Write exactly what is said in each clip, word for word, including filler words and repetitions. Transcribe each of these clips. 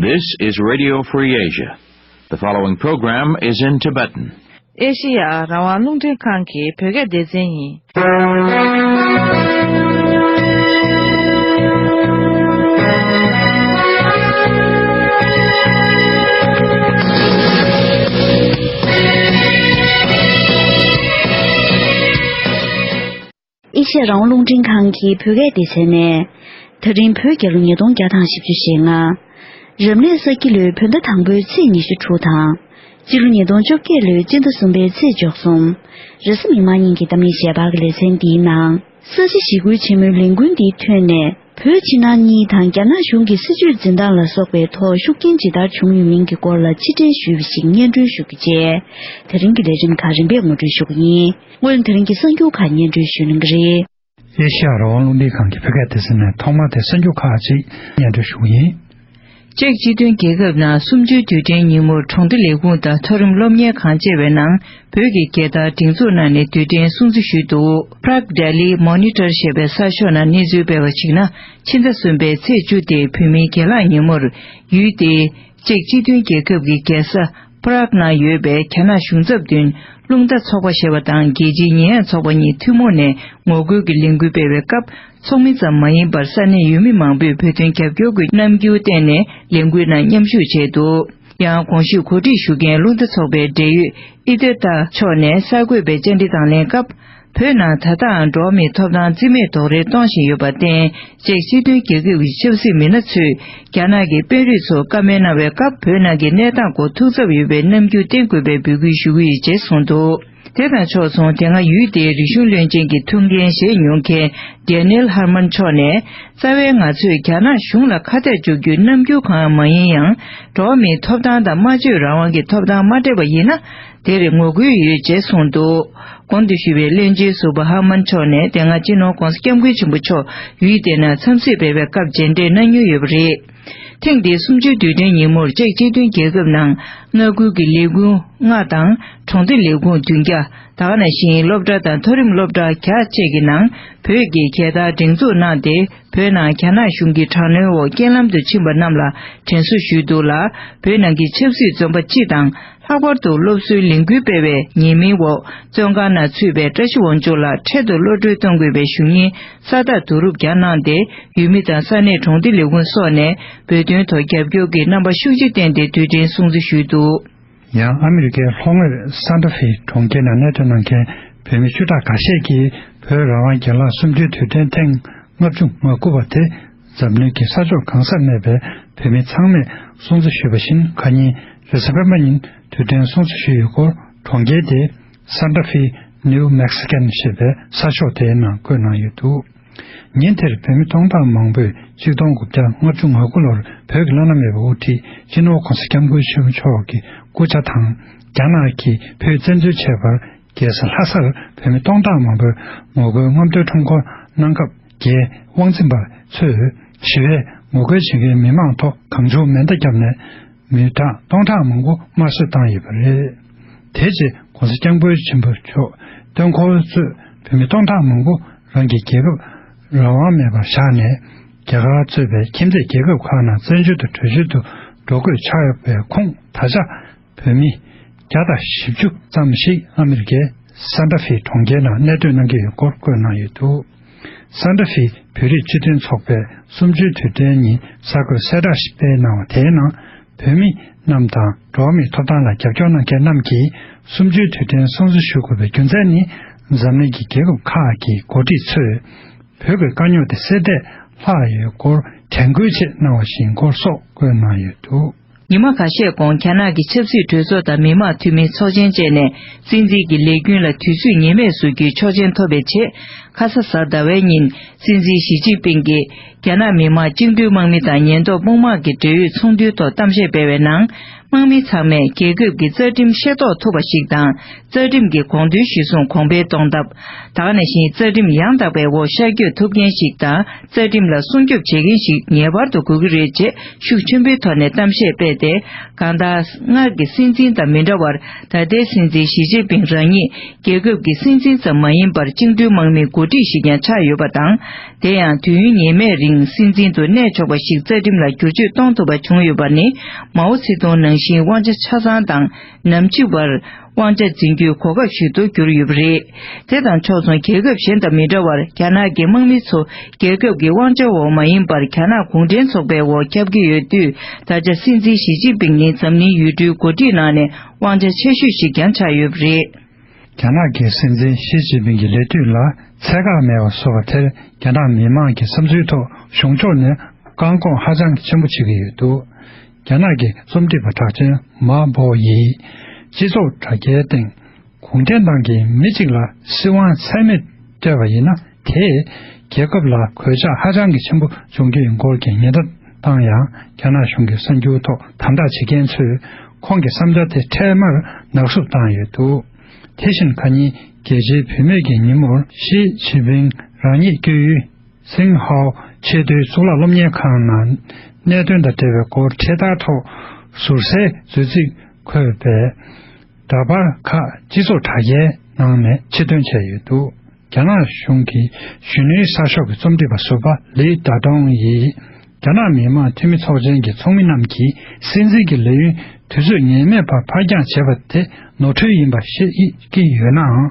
This is Radio Free Asia. The following program is in Tibetan. ཨེ་ཤེ་ཡ་རང་དབང་རླུང་འཕྲིན་ཁང་གི་བོད་སྐད་སྡེ་ཚན་ཡིན། ཨེ་ཤེ་ཡ་རང་དབང་རླུང་འཕྲིན་ཁང་གི་བོད་སྐད་སྡེ་ཚན་ནས། ད་རིང་བོད་རྒྱལ་ལོ་ཉིས་སྟོང་བརྒྱ་དང་བཞི་བཅུ་ཞེ་ལྔ། རབ་གནས་ས་ཁྱི་ལོའི་བོད་ཟླ་དང་པོའི་ཚེས་ཉི་ཤུ་དྲུག་དང་། སྤྱི་ལོ་ཉིས་སྟོང་བཅོ་བརྒྱད་ལོའི་སྤྱི་ཟླ་གསུམ་པའི་ཚེས་བཅུ་གསུམ། རེས་གཟའ་མིག་དམར་ཉིན་གྱི་གཏམ་གླེང་ཞལ་པར་གྱི་ལེ་ཚན་འདིའི་ནང་། ས་ཆ་ཞི་རྒོལ་ཆེན་མོའི་ལས་འགུལ་འདིའི་ཁྲོད་ནས། བོད་ཕྱི་ནང་གཉིས་དང་རྒྱ་ནག་གཞུང་གི་སྲིད་བྱུས་འཛིན་སྟངས་ལ་སོགས་པའི་ཐོག་ཤུགས་རྐྱེན་ཇི་ལྟར་བྱུང་ཡོད་མིན་གྱི་སྐོར་ལ་ཕྱིར་དྲན་ཞུས་པ་ཞིག་སྙན་སྒྲོན་ཞུ་རྒྱུ་བཅས། དེ་རིང་གི་ལས་རིམ་ཁག་རིམ་པས་ངོ་སྤྲོད་ཞུ་གི་ཡིན། སྔོན་དེ་རིང་གི་གསར་འགྱུར་ཁག་སྙན་སྒྲོན་ཞུ་གནང་གི་རེད། ཨེ་ཤ་ཡ་རང་དབང་རླུང་འཕྲིན་ཁང་གི་བོད་སྐད་སྡེ་ཚན་ནས་ཐོག་མར་དེ་གསར་འགྱུར་ཁག་ཅིག་སྙན་སྒྲོན་ཞུ་གི་ཡིན། ཅེཀ་སྤྱི་མཐུན་རྒྱལ་ཁབ་ནང་གསུམ་བཅུའི་དུས་དྲན་ཉིན་མོར་གྲོང་སྡེ་ལས་ཁུངས་དང་མཐོ་རིམ་སློབ་གཉེར་ཁང་བཅས་པའི་ནང་བོད་ཀྱི་རྒྱལ་དར་སྒྲེང་འཛུགས་གནང་ནས་དུས་དྲན་སྲུང་བརྩི་ཞུས་འདུག Prague Daily Monitor ཞེས་པའི་གསར་ཤོག་ནང་གནས་ཚུལ་སྤེལ་བར་གཞིགས་ན། ཕྱི་ཟླ་གསུམ་པའི་ཚེས་བཅུ་སྟེ་བོད་མིའི་སྒེར་ལངས་ཉིན་མོར་ཡུལ་དེའི་ཅེཀ་སྤྱི་མཐུན་རྒྱལ་ཁབ་ཀྱི་རྒྱལ་ས་པ་རག་ནང་ཡོད་པའི་རྒྱ་ནག་གཞུང་ཚབ་མདུན་རླུང་རྟ་ཚོགས་པ་ཞེས་པ་དང་རྒྱལ་སྤྱིའི་ཉེས་ཡངས་ཚོགས་པ་གཉིས་ཐུན་མོང་ནས་ངོ་རྒོལ་གྱི་ལས་འགུལ་སྤེལ་བའི་སྐབས། ཚོགས་མི་ཙམ་མ་ཡིན་པར་ས་གནས་ཡུལ་མི་མང་པོས་བོད་དོན་རྒྱབ་སྐྱོར་གྱི་རྣམ་འགྱུར་བསྟན་ནས་ལས་འགུལ་ནང་མཉམ་ཞུགས་བྱས་འདུག་ཡང་གོང་ཞུས་གོ་སྒྲིག་ཞུ་མཁན་རླུང་རྟ་ཚོགས་པའི་འབྲེལ་ཡོད་ཨི་ཏེ་ཏཱ་མཆོག་ནས་གསར་འགོད་པའི་བཅར་འདྲི་དང་ལེན་སྐབས། བོད་ནང་ད་ལྟའང་འགྲོ་བ་མིའི་ཐོབ་ཐང་རྩིས་མེད་རྡོག་རོལ་གཏོང་བཞིན་ཡོད་པར་བརྟེན། ཅེཀ་སྤྱི་མཐུན་རྒྱལ་ཁབ་ཀྱི་ཆབ་སྲིད་མི་སྣ་ཚོས་རྒྱ་ནག་གི་དཔོན་རིགས་ཚོར་བཀའ་མོལ་གནང་བའི་སྐབས། བོད་ནང་གི་གནས་སྟངས་སྐོར་ཐུགས་འཚབ་ཡོད་པའི་རྣམ་འགྱུར་བསྟན་དགོས་པའི་འབོད་སྐུལ་ཞུ་གི་ཡོད་ཅེས་གསུངས་འདུག་དེ་དང་ཕྱོགས་མཚུངས། དེ་སྔ་ཡུལ་དེའི་རིག་གཞུང་བློན་ཆེན་གྱི་ཐུགས་འགན་བཞེས་མྱོང་མཁན་Daniel Harmon མཆོག་ནས། རྩ་བའི་ང་ཚོས་རྒྱ་ནག་གཞུང་ལ་ཁ་གཏད་གཅོག་རྒྱུའི་རྣམ་འགྱུར་གང་ཡང་མ་ཡིན་ཡང་། འགྲོ་བ་མིའི་ཐོབ་ཐང་དང་སྨྲ་བརྗོད་རང་དབང་གི་ཐོབ་ཐང་མ་སྤྲད་པ་ཡིན་ན། དེར་ངོ་རྒོལ་ཡོད་ཅེས་གསུངས་འདུག་གོང་དུ་ཞུས་པའི་བློན་ཆེན་ཟུར་པ་ཧར་མན་མཆོག་ནས་དེ་སྔ་སྤྱི་ནོར་༸གོང་ས་༸སྐྱབས་མགོན་ཆེན་པོ་མཆོག་ཡུལ་དེ་ནང་འཚམས་གཟིགས་ཕེབས་པའི་སྐབས་མཇལ་འཕྲད་གནང་མྱོང་ཡོད་པ་རེད། ཐེངས་འདིའི་གསུམ་བཅུའི་དུས་དྲན་ཉིན་མོར་ཅེཀ་སྤྱི་མཐུན་རྒྱལ་ཁབ་ནང་མངའ་ཁུལ་གྱི་ལས་ཁུངས་ལྔ་དང་གྲོང་སྡེ་ལས་ཁུངས་བདུན་བརྒྱ། ད་ག་ནང་བཞིན་སློབ་གྲྭ་དང་མཐོ་རིམ་སློབ་གྲྭ་བརྒྱ་བཅས་ཀྱི་ནང་བོད་ཀྱི་རྒྱལ་དར་སྒྲེང་འཛུགས་གནང་སྟེ། བོད་ནང་རྒྱ་ནག་གཞུང་གི་དྲག་གནོན་འོག་རྐྱེན་ལམ་དུ་ཕྱིན་པ་རྣམས་ལ་དྲན་གསོ་ཞུས་འདུག་ལ། བོད་ནང་གི་ཆབ་སྲིད་བཙོན་པ་སྤྱི་དང་། ལྷག་པར་དུ་སློབ་གསོའི་ལས་འགུལ་སྤེལ་བའི་ཉེས་མིང་འོག་བཙོན་ཁང་ནང་ཚུད་པའི་བཀྲ་ཤིས་དབང་ཕྱུག་ལགས་འཕྲལ་དུ་གློད་གྲོལ་གཏོང་དགོས་པའི་ཞུ་སྙན་ས་རྟགས་བསྡུ་རུབ་ཀྱང་གནང་སྟེ། ཡུལ་མི་དང་ས་གནས་གྲོང་སྡེ་ལས་ཁུངས་སོགས་ནས་བོད་དོན་ཐོག་རྒྱབ་སྐྱོར་གྱི་རྣམ་པ་ཤུགས་ཆེ་བསྟན་ཏེ་དུས་དྲན་སྲུང་བརྩི་ཞུས་འདུག་ཡང་ཨ་མི་རི་ཀའི་ལྷོ་ངོས་སན་ཏྲ་ཧྥེ་གྲོང་ཁྱེར་ནང་གནས་སྡོད་གནང་མཁན་བོད་མི་ཆུ་དྲག་འགའ་ཤས་ཀྱིས་བོད་རང་དབང་སྒེར་ལངས་གསུམ་བཅུའི་དུས་དྲན་ཐེངས་ལྔ་བཅུ་ང་དགུ་པ་དེ་འཛམ་གླིང་གི་ས་ཕྱོགས་གང་སར་གནས་པའི་བོད་མི་ཚང་མས་སྲུང་བརྩི་ཞུས་པ་བཞིན། ཁ་ཉིན་རེས་གཟའ་སྤེན་པ་ཉིན་དུས་དྲན་སྲུང་བརྩི་ཞུས་ཡོད་སྐོར་གྲོང་ཁྱེར་དེའི་Santa Fe New Mexican ཞེས་པའི་གསར་ཤོག་དེའི་ནང་བཀོད་གནང་ཡོད་འདུག་ཉིན་དེར་བོད་མི་སྟོང་ཕྲག་མང་པོས་གཅིག་སྟོང་དགུ་བརྒྱ་ལྔ་བཅུ་ང་དགུ་ལོར་བོད་ཀྱི་བླ་ན་མེད་པའི་དབུ་ཁྲིད་སྤྱི་ནོར་༸གོང་ས་༸སྐྱབས་མགོན་ཆེན་པོ་མཆོག་གི་སྐུ་ཕྱྭ་དང་། རྒྱ་ནག་གིས་བོད་བཙན་འཛུལ་བྱས་པར། རྒྱལ་ས་ལྷ་སར་བོད་མི་སྟོང་ཕྲག་མང་པོས་ངོ་རྒོལ་རྔམ་སྟོན་ཁྲོམ་སྐོར་གནང་སྐབས། རྒྱའི་དབང་འཛིན་པ་ཚོས་ཞི་བའི་ངོ་རྒོལ་བྱེད་མཁན་མི་མང་ཐོག་གང་བྱུང་མེ་མདའ་བརྒྱབ་ནས། མི་གྲངས་སྟོང་ཕྲག་མང་པོ་དམར་གསོད་བཏང་ཡོད་པ་རེད། དེ་རྗེས་༸གོང་ས་༸སྐྱབས་མགོན་ཆེན་པོ་མཆོག་སྟོན་འཁོར་གཙོས་བོད་མི་སྟོང་ཕྲག་མང་པོ་རང་གི་རྒྱལ་ཁབ་རང་དབང་མེད་པར་བཞག་ནས། རྒྱ་གར་གཙོས་པའི་ཁྱིམ་མཚེས་རྒྱལ་ཁབ་ཁག་ནང་བཙན་བྱོལ་དུ་བྲོས་བྱོལ་དུ་འགྲོ་དགོས་ཆགས་ཡོད་པའི་ཁོངས། ད་ཆ་བོད་མི་བརྒྱ་དང་བཞི་བཅུ་ཙམ་ཞིག་ཨ་མི་རི་ཀའི་སན་ཏྲ་ཧྥེ་གྲོང་ཁྱེར་ནང་གནས་སྡོད་གནང་གི་ཡོད་སྐོར་བཀོད་གནང་ཡོད་འདུག་སན་ཏྲ་ཧྥེ་བོད་རིགས་སྤྱི་མཐུན་ཚོགས་པས་གསུམ་བཅུའི་དུས་དྲན་ཉིན་གསར་འགོད་གསལ་བསྒྲགས་ཤིག་སྤེལ་གནང་བ་དེའི་ནང་། བོད་མི་རྣམས་དང་འགྲོ་བ་མིའི་ཐོབ་ཐང་ལ་རྒྱབ་སྐྱོར་གནང་མཁན་རྣམས་ཀྱིས་གསུམ་བཅུའི་དུས་དྲན་སྲུང་བརྩི་ཞུ་དགོས་པའི་རྒྱུ་མཚན་ནི། འཛམ་གླིང་གི་རྒྱལ་ཁབ་ཁག་གི་འགོ་ཁྲིད་ཚོས་བོད་ཀྱི་དཀའ་རྙོག་དེ་སེལ་ཐབས་ལྷག་ཡོད་སྐོར་དྲན་སྐུལ་ཆེད་གནང་བ་ཞིག་ཡིན་སྐོར་སོགས་བཀོད་གནང་ཡོད་འདུག་ཉི་མ་ཁ་ཤས་གོང་རྒྱ་ནག་གི་ཆབ་སྲིད་གྲོས་ཚོགས་དང་མི་དམངས་འཐུས་མི་ཚོགས་ཆེན་བཅས་ནས་སྲིད་འཛིན་གྱི་ལས་རྒྱུན་ལ་དུས་ཚོད་ངེས་མེད་བཟོ་རྒྱུའི་ཆོག་མཆན་ཐོབ་པའི་རྗེས། ཁ་ས་གཟའ་ཟླ་བའི་ཉིན་སྲིད་འཛིན་ཞི་ཅིན་ཕིང་གིས་རྒྱ་ནག་མི་དམངས་བཅིངས་འགྲོལ་དམག་མི་དང་ཉེན་རྟོག་དཔུང་དམག་གི་འབྲེལ་ཡོད་ཚོགས་འདུའི་ཐོག་གཏམ་བཤད་སྤེལ་བའི་ནང་། དམག་མི་ཚང་མས་རྒྱལ་ཁབ་ཀྱི་རྩ་ཁྲིམས་ཤེས་རྟོགས་ཐུབ་པ་ཞིག་དང་། རྩ་ཁྲིམས་ཀྱི་དགོངས་དོན་གཞིར་བཟུང་གོང་འཕེལ་གཏོང་ཐབས། ད་ག་ནང་བཞིན་རྩ་ཁྲིམས་ཡང་དག་པའི་འོག་ཤར་བསྐྱོད་ཐུབ་མཁན་ཞིག་དང་། རྩ་ཁྲིམས་ལ་སྲུང་སྐྱོབ་བྱེད་མཁན་ཞིག་ངེས་པར་དུ་དགོས་ཀྱི་རེད་ཅེས་ཤུགས་ཆེན་པོའི་ཐོག་ནས་གཏམ་བཤད་སྤེལ་ཏེ། གང་ལྟར། སྔར་གྱི་སྲིད་འཛིན་དང་མི་འདྲ་བར། ད་ལྟའི་སྲིད་འཛིན་ཞི་ཅིན་ཕིང་རང་ཉིད་རྒྱལ་ཁབ་ཀྱི་སྲིད་འཛིན་ཙམ་མ་ཡིན་པར། བཅིངས་འགྲོལ་དམག་མིའི་འགོ་ཁྲིད་ཞིག་ཀྱང་ཆགས་ཡོད་པ་དང་། དེ་ཡང་དུས་ཡུན་ངེས་མེད་རིང་སྲིད་འཛིན་དུ་གནས་ཆོག་པ་ཞིག་རྩ་ཁྲིམས་ལ་བསྒྱུར་བཅོས་གཏོང་ཐུབ་པ་བྱུང་ཡོད་པ་ནི། མའོ་ཙེ་ཏུང་ནང་བཞིན་དབང་ཆ་ཆ་ཚང་དང་ནམ་འཆི་བར་དབང་ཆ་འཛིན་རྒྱུའི་གོ་སྐབས་ཤིག་ཏུ་གྱུར་ཡོད་པ་རེད། དེ་དང་ཕྱོགས་མཚུངས། རྒྱལ་ཁབ་གཞན་དང་མི་འདྲ་བར། རྒྱ་ནག་གི་དམག་མི་ཚོ་རྒྱལ་ཁབ་ཀྱི་དབང་ཆ་འོག་མ་ཡིན་པར། རྒྱ་ནག་གུང་ཁྲན་ཚོགས་པའི་འོག་ཁྱབ་ཀྱི་ཡོད་དུས། ད་ཆ་སྲིད་འཛིན་ཞི་ཅིན་ཕིང་ནི་འཛམ་གླིང་ཡུལ་གྲུའི་འགོ་ཁྲིད་ནང་ནས་དབང་ཆ་ཆེ་ཤོས་ཤིག་ཀྱང་ཆགས་ཡོད་པ་རེད། རྒྱ་ནག་གི་སྲིད་འཛིན་ཞི་ཅིན་ཕིང་གི་ལས་དུས་ལ་ཚད་བཀག་མེད་པ་བཟོ་བ་དེར། རྒྱ་ནག་མི་མང་གི་བསམ་ཚུལ་ཐོག་གཞུང་ཕྱོགས་ནས་བཀག་འགོག་ཧ་ཅང་གི་ཆེན་པོ་བྱེད་ཀྱི་ཡོད་འདུག་རྒྱ་ནག་གི་རྩོམ་སྒྲིག་པ་གྲགས་ཅན་མཱ་པོ་ཡིས་སྤྱི་ཚོགས་དྲ་རྒྱའི་སྟེང་། གུང་ཁྲན་ཏང་གིས་མི་གཅིག་ལ་སྲིད་དབང་ཚད་མེད་སྤྲད་པ་ཡིན་ན། དེས་རྒྱལ་ཁབ་ལ་གོད་ཆག་ཧ་ཅང་གི་ཆེན་པོ་འབྱུང་རྒྱུ་ཡིན་སྐོར་གྱི་ཉེན་བརྡ་བཏང་ཡང་། རྒྱ་ནག་གཞུང་གི་གསར་འགྱུར་ཐོག་དམ་དྲག་བྱེད་མཁན་ཚོས་ཁོང་གི་བསམ་འཆར་དེ་འཕྲལ་མར་ནག་བསུབ་བཏང་ཡོད་འདུག་དེ་བཞིན་ཁ་ཉིན་རྒྱལ་སྤྱིའི་བུད་མེད་ཀྱི་ཉིན་མོར། ཞི་ཅིན་ཕིང་རང་ཉིད་སྐྱོད་ཡུལ་སིང་ཧའོ་ཆེས་མཐོའི་གཙུག་ལག་སློབ་གཉེར་ཁང་ནང་གནད་དོན་དང་འབྲེལ་བའི་སྐོར་འཕྲེད་དར་ཐོག་ཟུར་གསལ་མཛོད་རྩིས་འཁོད་པའི་འདྲ་པར་ཁག་སྤྱི་ཚོགས་དྲ་རྒྱའི་ནང་ནས་ཕྱིར་འདོན་བྱས་ཡོད་འདུག་རྒྱ་ནག་གཞུང་གི་གཞོན་ནུའི་གསར་ཤོག་གི་རྩོམ་སྒྲིག་པ་ཟུར་པ་ལི་ཏཱ་ཏུང་ཡིས། རྒྱ་ནག་མི་དམངས་འཐུས་མི་ཚོགས་ཆེན་གྱི་ཚོགས་མི་རྣམས་ཀྱིས་སྲིད་འཛིན་གྱི་ལས་ཡུན་དུས་ཚོད་ངེས་མེད་པར་ཕར་འགྱངས་བྱས་པ་དེ་ནོར་འཁྲུལ་ཡིན་པར་བཤད་ཀྱི་ཡོད་ནའང་།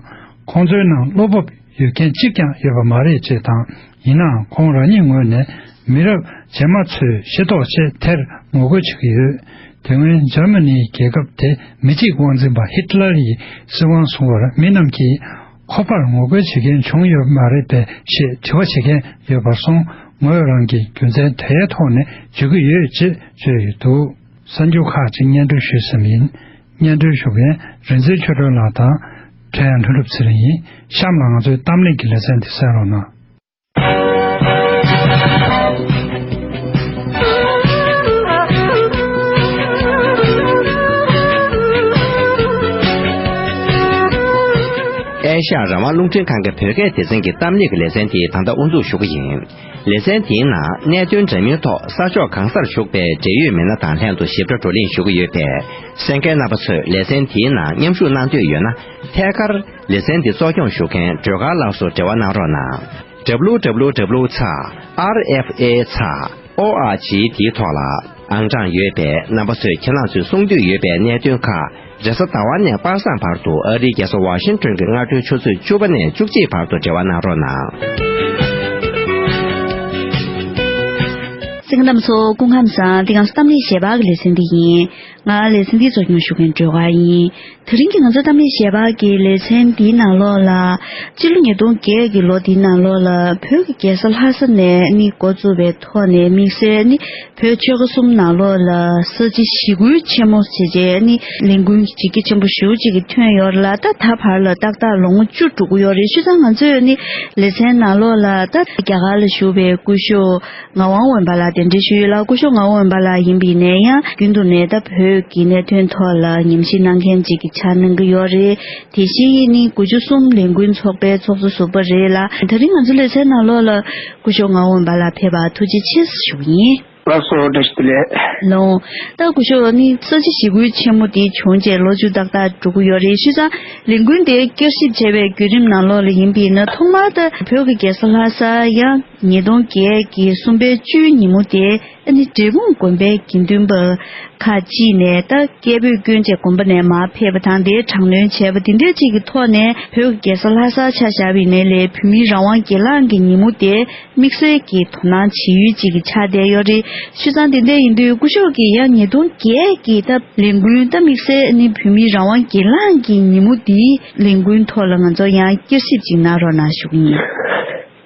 ཁོང་ཚོའི་ནང་བློ་སྤོབས་ཡོད་མཁན་གཅིག་ཀྱང་ཡོད་པ་མ་རེད་ཅེས་དང་། ཡིན་ནའང་ཁོང་རང་ཉིད་ངོས་ནས་མི་རབས་རྗེས་མ་ཚོས་ཤེས་རྟོགས་ཆེད་དེར་ངོ་རྒོལ་བྱེད་ཀྱི་ཡོད། དེ་སྔོན་འཇར་མ་ནིའི་རྒྱལ་ཁབ་དེ་མི་གཅིག་དབང་འཛིན་པ་ཧི་ཏི་ལར་ཡིས་སྲིད་དབང་བཟུང་བར་མི་རྣམས་ཀྱིས་ཁོ་པར་ངོ་རྒོལ་བྱེད་མཁན་བྱུང་ཡོད་མ་རེད་པས་ཞེས་དྲི་བ་བྱེད་མཁན་ཡོད་པར་སོང་། ངོས་རང་གིས་རྒྱུ་མཚན་དེའི་ཐོག་ནས་བརྗོད་ཀྱི་ཡོད་ཅེས་བརྗོད་ཡོད་འདུག་གསར་འགྱུར་ཁག་ཅིག་སྙན་སྒྲོན་ཞུས་ཟིན་པ་ཡིན། སྙན་སྒྲོན་ཞུ་མཁན་རིག་འཛིན་ཆོས་སྒྲོན་ལགས་དང་། ཕྲན་ལྷུན་གྲུབ་ཚེ་རིང་ཡིན། གཤམ་ལ་ང་ཚོའི་གཏམ་གླེང་གི་ལེ་ཚན་འདི་གསན་རོགས་གནང་། ཨེ་ཤ་ཡ་རང་དབང་རླུང་འཕྲིན་ཁང་གི་བོད་སྐད་སྡེ་ཚན་གྱི་གཏམ་གླེང་གི་ལེ་ཚན་དེ་ད་ལྟ་དབུ་འཛུགས་ཞུ་གི་ཡིན། ལེ་ཚན་དེའི་ནང་གནད་དོན་འདྲ་མིན་ཐོག་ས་ཕྱོགས་གང་སར་བཞུགས་པའི་འབྲེལ་ཡོད་མི་སྣ་དང་ལྷན་དུ་ཞིབ་ཕྲ་བགྲོ་གླེང་ཞུ་གི་ཡོད་པས། གསན་མཁན་རྣམ་པ་ཚོས་ལེ་ཚན་དེའི་ནང་མཉམ་ཞུགས་གནང་འདོད་ཡོད་ན། ཐད་ཀར་ལེ་ཚན་འདི་གཙོ་སྐྱོང་ཞུ་མཁན་སྒྲོལ་དཀར་ལགས་སུ་འབྲེལ་བ་གནང་རོགས་གནང་། W W W ཚེག་R F A ཚེག O R G དེའི་ཐོག་ལ་ཨང་གྲངས་ཡོད་པས། རྣམ་པ་ཚོས་ཁྱེད་རང་ཚོས་གསུང་འདོད་ཡོད་པའི་གནད་དོན་ཁག་རེས་གཟའ་ཟླ་བ་ནས་པ་སངས་བར་དུ་ཨ་རིའི་རྒྱལ་ས་ཝ་ཤིང་ཏོན་གྱི་སྔ་དྲོའི་ཆུ་ཚོད་བཅུ་པ་ནས་བཅུ་གཅིག་བར་དུ་འབྲེལ་བ་གནང་རོགས་གནང་། གསན་མཁན་རྣམ་པ་ཚོ་སྐུ་ཁམས་བཟང་། འདི་གང་གཏམ་གླེང་ཞལ་པར་གྱི་ལེ་ཚན་འདི་ཡིན། ང་ལེ་ཚན་འདི་གཙོ་སྐྱོང་ཞུ་མཁན་སྒྲོལ་དཀར་ཡིན། དེ་རིང་གི་ང་ཚོ་གཏམ་གླེང་ཞལ་པར་གྱི་ལེ་ཚན་འདིའི་ནང་ལོགས་ལ། སྤྱི་ལོ་ཉིས་སྟོང་བརྒྱད་ཀྱི་ལོ་འདིའི་ནང་ལོགས་ལ་བོད་ཀྱི་རྒྱལ་ས་ལྷ་ས་ནས་ནི་འགོ་བཙུགས་པའི་ཐོག་ནས་དམིགས་བསལ་ནི། བོད་ཆོལ་ཁ་གསུམ་ནང་ལོགས་ལ་ས་བྱི་ཞི་རྒོལ་ཆེན་མོ་ཟེར་བྱས་ནི་ལས་འགུལ་བྱེད་ཀྱི་ཆེན་པོ་ཞེ་པོ་ཅིག་གི་ཐོན་ཡོད་རེད་ལ། ད་ད་བར་ལ་ཏག་ཏག་ལོ་ངོ་བཅུ་འགྲོ་གི་ཡོད་རེད། བྱས་ཙང་ང་ཚོས་ནི་ལེ་ཚན་ནང་ལོགས་ལ་ད་རྒྱ་གར་ལ་བཞུགས་པའི་སྐུ་ཞབས་ངག་དབང་འོད་འབར་ལགས་གདན་འདྲེན་ཞུས་ཡོད་ལ། སྐུ་ཞབས་ངག་དབང་འོད་འབར་ལགས་ཡིན་པ་ཡིན་ན་ཡང་རྒྱུན་དུ་ནས་ད་བོད་ཀྱི་གནད་དོན་ཐོག་ལ་ཉམས་ཞིབ་གནང་མཁན་ཅིག་གི་ཆ་གནང་གི་ཡོད་རེད། དེ་བཞིན་ནི་དགུ་བཅུ་གསུམ་ལས་འགུལ་ཚོགས་པའི་ཚོགས་གཙོ་ཟུར་པ་རེད་ལ། དེ་རིང་ང་ཚོ་ལེ་ཚན་ནང་ལོགས་ལ་སྐུ་ཞབས་ངག་དབང་འོད་འབར་ལགས་ཕེབས་པར་ཐུགས་རྗེ་ཆེ་ཞུ་གི་ཡིན། ལགས་སོ། བཀྲ་ཤིས་བདེ་ལེགས། ལགས། ད་སྐུ་ཞབས་ནི་ས་བྱི་ཞི་རྒོལ་ཆེན་མོ་དེ་བྱུང་རྗེས་ལོ་བཅུ་ཏག་ཏག་འགྲོ་གི་ཡོད་རེད། བྱས་ཙང་ལས་འགུལ་དེ་བསྐྱར་ཞིབ་བྱས་པའི་བརྒྱུད་རིམ་ནང་ལོགས་ལ་ཡིན་པ་ཡིན་ན། ཐོག་མར་ད་བོད་ཀྱི་རྒྱལ་ས་ལྷ་ས་ཡང་ཉིས་སྟོང་བརྒྱད་ཀྱི་གསུམ་པའི་བཅུའི་ཉིན་མོ་དེ་ཨ་ནི་འབྲས་སྤུངས་དགོན་པའི་དགེ་འདུན་པ་ཁག་ཅིག་ནས་ད་སྐད་འབོད་བསྐྱོན་བྱས་དགོན་པ་ནས་མར་ཕེབས་པ་དང་། དེའི་དྲག་གནོན་བྱས་པ་དེ་འདྲ་ཅིག་གི་ཐོག་ནས་བོད་ཀྱི་རྒྱལ་ས་ལྷ་སར་ཆ་བཞག་པ་ཡིན་ནའི་ལས་བོད་མིའི་རང་དབང་སྒེར་ལངས་ཀྱི་ཉིན་མོ་དེ་དམིགས་བསལ་གྱི་དོ་སྣང་བྱེད་ཡུལ་ཅིག་གི་ཆགས་བསྡད་ཡོད་རེད། བྱས་ཙང་དེ་འདྲ་ཡིན་དུས་སྐུ་ཞབས་ཀྱིས་ཡང་ཉིས་སྟོང་བརྒྱད་ཀྱི་ད་ལས་འགུལ་ད་དམིགས་བསལ་ནི་བོད་མིའི་རང་དབང་སྒེར་ལངས་ཀྱི་ཉིན་མོ་འདིའི་ལས་འགུལ་ཐོག་ལ་ང་ཚོ་ཡང་བསྐྱར་ཞིབ་ཅིག་གནང་རོགས་གནང་ཞུ་གི་ཡིན།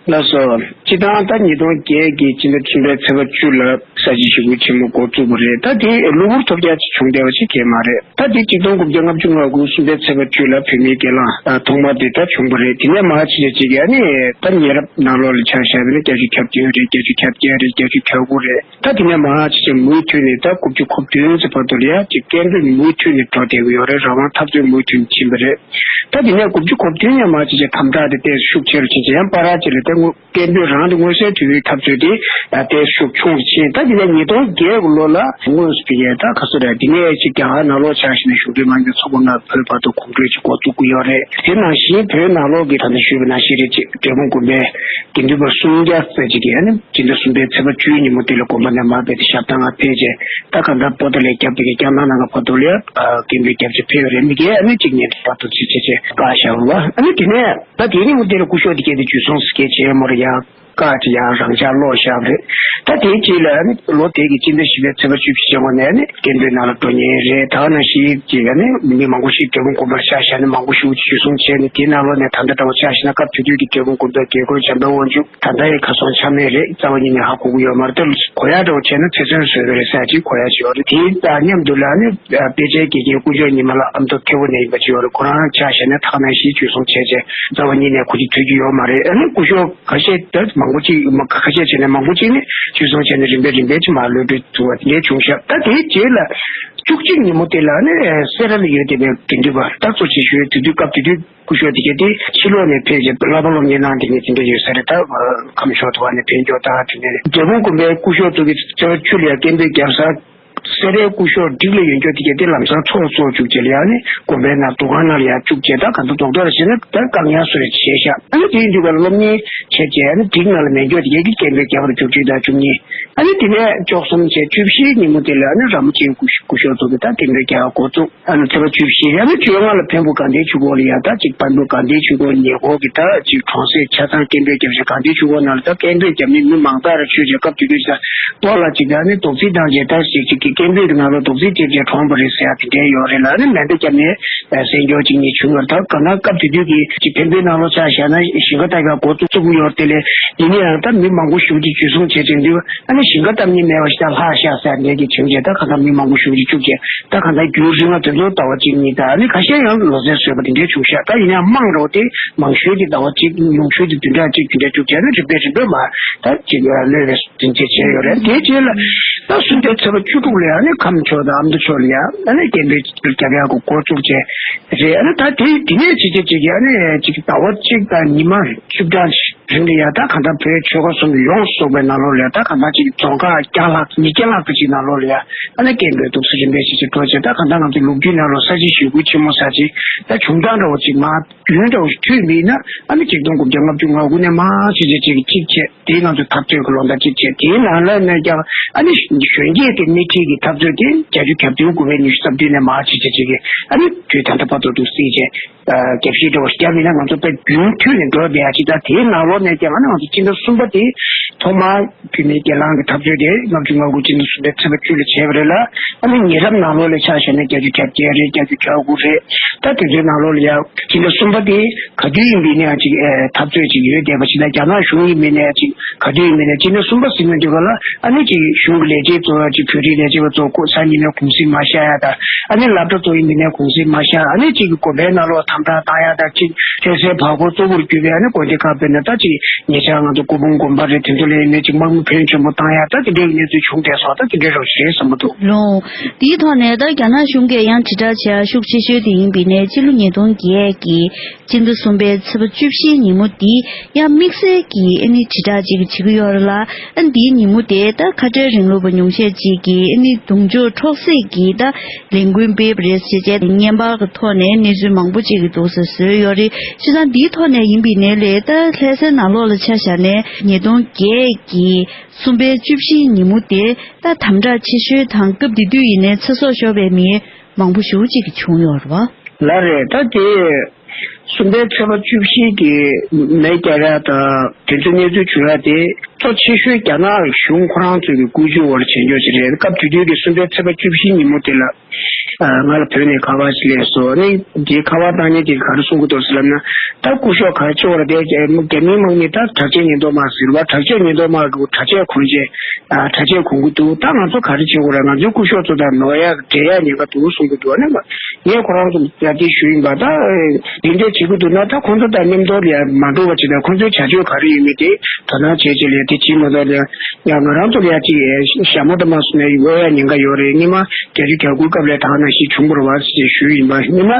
ལགས་སོ། སྤྱིར་བཏང་ད་ཉིས་སྟོང་བརྒྱད་ཀྱི་སྤྱི་ཟླ་གསུམ་པའི་ཚེས་པ་བཅུ་ལ་ས་བྱི་ཞི་རྒོལ་ཆེན་མོ་འགོ་བཙུགས་པ་རེད། ད་དེ་གློ་བུར་ཐོལ་རྒྱག་ཅིག་བྱུང་བསྡད་པ་ཞིག་གང་ཡང་མ་རེད། ད་དེ་གཅིག་སྟོང་དགུ་བརྒྱ་ལྔ་བཅུ་ང་དགུ་གསུམ་པའི་ཚེས་པ་བཅུ་ལ་བོད་མིའི་སྒེར་ལངས་ཐོག་མ་དེ་ད་བྱུང་བ་རེད། དེ་ནས་མར་ཕྱིན་ཆད་ཅིག་ཡ་ནི་ད་ཉེ་རབས་ནང་ལོགས་ལ་ཆ་བཞག་པ་ཡིན་ན་བརྒྱད་ཅུ་གྱ་བདུན་རེད། བརྒྱད་ཅུ་གྱ་བརྒྱད་རེད། བརྒྱད་ཅུ་གྱ་དགུ་རེད། ད་དེ་ནས་མར་ཕྱིན་ཆད་མུ་མཐུད་ནས་ད་དགུ་བཅུ་གོ་བདུན་ཙམ་བར་དུ་ལ་ཡ་ཅིག་སྐད་འབོད་མུ་མཐུད་ནས་འགྲོ་བསྡད་ཀྱི་ཡོད་རེད། རང་དབང་འཐབ་རྩོད་མུ་མཐུད་ནས་ཕྱིན་པ་རེད། ད་དེ་ནས་དགུ་བཅུ་གོ་བདུན་ནས་མར་ཕྱིན་ཆད་དམ་དྲག་དེ་ཏོག་ཙམ་ཤུགས་ཆེ་རུ་ཕྱིན་ཆད་ཡང་བར་ཅིག་ལ་ད་དངོས། སྐད་འབོད་རང་དེ་མངོན་གསལ་དོད་པོའི་འཐབ་རྩོད་དེ་ཏོག་ཙམ་ཤུགས་ཆུང་རུ་ཕྱིན། ད་དེ་ནས་ཉིས་སྟོང་བརྒྱད་ཀྱི་ལོ་ལ་དངོས་སུ་ཕ་གིའི་ད་ག་ཚོད་རེད། དེ་ནས་ཅིག་རྒྱ་གར་ནང་ལོགས་ཆ་བཞག་ན་གཞུང་འབྲེལ་མ་ཡིན་པའི་ཚོགས་པ་ལྔ་བོད་བར་དུ་གོམ་བགྲོད་ཅིག་འགོ་བཙུགས་ཀྱི་ཡོད་རེད། དེ་ནང་བཞིན་བོད་ནང་ལོགས་ཀྱི་ད་ལྟ་ཞུས་པ་ནང་བཞིན་རེད། ཅིག་འབྲས་སྤུངས་དགོན་པའི་དགེ་འདུན་པ་སུམ་བརྒྱ་ཙམ་ཅིག་གིས་ཨ་ནི་སྤྱི་ཟླ་གསུམ་པའི་ཚེས་པ་བཅུའི་ཉིན་མོ་དེ་ལ་དགོན་པ་ནས་མར་ཕེབས་ཏེ་ཞབས་བཏང་ང་ཕེབས་རྗེས་ད་གང་ལྟར་པོ་ཏཱ་ལའི་རྒྱབ་དེ་གི་རྒྱ་ནག་ནང་གི་བར་དུ་ལ་ཡ་སྐད་འབོད་རྒྱབ་ཅིག་ཕེབས་ཡོད་རེད། མི་སྒེར་ཨ་ནི་ཅིག་ཉེ་འབྲེལ་བར་དུ་ཅིག་བྱས་བྱས་བཀག་བཞག་པ། ཨ་ནི་དེ་ནས། ད་དེའི་ཉིན་མོ་དེ་ལ་སྐུ་ཞབས་དེ་གས་དེ་འཇུ་བཟུང་སྐད་ཆེན་མོ་རེད་ཡ། བཀའ་དེ་ཡང་རང་འཇགས་ཀློག་བཞག་པ་རེད། ད་དེའི་རྗེས་ལ་ནི་ལོ་དེ་གི་སྤྱི་ཟླ་བཞི་པའི་ཚེས་པ་བཅུ་བཞི་ཉིན་མོ་ནས་ནི་སྐད་འབོད་ནང་ལ་འགྲོ་མཁན་རེད། ད་ནང་བཞིན་རྗེས་ལ་ནི་མི་མང་པོ་ཞིག་འབྲས་སྤུངས་དགོན་པར་ཆ་བཞག་ནས་མང་པོ་ཞིག་འཇུ་བཟུང་བྱས་ནས། དེའི་ནང་ལོགས་ནས་ད་ལྟ་འདྲ་བོ་ཆ་བཞག་ན་སྐབས་དེ་དུས་ཀྱི་འབྲས་སྤུངས་དགོན་པའི་དགེ་བསྐོས་བྱམས་པའི་དབང་ཕྱུག་ད་ལྟ་ཡང་གར་སོང་ཆ་མེད་རེད། རྩ་བ་ཉིད་ནས་ཧ་གོ་གི་ཡོད་མ་རེད། ད་གོ་ཡག་འདྲ་བོ་བྱས་ན་ཚེ་བཙོན་བཟོས་པ་རེད་ཟེར་ཅིག་གོ་ཡག་ཅིག་ཡོད་རེད། དེའི་དང་མཉམ་དུ་ལ་ནི་དཔེ་ཆའི་དགེ་རྒན་སྐུ་ཞབས་ཉི་མ་ལགས་ཨ་མདོ་ཁེ་བོ་ནས་ཡིན་པ་ཅིག་ཡོད་རེད། ཁོ་རང་ཆ་བཞག་ན་ད་ག་ནང་བཞིན་འཇུ་བཟུང་བྱས་བྱས་རྩ་བ་ཉིད་ནས་གོ་རྒྱུ་ཐོས་རྒྱུ་ཡོད་མ་རེད། ཨ་ནི་སྐུ་ཞབས་ཁ་ཤས་ད་མང་པོ་ཅིག་མ་ཁ་ཤས་བྱས་ནས་མང་པོ་ཅིག་ནི་འཇུ་བཟུང་བྱས་ནས་རིམ་པས་རིམ་པས་ཅིག་མར་གློད་གྲོལ་ཐུབ་པ་དེ་འདྲ་བྱུང་ཤག་ད་དེའི་རྗེས་ལ་བཅུ་གཅིག་ཉིན་མོ་དེ་ལ་ནི་སེ་ར་ལ་ཡོད་བསྡད་པའི་དགེ་འདུན་པ་ད་གཙོ་ཆེ་ཤོས་དེ་དུས་སྐབས་དེ་དུས་སྐུ་ཞབས་དེ་གས་དེ་ཕྱི་ལོགས་ནས་ཕེབས་རྗེས་བསླབ་པ་སློབ་གཉེར་གནང་བསྡད་མཁན་དེ་འདྲ་ཡོད་ས་རེད། ད་ཁམས་ཕྱོགས་དུ་བ་ནས་ཕེབས་མགྱོགས་ད་དེ་འདྲ་རེད། འབྲས་སྤུངས་དགོན་པའི་སྐུ་ཞབས་ཚོ་གི་ཚེས་པ་བཅུ་ལ་ཡ་སྐད་འབོད་བརྒྱབ་ས། སེ་རའི་སྐུ་ཞབས་བསྒྲིགས་ལ་ཡོད་མགྱོགས་དེ་གས་དེ་ལམ་སང་ཚོགས་གཙོ་བཅུག་བྱས་ལ་ཡ་ནི་དགོན་པའི་ནང་འདུ་ཁང་ནང་ལ་ཡ་བཅུག་བྱས། ད་ག་འདྲ་རྡོག་རྡོག་ལ་བྱས་ན་ད་བཀག་ཉར་བཟོ་རེ་བྱས་ཤག་ཨ་ནི་དེའི་མཇུག་ལ་སློབ་གཉེར་བྱས་བྱས་ཨ་ནི་བསྒྲིགས་ནང་ལ་མེད་མགྱོགས་དེ་གས་ཀྱི་སྐད་འབོད་རྒྱག་པར་བཅུ་གཅིག་དང་བཅུ་གཉིས། ཨ་ནི་དེ་ནས་བཅུ་གསུམ་བྱས་བཅུ་བཞིའི་ཉིན་མོ་དེ་ལ་ཨ་ནི་ར་མོ་ཆེའི་སྐུ་སྐུ་ཞབས་ཚོ་གི་ད་སྐད་འབོད་རྒྱག་འགོ་བཙུགས། ཨ་ནི་ཚེས་པ་བཅུ་བཞི་ཨ་ནི་བཅོ་ལྔ་ལ་འཕན་པོ་དགའ་ལྡན་ཆོས་འཁོར་ལ་ཡ་ད་ཅིག་འཕན་པོ་དགའ་ལྡན་ཆོས་འཁོར་ཉེ་འཁོར་གྱི་ད་ཅིག་གྲོང་གསེབ་ཆ་ཚང་སྐད་འབོད་རྒྱབ་བྱས། དགའ་ལྡན་ཆོས་འཁོར་ནང་ལ་ད་སྐད་འབོད་རྒྱབ་མི་མི་མང་དག་རེ་ཆོས་བྱས། སྐབས་དེ་དུས་ད་ནི་རྡོག་རྫིས་བཏང་བྱས་ད་ཅིག་ཅིག་གི་སྐད་འབོད་ཀྱི་ནང་ལ་རྡོག་རྫིས་སྤྲད་བྱས་གྲོངས་པ་རེད་ཟེར་ཡ་དེ་འདྲ་ཡོད་རེད་ལ། ཨ་ནི་མེ་མདའ་བརྒྱབ་ནས་ཨ་བསད་རྐྱང་ཅིག་གཉིས་བྱུང་ཡོད་རེད། ད་ག་ན་སྐབས་དེ་དུས་ཀྱི་ཅིག་འཕན་པོའི་ནང་ལོགས་ཆ་བཞག་ན་ཞིང་ཁ་ལྟ་ག་འགོ་བཙུགས་ཡོད་རེད་དེ་ལས། ཡིན་ན་ཡང་ད་མི་མང་པོ་ཞེ་པོ་ཅིག་འཇུ་བཟུང་བྱས་བྱས་འདུག་ཨ་ནི་ཞིང་ཁ་བཏབ་མཁན་མེད་པ་ཞིག་ད་ལྷག་ཤག་ཟེར་ནས་ཀྱི་བྱུང་རྗེས་ད་གང་ལྟར་མི་མང་པོ་ཞེ་པོ་ཅིག་བཅུག་རྗེས་ད་གང་ལྟར་རྒྱུན་རིང་ལ་དེ་ཚོ་ཟླ་བ་གཅིག་གཉིས་དང་ཨ་ནི་ཁ་ཤས་ཡང་ལོ་ཚད་བཟོས་པ་དེ་འདྲའི་བྱུང་ཤག་ད་ཡིན་ན་མང་རུ་དེ་མང་ཤོས་ཀྱི་ཟླ་བ་གཅིག་ཉུང་ཤོས་ཀྱི་བདུན་ཕྲག་གཅིག་དེ་འདྲ་བཅུག་རྗེས་ཨ་ནི་རིམ་པས་རིམ་པས་མར་ད་ཅིག་གློད་པའི་དོན་ཆེན་བྱས་ཡོད་རེད། དེའི་རྗེས་ལ་ད་གསུམ་པའི་ཚེས་པ་བཅུ་དྲུག་ལ་ཨ་ནི་ཁམས་ཕྱོགས་དང་ཨ་མདོ་ཕྱོགས་ལ་ཡང་ཨ་ནི་སྐད་འབོད་རྒྱབ་ཡག་གི་འགོ་བཙུགས་བྱས་རེད། ཨ་ནི་ད་དེ་དེ་ནས་ཅིག་ཅིག་ཅིག་ཨ་ནི་ཅིག་ཟླ་བ་གཅིག་དང་ཉི་མ་བཅུ་ཕྲག་རིང་ལ་ཡ་ད་གང་ལྟར་བོད་ཆོལ་ཁ་གསུམ་ཡོངས་སུ་རྫོགས་པའི་ནང་ལོགས་ལ་ཡ་ད་གང་ལྟར་ཅིག་རྫོང་ཁག་བརྒྱ་ལྷག་ཉིས་བརྒྱ་ལྷག་ཙམ་ཅིག་ནང་ལོགས་ལ་ཡ་ཨ་ནི་སྐད་འབོད་འདུག་སེ་རིམ་པས་ཅིག་ཅིག་འགྲོ་བྱས། ད་གང་ལྟར་ང་ཚོ་ལོ་རྒྱུས་ནང་ལོགས་ས་བྱི་ཞི་རྒོལ་ཆེན་མོ་ཟེར་ཅིག་ད་བྱུང་སྟངས་འདྲ་བོ་ཅིག་མར་རྒྱུན་འདྲ་བོ་ཞིག་ཐོས་མེད་ན། ཨ་ནི་ཆིག་སྟོང་དགུ་བརྒྱ་ལྔ་བཅུ་ང་དགུ་ནས་མར་ཕྱིན་ཆད་ཅིག་གཅིག་བྱས། དེའི་ནང་དུ་འཐབ་རྩོད་ཀྱི་ལོ་ཟླ་གཅིག་བྱས། དེའི་ནང་ལ་ནས་ཀྱང་ཨ་ནི་གཞོན་སྐྱེས་ཀྱི་སྣེ་ཁྲིད་ཀྱི་འཐབ་རྩོད་དེ་བརྒྱད་ཅུ་གྱ་བདུན་དགུ་པའི་ཉི་ཤུ་རྩ་བདུན་ནས་མར་ཕྱིན་ཆད་ཅིག་གི་ཨ་ནི་དུས་ད་ལྟ་བར་དུ་འདུག་སེ་བྱས། རྒྱབ་བཤིག་འདྲ་བོ་ཞིག་བརྒྱབ་ཡིན་ན་ང་ཚོ་དཔེ་རྒྱུན་མཐུད་ནས་འགྲོ་བསྡད་ཡ་ཅིག་ད་དེའི་ནང་ལོགས་ནས་ཀྱང་ཨ་ནི་ང་ཚོ་སྤྱི་ཟླ་གསུམ་པ་དེ་ཐོག་མར་བོད་མིའི་སྒེར་ལངས་ཀྱི་འཐབ་རྩོད་དེ་ལྔ་བཅུ་ང་དགུ་སྤྱི་ཟླ་གསུམ་པའི་ཚེས་པ་བཅུ་ལ་བྱས་པ་རེད་ལ། ཨ་ནི་ཉེ་རབས་ནང་ལོགས་ལ་ཆ་བཞག་ན་བརྒྱད་ཅུ་གྱ་བརྒྱད་རེད། བརྒྱད་ཅུ་གྱ་དགུ་རེད། ད་དེ་ཚོའི་ནང་ལོགས་ལ་ཡ་སྤྱི་ཟླ་གསུམ་པ་དེ་ག་དུས་ཡིན་པའི་ནས་ཅིག་འཐབ་རྩོད་ཅིག་ཡོད་བསྡད་པ་ཅིག་ན། རྒྱ་ནག་གཞུང་ཡིན་པའི་ནས་ཅིག་ག་དུས་ཡིན་པའི་ནས་སྤྱི་ཟླ་གསུམ་པ་ཟིན་ན་འདི་ག་ལ་ཨ་ནི་ཅིག་གཞུང་གི་ལས་བྱེད་ཚོ་ཅིག་བོད་རིགས་ལས་བྱེད་པ་ཚོ་ཁོ་སང་ཉིན་ནས་གུང་སེང་མ་བཞག་ཡ་དང་། ཨ་ནི་སློབ་གྲྭ་ཚོ་ཡིན་པའི་ནས་གུང་སེང་མ་བཞག་ཨ་ནི་ཅིག་གི་དགོན་པའི་ནང་ལོགས་དམ་དྲག་བཏང་ཡ་དང་། ཅིག་ཆོས་སྲིད་བར་སྐོར་གཙོ་བོར་གྱུར་པའི་ཨ་ནི་དགོན་སྡེ་ཁག་དཔེར་ན་ད་ཅིག་ཉེ་ཆར་ང་ཚོ་སྐུ་ཕུང་དགོན་པ་རེད། དེ་ཚོ་ལ་ཡིན་ནས་ཅིག་དམག་མི་ཕོན་ཆེན་པོ་བཏང་ཡ་ད་དེ་འདྲའི་གནས་ཚུལ་བྱུང་བསྡད་སོང་། ད་དེ་འདྲའི་རོགས་ཞེས་བསམ་གྱི་འདུག་ལོ། དེའི་ཐོག་ནས་ད་རྒྱ་ནག་གཞུང་གིས་ཡང་དྲིལ་བསྒྲགས་བྱས་ཤུགས་ཆེ་ཤོས་དེ་ཡིན་པའི་ནས་ཕྱི་ལོ་ཉིས་སྟོང་བརྒྱད་ཀྱི་སྤྱི་ཟླ་གསུམ་པའི་ཚེས་པ་བཅུ་བཞིའི་ཉིན་མོ་འདི་ཡང་དམིགས་བསལ་གྱི་ཨ་ནི་དྲིལ་བསྒྲགས་ཅིག་བྱེད་ཀྱི་ཡོད་རེད་ལ། ཨ་ནི་འདིའི་ཉིན་མོ་དེ་ད་ཁ་བྲལ་རིང་ལུགས་པ་ཉུང་ཤས་ཅིག་གིས་ཨ་ནི་གདུང་ཕྱོགས་འཕྲོག་སྲེག་གི་ད་ལས་འགུལ་སྤེལ་བ་རེད་ཟེར་བྱས་བརྙན་པར་གྱི་ཐོག་ནས་གནས་ཚུལ་མང་པོ་ཅིག་གི་འདུག་སེ་བཟོས་ཡོད་རེད། བྱས་ཙང་འདིའི་ཐོག་ནས་ཡིན་པའི་ནས་ལས་ད་ལྷ་སའི་ནང་ལོགས་ལ་ཆ་བཞག་ནས་ཉིས་སྟོང་བརྒྱད་ཀྱི་གསུམ་པའི་བཅུ་བཞིའི་ཉིན་མོ་དེ་ད་དམ་དྲག་ཆེ་ཤོས་དང་སྐབས་དེ་དུས་ཡིན་ནའི་ཚེ་སྲོག་ཤོར་བའི་མི་མང་པོ་ཞེ་པོ་ཅིག་བྱུང་ཡོད་རེད་བ། ལགས་རེད། ད་དེ་གསུམ་པའི་ཚེས་པ་བཅུ་བཞི་གི་མེ་བརྒྱབ་ཡ་དང་དེ་ཚོའི་གནས་ཚུལ་བྱུང་ཡ་དེ་གཙོ་ཆེ་ཤོས་རྒྱ་ནག་གཞུང་ཁོ་རང་ཚོའི་གི་བཀོད་ཇུས་འོག་ལ་བྱེད་འཇོག་ཅིག་རེད། སྐབས་དེ་དུས་ཀྱི་གསུམ་པའི་ཚེས་པ་བཅུ་བཞི་ཉིན་མོ་དེ་ལ་ ང་ལ་བོད་ནས་ཁ་པར་ཞིག་སླེབས་སོང་། ཨ་ནི་དེ་ཁ་པར་བཏང་མཁན་དེ་ག་རེ་གསུང་གི་འདུག་ཟེར་ལབ་ན། ད་སྐུ་ཞབས་ག་རེ་བྱེད་དགོས་རེད་དེ། རྒྱ་མིའི་དམག་མི་ད་དྲག་ཆས་ཉེན་རྟོག་དམག་ཟེར་བ། དྲག་ཆས་ཉེན་རྟོག་དམག་གི་དྲག་ཆས་གོན་ཆས། དྲག་ཆས་གོན་གི་འདུག་ད་ང་ཚོ་ག་རེ་བྱེད་དགོས་རེད། ང་ཚོའི་སྐུ་ཞབས་ཚོ་དང་ནོར་ཡག་འབྲལ་ཡག་ཉེན་ཁ་འདུག་གསུང་གི་འདུག་ཨ་ནི་ངས་ཁོ་རང་ཚོ་ལ་དེ་ཞུས་ཡིན་པ། ད་དེ་འདྲ་བྱེད་ཀྱི་འདུག་ན། ད་ཁོང་ཚོ་དང་མཉམ་དུ་ལ་ཡ་མ་འགྲོ་བ་བྱེད་ན། ཁོང་ཚོའི་བྱ་སྤྱོད་ག་རེ་ཡོད་མེད་དེ་དོ་སྣང་བྱེད་བྱེད་ལ་ཡ་དེ་བྱེད་མ་ཐུབ་ན། ཡ་ང་རང་ཚོ་ལ་ཡ་ཅིག་ཞྭ་མོ་དང་མ་སོང་ན་ཡོད་ཡ་ཉེན་ཁ་ཡོད་རེད། སྔོན་མ་བརྒྱད་ཅུ་གྱ་དགུའི་སྐབས་ལ་ད་ག་ནང་བཞིན་བྱུང་བ་རེད་བ་ཞེས་ཞུས་ཡིན་པ། སྔོན་མ་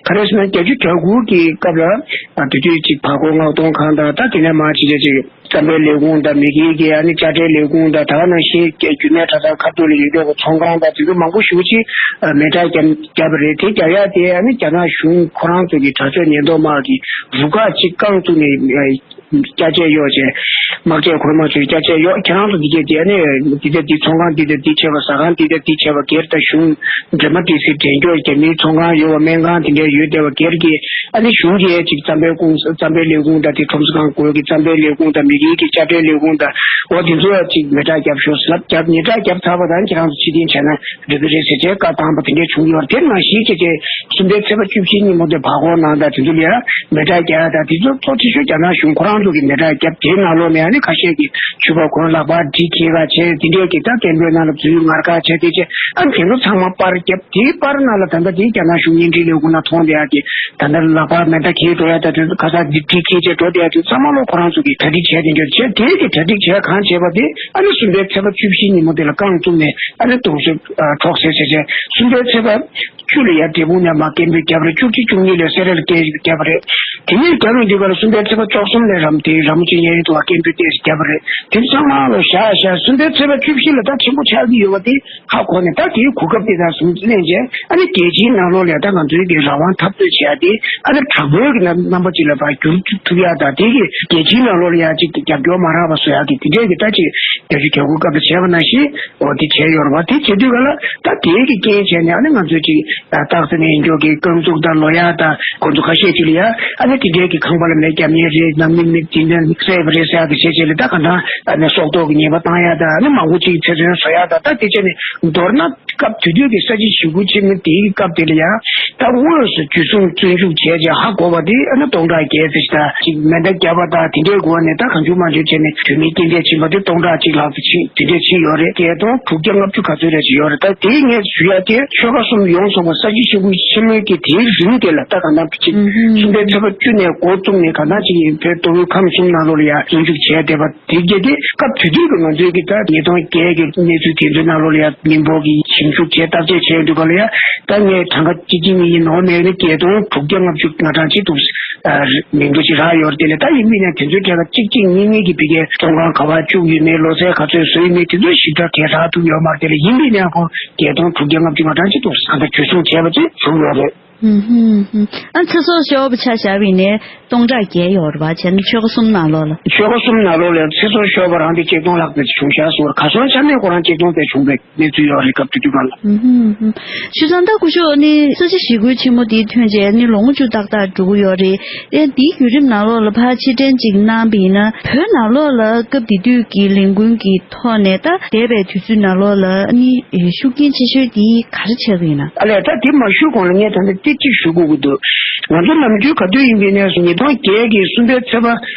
ག་རེ་ཟེར་ན། བརྒྱད་ཅུ་གྱ་དགུ་གི་སྐབས་ལ་དེ་དུས་ཅིག་བར་སྐོར་མངགས་གཏོང་ཁང་དང་། ད་དེ་ནས་མར་ཅིག་ཅིག་རྩམ་པའི་ལས་ཁུངས་དང་། མི་སྒེར་གྱི་ཨ་ནི་དཔྱ་ཁྲལ་ལས་ཁུངས་དང་། ད་ག་ནང་བཞིན་རྒྱུ་ནོར་གྲྭ་ཚང་ཁ་ཐོག་ལ་ཡོད་པའི་ཚོང་ཁང་དང་། དེ་ཚོ་མང་པོ་ཞེ་པོ་ཅིག་མེ་སྲེག་བརྒྱབ་བརྒྱབ་པ་རེད། དེ་རྒྱག་ཡག་དེ་ཨ་ནི་རྒྱ་ནག་གཞུང་ཁོ་རང་ཚོ་གི་དྲག་ཆས་ཉེན་རྟོག་དམག་གི་རུ་ཁག་ཅིག་རྐང་བཙུགས་ནས་ཨ་སྐྱ་ཆས་གཡོག་བྱས། དམག་ཆས་གོན་མ་ཚུལ་སྐྱ་ཆས་གཡོག་ཁྱེད་རང་ཚོ་འདི་གས་དེ་ཨ་ནི་འདི་དེ་འདི་ཚོང་ཁང་འདི་དེ་འདི་བྱས་པ། ཟ་ཁང་འདི་དེ་འདི་བྱས་པ། སྒེར་དང་གཞུང་འབྲེལ་མ་བསྒྲིགས་སའི་འགྲན་རྒྱོ་རྒྱ་མིའི་ཚོང་ཁང་ཡོད་པ། སྨན་ཁང་དེ་འདྲ་ཡོད་བསྡད་པ། སྒེར་གྱི་ཨ་ནི་གཞུང་གི་ཅིག་རྩམ་པའི་ཁོངས། རྩམ་པའི་ལས་ཁུངས་དང་། དེ་ཁྲོམ་ས་ཁང་སྐོར་གྱི་རྩམ་པའི་ལས་ཁུངས་དང་། མི་སྒེར་གྱི་དཔྱ་ཁྲལ་ལས་ཁུངས་དང་། འོ་དེ་ཚོ་ཅིག་མེ་སྲེག་བརྒྱབ་ཤོག་ཟེར་ལབ་བརྒྱབ། མེ་སྲེག་བརྒྱབ་ཚར་བ་དང་ཁྱེད་རང་ཚོ་ཕྱིར་འཐེན་བྱས་ན་འགྲིག་གི་རེད་ཟེར་བྱས་བཀའ་བཏང་བ་དེ་འདྲ་བྱུང་ཡོད་རེད། དེ་ནང་བཞིན་བྱས་བྱས་གསུམ་པའི་ཚེས་པ་བཅུ་བཞི་ཉིན་མོ་དེ་བར་སྐོར་ནང་དང་དེ་ཚོ་ལ་ཡ་མེ་སྲེག་བརྒྱབ་ཡ་དང་། དེ་ཚོ་གཙོ་ཆེ་ཤོས་རྒྱ་ནག་གཞུང་ཁོ་རང་ཚོ་གིས་མེ་སྲེག་བརྒྱབ། དེའི་ནང་ལོགས་ནས་ཨ་ནི་ཁ་ཤས་ཀྱིས་ཕྱུ་པ་གོན། ལག་པར་གྲི་འཁྱེར་ག་བྱས། དེ་འདྲས་ཀྱི་ད་སྐད་འབོད་ནང་ལ་འཛུལ། ངར་ག་བྱས། དེ་བྱས་ཨ་ནི་དེ་ཚོ་ཚང་མ་པར་བརྒྱབ། དེའི་པར་ནང་ལ་ད་ལྟ་དེ་རྒྱ་ནག་གཞུང་བརྙན་འཕྲིན་ལས་ཁུངས་ནང་མཐོང་བསྡད་ཡ་གི། ད་ལྟ་ལག་པར་མེ་མདའ་འཁྱེར་འགྲོ་ཡ་དང་། དེ་ཚོ་ཁ་སང་འདི་གྲི་འཁྱེར་བྱས་འགྲོ་བསྡད་ཡ་དེ་ཚང་མ་ལོ་ཁོ་རང་ཚོ་གིས་གྲ་སྒྲིག་བྱས། དེ་འདྲས་བྱས། དེ་གི་གྲ་སྒྲིག་བྱས་གང་བྱས་པ་དེ་ཨ་ནི་གསུམ་པའི་ཚེས་པ་བཅུ་བཞི་ཉིན་མོ་དེ་ལ་རྐང་བཙུགས་ནས་ཨ་ནི་གདུང་སེམས་འཕྲོག་སེལ་བྱས་བྱས། གསུམ་པའི་ཚེས་པ་བཅུ་ལ་ཡ་འབྲས་སྤུངས་ནས་མར་སྐད་འབོད་བརྒྱབ་པ་རེད། བཅུ་གཅིག་བཅུ་གཉིས་ལ་སེ་ར་ལ་སྐད་འབོད་བརྒྱབ་པ་རེད། དེ་ནས་རྒྱབ་ཡོང་དུས་ག་ལ་གསུམ་པའི་ཚེས་པ་བཅུ་གསུམ་ལ་རམ་དེ་ར་མོ་ཆེ་གཡས་གཡོན་དུ་བ་སྐད་འབོད་ཏོག་ཙམ་བརྒྱབ་པ་རེད། དེ་ཚང་མ་ལོ་བཞག་བཞག་གསུམ་པའི་ཚེས་པ་བཅུ་བཞི་ལ་ད་ཆེན་པོ་ཆགས་ཀྱི་ཡོད་པ་དེ་ཧ་གོ་ནས། ད་དེའི་གོ་སྐབས་དེ་དང་ཟུང་ལེན་བྱས། ཨ་ནི་རྒྱལ་སྤྱིའི་ནང་ལོགས་ལ་ཡ་ད་ང་ཚོའི་གི་རང་དབང་འཐབ་རྩོད་བྱེད་ཡ་དེ་ཨ་ནི་དྲག་པོའི་གི་རྣམ་རྣམ་པ་ཅིག་ལ་ཕར་འགྱུར་ཐུབ་ཡ་དང་། དེ་གི་རྒྱལ་སྤྱིའི་ནང་ལོགས་ལ་ཡ་ཅིག་རྒྱབ་སྐྱོར་མ་རག་པ་བཟོ་ཡ་གི་དེ་འདྲའི་གི་ད་ཅིག་བརྒྱད་ཅུ་གྱ་དགུ་སྐབས་ལ་བྱས་པ་ནང་བཞིན། འོ་དེ་བྱས་ཡོད་རེད་བ། དེ་བྱེད་དུས་ག་ལ་ད་དེའི་གི་རྐྱེན་བྱས་ནས་ཨ་ནི་ང་ཚོས་ཅིག་སྟག་རྩེ་ནས་ཡིན་ཆོག་གི་རྐང་བཙུགས་དང་ལོ་ཡག་དང་ཁོང་ཚོ་ཁ་ཤས་ཅིག་ལ་ཡ་ཨ་ནི་དེ་འདྲའི་གི་ཁང་པ་ལ་མེ་བརྒྱབ་ཉེན་རེད། ནང་མི་མི་དེ་འདྲ་བསད་པ་རེད་ཟེར་ཡག་གི་བྱས་བྱས་ལ། ད་ག་འདྲ་ཨ་ནི་སྲོག་ཐོག་གི་ཉེས་པ་བཏང་ཡ་དང་། ཨ་ནི་མང་པོ་ཅིག་ཚེ་བཙོན་བཟོ་ཡ་དང་། ད་དེ་བྱས་ནས་མདོར་ན་སྐབས་དེ་དུས་ཀྱི་ས་བྱི་ཞི་རྒོལ་ཆེན་མོ་དེའི་སྐབས་དེ་ལ་ཡ་ད་དངོས་སུ་འཇུ་བཟུང་བཙོན་འཇུག་བྱས་བྱས་ཧ་གོ་བ་དེ་ཨ་ནི་སྟོང་ཕྲག་བརྒྱད་ཙམ་ཞིག་དང་། ཅིག་མེ་མདའ་བརྒྱབ་པ་དང་དེ་འདྲའི་སྒོ་ནས་ད་གང་བྱུང་མང་བྱུང་བྱས་ནས་བོད་མི་རྐྱེན་འདས་ཕྱིན་པ་དེ་སྟོང་ཕྲག་གཅིག་ལྷག་ཙམ་ཕྱིན། དེ་འདྲ་ཕྱིན་ཡོད་རེད། བརྒྱད་སྟོང་དྲུག་བརྒྱ་ལྔ་བཅུ་ག་ཚོད་རེ་ཞིག་ཡོད་རེད། ད་དེ་ངས་ཞུ་ཡ་དེ་ཆོལ་ཁ་གསུམ་ཡོངས་རྫོགས་པ་ས་བྱི་ཞི་རྒོལ་ཆེན་མོའི་གི་དེའི་རིང་དེ་ལ། ད་གང་ལྟར་ཅིག་གསུམ་པའི་ཚེས་པ་བཅུ་ནས་འགོ་བཙུགས་ནས་གང་ལྟར་ཅིག་བོད་མདོ་དབུས་ཁམས་གསུམ་ནང་ལོགས་ལ་ཡ་བཙོན་འཇུག་བྱས་བསྡད་པ་དེ་གྱད་དེ། སྐབས་དེ་དུས་ཀྱི་ང་ཚོའི་གི་ད་ཉིས་སྟོང་བརྒྱད་ཀྱི་གནས་ཚུལ་དེ་ཚོའི་ནང་ལོགས་ལ་ཡ་མི་འབོར་གྱི་ཞིབ་འཇུག་བྱས་བརྟག་དཔྱད་བྱས་འདུག་ག་ལ་ཡ། ད་ངས་གྲངས་ཀ་གཅིག་གཅིག་གཉིས་གཉིས་ནོར་མེད་ནས་བརྒྱད་སྟོང་དྲུག་བརྒྱ་ལྔ་བཅུ་ང་གྲངས་ཅིག་འདུག་ཨ་མི་འདུག་ཅིག་རག་ཡོད་རེད། དེ་ལས་ད་ཡིན་མིན་ནས་དེ་ཚོའི་གྲས་ལ་གཅིག་གཅིག་གཉིས་གཉིས་ཀྱི་བི་གའི་ཚོང་ཁང་ག་བ་བཅུག་ཡོད་མེད། ལོ་ཚད་ག་ཚོད་བཟོས་ཡོད་མེད། དེ་ཚོ་ཞིབ་ཕྲ་གས་རག་ཐུབ་ཡོད་མ་རེད། དེ་ལས་ཡིན་མིན་ནས་ཁོང་བརྒྱད་སྟོང་དྲུག་བརྒྱ་ལྔ་བཅུ་ང་གྲངས་ཅིག་འདུག་ཨ་ད་འཇུ་བཟུང་བྱས་པ་ཅིག་བྱུང་ཡོད་རེད། ཨུམ་ཧུམ་ཧུམ། ཨ་ཚེ་སྲོག་ཤོར་བ་ཆ་བཞག་པ་ཡིན་ནའི་སྟོང་ཕྲག་བརྒྱད་ཡོད་རེད་བ། བྱས་ན་ཆོལ་ཁ་གསུམ་ནང་ལོགས་ལ། ཆོལ་ཁ་གསུམ་ནང་ལོགས་ལ་ཚེ་སྲོག་ཤོར་བ་རང་དེ་ཆིག་སྟོང་ལྷག་ཙམ་བྱུང་ཤག་ཟེར་བ། གར་སོང་ཆ་ནས་ཁོ་རང་ཆིག་སྟོང་དེ་བྱུང་བའི་གནས་ཚུལ་ཡོད་རེད། སྐབས་དེ་དུས་སྒང་ལ། ཨུམ་ཧུམ་ཧུམ། བྱས་ཙང་ད་སྐུ་ཞབས་ནི་ས་བྱི་ཞི་རྒོལ་ཆེན་མོ་འདི་ཐོན་རྗེས་ནི་ལོ་ངོ་བཅུ་ཏག་ཏག་འགྲོ་གི་ཡོད་རེད། ཨེ་འདིའི་བརྒྱུད་རིམ་ནང་ལོགས་ལ་ཕར་ཕྱིར་དྲན་ཅིག་གནང་བ་ཡིན་ན། བོད་ནང་ལོགས་ལ་སྐབས་དེ་དུས་ཀྱི་ལས་འགུལ་གྱི་ཐོག་ནས་ད་འདས་པའི་དུས་ཚོད་ནང་ལོགས་ལ་ནི་ཤུགས་རྐྱེན་ཆེ་ཤོས་འདི་ག་རེ་ཆགས་ཀྱི་ཡིན་ན། ཨ་ལས། ད་དེ་མ་ཞུས་གོང་ལ་ངས་ད་ལྟ་ཏིག་ཅིག་ཞུ་དགོས་ཀྱི་འདུག་ང་ཚོ་ནམ་རྒྱུན་ག་དུས་ཡིན་པའི་གནས་སུ་ཉིས་སྟོང་བརྒྱད་ཀྱི་གསུམ་པའི་ཚེས་པ་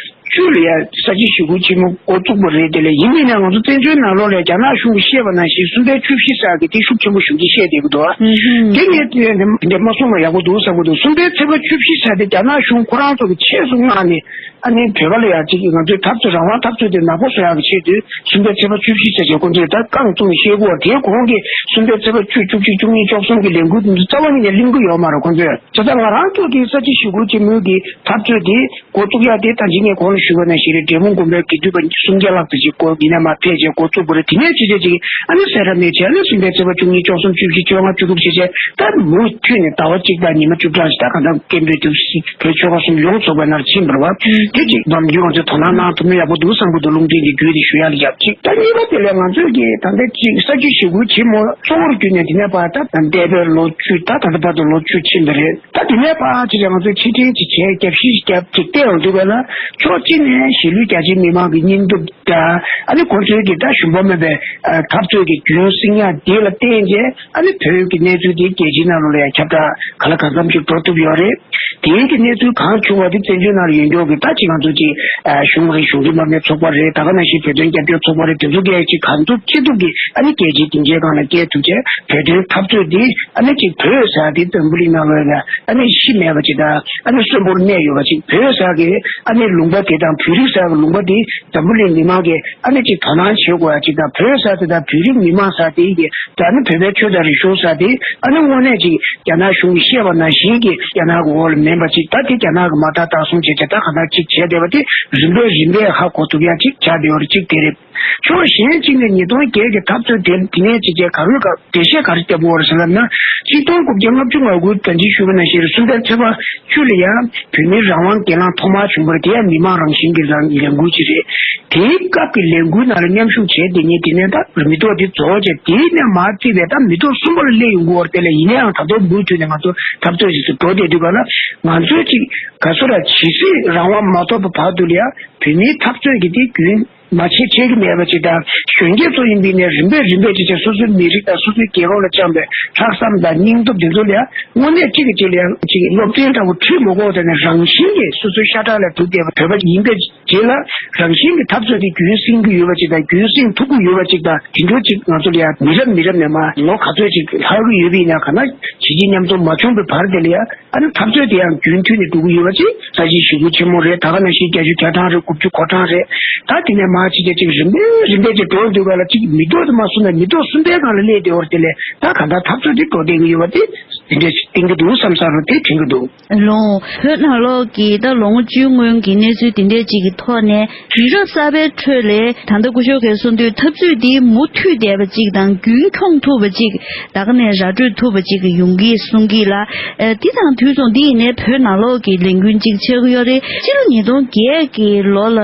བཅུ་ལ་ཡ་ས་བྱི་ཞི་རྒོལ་ཆེན་མོ་འགོ་བཙུགས་པ་རེད། དེ་ལས་ཡིན་པའི་ནས་ང་ཚོ་བཙན་བྱོལ་ནང་ལོགས་ལ་རྒྱ་ནག་གཞུང་གིས་བཤད་པ་ནང་བཞིན་གསུམ་པའི་བཅུ་བཞི་ཟེར་གི་དེ་ཤུགས་ཆེན་པོ་ཞེ་པོ་ཅིག་བཤད་བསྡད་ཀྱི་འདུག་ཨུ་ཧུམ། དེ་ངས་དེ་འདྲ་མ་གསུངས་པ་ཡག་པོ་འདུག་བསམ་གྱི་འདུག་གསུམ་པའི་ཚེས་པ་བཅུ་བཞི་ཟེར་དེ་རྒྱ་ནག་གཞུང་ཁོ་རང་ཚོ་གིས་ཆེད་དུ་མངགས་ནས། ཨ་ནི་བོད་པ་ལ་ཡ་གཅིག་ང་ཚོའི་འཐབ་རྩོད་རང་དབང་འཐབ་རྩོད་དེ་ནག་པོ་བཟོ་ཡག་གི་ཆེད་དུ་གསུམ་པའི་ཚེས་པ་བཅུ་བཞི་ཟེར་བྱས་ཁོང་ཚོས་ད་རྐང་བཙུགས་ནས་བཤད་ཀྱི་ཡོད་རེད། དེའི་གོང་གི་གསུམ་པའི་ཚེས་པ་བཅུ། བཅུ་གཅིག་བཅུ་གཉིས་བཅུ་གསུམ་གྱི་ལས་འགུལ་འདི་ཚོ་རྩ་བ་ཉིད་ནས་གླེང་གི་ཡོད་མ་རེད་ཁོང་ཚོས། བྱས་ཙང་ང་རང་ཚོ་གི་ས་བྱི་ཞི་རྒོལ་ཆེན་མོའི་གི་འཐབ་རྩོད་དེ་འགོ་བཙུགས་ཡག་དེ་ད་ཅི་ངས་གོང་ལ་ཞུས་པ་ནང་བཞིན་རེད། འབྲས་སྤུངས་དགོན་པའི་དགེ་འདུན་པ་སུམ་བརྒྱ་ལྷག་ཙམ་ཅིག་སྐོར་ཡིན་ན་མ་ཕེབས་བྱས་འགོ་བཙུགས་པ་རེད། དེ་ནས་ཕྱི་རྒྱལ་ཅིག་ཨ་ནི་སེ་ར་ནས་བྱས་ཨ་ནི་གསུམ་པའི་ཚེས་པ་བཅུ་གཉིས་བཅུ་གསུམ་བཅུ་བཞི་བཅོ་ལྔ་བཅུ་དྲུག་བྱས་བྱས་ད་མུ་མཐུད་ནས་ཟླ་བ་གཅིག་དང་ཉི་མ་བཅུ་གྲངས་ཤིག་ད་གང་ལྟར་སྐད་འབོད་དེ། བོད་ཆོལ་ཁ་གསུམ་ཡོངས་རྫོགས་པའི་ནང་ཕྱིན་པ་རེད་བ། དེ་གཅིག་ནམ་རྒྱུན་ང་ཚོས་དོ་སྣང་གནང་ཐུབ་ན་ཡག་པོ་འདུག་བསམ་གྱི་འདུག་ལུང་འདྲེན་གྱི་བརྒྱུད་དེ་ཞུ་ཡག་ལ་ཡ་གཅིག་ད་གཉིས་པ་དེ་ལས་ང་ཚོས་ཀྱི་ད་ལྟ་གཅིག་ས་བྱི་ཞི་རྒོལ་ཆེན་མོ་གཙོ་བོར་གྱུར་ནས་དེ་ནས་ཕར་ད་འདས་པའི་ལོ་བཅུ། ད་ད་ལྟ་བར་དུ་ལོ་བཅུ་ཕྱིན་པ་རེད། ད་དེ་ནས་ཕར་ཅིག་ང་ཚོས་ཕྱིར་དྲན་ཅིག་བྱས། རྒྱབ་བཤིག་རྒྱབ་ཅིག་བལྟས་ཡོང་དུས་པ་ལ་ཕྱོགས་ གཅིག་ནས་གཞིས་ལུས་རྒྱ་ཆེའི་མི་མང་གི་སྙིང་སྟོབས་དང་། ཨ་ནི་ཁོ་ཚོའི་གི་ད་ཞུམ་པ་མེད་པའི་ཨ་འཐབ་རྩོད་ཀྱི་རྒྱུན་བསྲིང་ཡག་འདི་ལ་བརྟེན་བྱས། ཨ་ནི་བོད་ཀྱི་གནས་ཚུལ་འདི་རྒྱལ་སྤྱིའི་ནང་ལོགས་ལ་ཡང་ཁྱབ་བསྒྲགས་གང་ལ་གང་འཚམ་ཅིག་འགྲོ་ཐུབ་ཡོད་རེད། དེའི་གི་གནས་ཚུལ་གང་བྱུང་བ་དེ་བཙན་བྱོལ་ནང་ལ་ཡོད་མཁན་གྱི་ད་ཅིག་ང་ཚོ་ཅིག་ཨ་གཞུང་རེད། གཞུང་འབྲེལ་མ་རེད། ཚོགས་པ་རེད། ད་ག་ནང་བཞིན་བོད་དོན་རྒྱབ་སྐྱོར་ཚོགས་པ་རེད། དེ་ཚོ་གིས་ཅིག་གང་ཐུབ་ཅི་ཐུབ་ཀྱིས་ཨ་ནི་རྒྱལ་སྤྱིའི་སྡིངས་ཆའི་སྒང་ལ་སྐྱེལ་ཐུབ་བྱས། བོད་དོན་འཐབ་རྩོད་འདི་ཨ་ནི་ཅིག་བོད་ཟེར་དེ་འཛམ་བུ་གླིང་ནང་ལོགས་ལ་ཨ་ནི་གཞི་མེད་པ་ཅིག་དང་། ཨ་ནི་གསོན་པོར་གནས་ཡོད་པ་ཅིག་བོད་ཟེར་གི་ཨ་ནི་ལུང་པ་དེ་དང་། བོད་རིགས་ཟེར་གི་ལུང་པ་དེ་འཛམ་བུ་གླིང་མི་མང་གིས་ཨ་ནི་ཅིག་དོ་སྣང་བྱེད་དགོས་ཡ་ཅིག་དང་། བོད་ཟེར་དེ་དང་བོད་རིགས་མི་མང་ཟེར་དེ་གི་ད་ནི་བོད་པའི་ཆོས་དང་རིག་གཞུང་ཟེར་དེ་ཨ་ནི་དངོས་གནས་ཅིག་རྒྱ་ནག་གཞུང་གིས་བཤད་པ་ནང་བཞིན་གྱི་རྒྱ་ནག་གི་འོག་ལ་མིན་པ་ཅིག་ད་དེ་རྒྱ་ནག་གིས་མ་བདག་བདག་གསུམ་བྱས་བྱས་ད་གང་ལྟར་ཅིག་བྱས་བསྡད་པ་དེ་རིམ་པས་རིམ་པས་ཧ་གོ་ཐུབ་ཡ་ཅིག་ཆགས་བསྡད་ཡོད་རེད། གཅིག་དེ་རེད། ཕྱོགས་གཞན་གཅིག་ནས་ཉིས་སྟོང་བརྒྱད་ཀྱི་འཐབ་རྩོད་དེ་དེ་ནས་ཅིག་བྱས་ག་རེ་ག་འགྲེལ་བཤད་ག་རེ་བརྒྱབ་ཡོད་རེད་ཟེར་ལབ་ན། ཆིག་སྟོང་དགུ་བརྒྱ་ལྔ་བཅུ་ང་དགུ་ད་ཅི་ཞུས་པ་ནང་བཞིན་རེད། གསུམ་པའི་ཚེས་པ་བཅུ་ལ་ཡང་བོད་མིའི་རང་དབང་སྒེར་ལངས་ཐོག་མར་བྱུང་བ་རེད། དེ་ཡང་མི་མང་རང་བཞིན་གྱི་རང་ལས་འགུལ་ཅིག་རེད། དེའི་སྐབས་ཀྱི་ལས་འགུལ་ནང་ལ་མཉམ་ཞུགས་བྱས་བསྡད་མཁན་དེ་ནས་ད་མི་ཐོག་དེ་རྫོགས་བྱས། དེ་ནས་མར་བརྩིས་པའི་ད་མི་ཐོག་གསུམ་པ་ལ་སླེབས་ཡོང་གི་ཡོད་རེད། དེ་ལ་ཡིན་ན་ཡང་ད་དུང་མུ་མཐུད་ནས་ང་ཚོ་འཐབ་རྩོད་ཅིག་ཏུ་འགྲོ་བསྡད་དུས་ག་ལ་ང་ཚོས་ཅིག་ག་ཚོད་ར་ཇི་སྲིད་རང་དབང་མ་ཐོབ་པ་བར་དུ་ལ་ཡང་བོད་མིའི་འཐབ་རྩོད་ཀྱི་དེ་རྒྱུན་མ་ཆད་ཆད་ཀྱི་མེད་པ་ཅིག་དང་། གཞོན་སྐྱེས་ཚོ་ཡིན་པའི་ནས་རིམ་པས་རིམ་པས་ཅིག་བྱས་སོ་སོའི་མི་རིགས་དང་སོ་སོའི་རྒྱལ་ཁབ་ལ་བཅངས་པའི་ལྷག་བསམ་དང་སྙིང་སྟོབས་དེ་ཚོ་ལ་ཡང་དངོས་གནས་གཅིག་གིས་གཅིག་ལ་ཡང་ཅིག་སློབ་ཚན་འདྲ་བོ་ཁྲིད་མ་དགོས་པ་དེ་ནས་རང་བཞིན་གྱིས་སོ་སོའི་ཤ་ཁྲག་ལ་ཐུག་བསྡད་པ་བོད་པ་ཡིན་པའི་རྗེས་ལ་རང་བཞིན་གྱི་འཐབ་རྩོད་དེ་རྒྱུན་བསྲིང་གི་ཡོད་པ་ཅིག་དང་། རྒྱུན་བསྲིང་ཐུབ་ཀྱི་ཡོད་པ་ཅིག་དང་། དེ་འདྲ་ཅིག་ང་ཚོ་ལ་ཡང་མི་རབས་མི་རབས་ནས་མར་ལོ་ག་ཚོད་ཅིག་ལྷག་གི་ཡོད་པ་ཡིན་ན་ག་ན་བྱས་རྗེས་མཉམ་འཛོམས་མ་བྱུང་བའི་བར་དེ་ལ་ཡང་ཨ་ནི་འཐབ་རྩོད་དེ་ཡང་རྒྱུན་མཐུད་ནས་འགྲོ་གི་ཡོད་པ་ཅིག་ས་བྱི་ཞི་རྒོལ་ཆེན་མོ་རེད། ད་ག་ནང་བཞིན་བརྒྱད་ཅུ་གྱ་གྲངས་རེད། དགུ་བཅུ་གོ་གྲངས་རེད། ད་དེ་ནས་མར་ཅིག་ཅིག་ཅིག་རིམ་པས་རིམ་པས་ཅིག་འགྲོ་འདུག་ག་ལ་ཅིག་མི་ཐོག་དེ་མ་སོང་ན་མི་ཐོག་གསུམ་པའི་སྒང་ལ་སླེབས་བསྡད་ཡོད་རེད། དེ་ལས་ད་ག་འདྲ་འཐབ་རྩོད་དེ་འགྲོ་བསྡད་ཀྱི་ཡོད་པ་དེ་དེ་འདྲ་ཞིག་བསྟན་གྱི་འདུག་བསམ་བསམ་རུ་དེ་དྲན་གྱི་འདུག་ལོང་། བོད་ནང་ལོགས་ཀྱི་ད་ལོ་ངོ་བཅུའི་སྔོན་གྱི་གནས་ཚུལ་དེ་འདྲས་ཅིག་གི་ཐོག་ནས་དུས་རབས་གསར་པའི་ཁྲོད་ལས་ད་ལྟ་སྐུ་ཞབས་ཀྱིས་གསུངས་དུས་འཐབ་རྩོད་འདི་མུ་མཐུད་བསྡད་པ་ཅིག་དང་རྒྱུན་འཁྱོངས་ཐུབ་པ་ཅིག་ད་ག་ནས་ར་སྤྲོད་ཐུབ་པ་ཅིག་ཡོང་གི་གསུང་གི་ལ། ཨ་འདི་དང་དུས་མཚུངས་འདི་ཡིན་ནའི་བོད་ནང་ལོགས་ཀྱི་ལས་འགུལ་ཅིག་ཆགས་ཀྱི་ཡོད་རེད། སྤྱི་ལོ་ཉིས་སྟོང་བརྒྱད་ཀྱི་ལོ་ལ་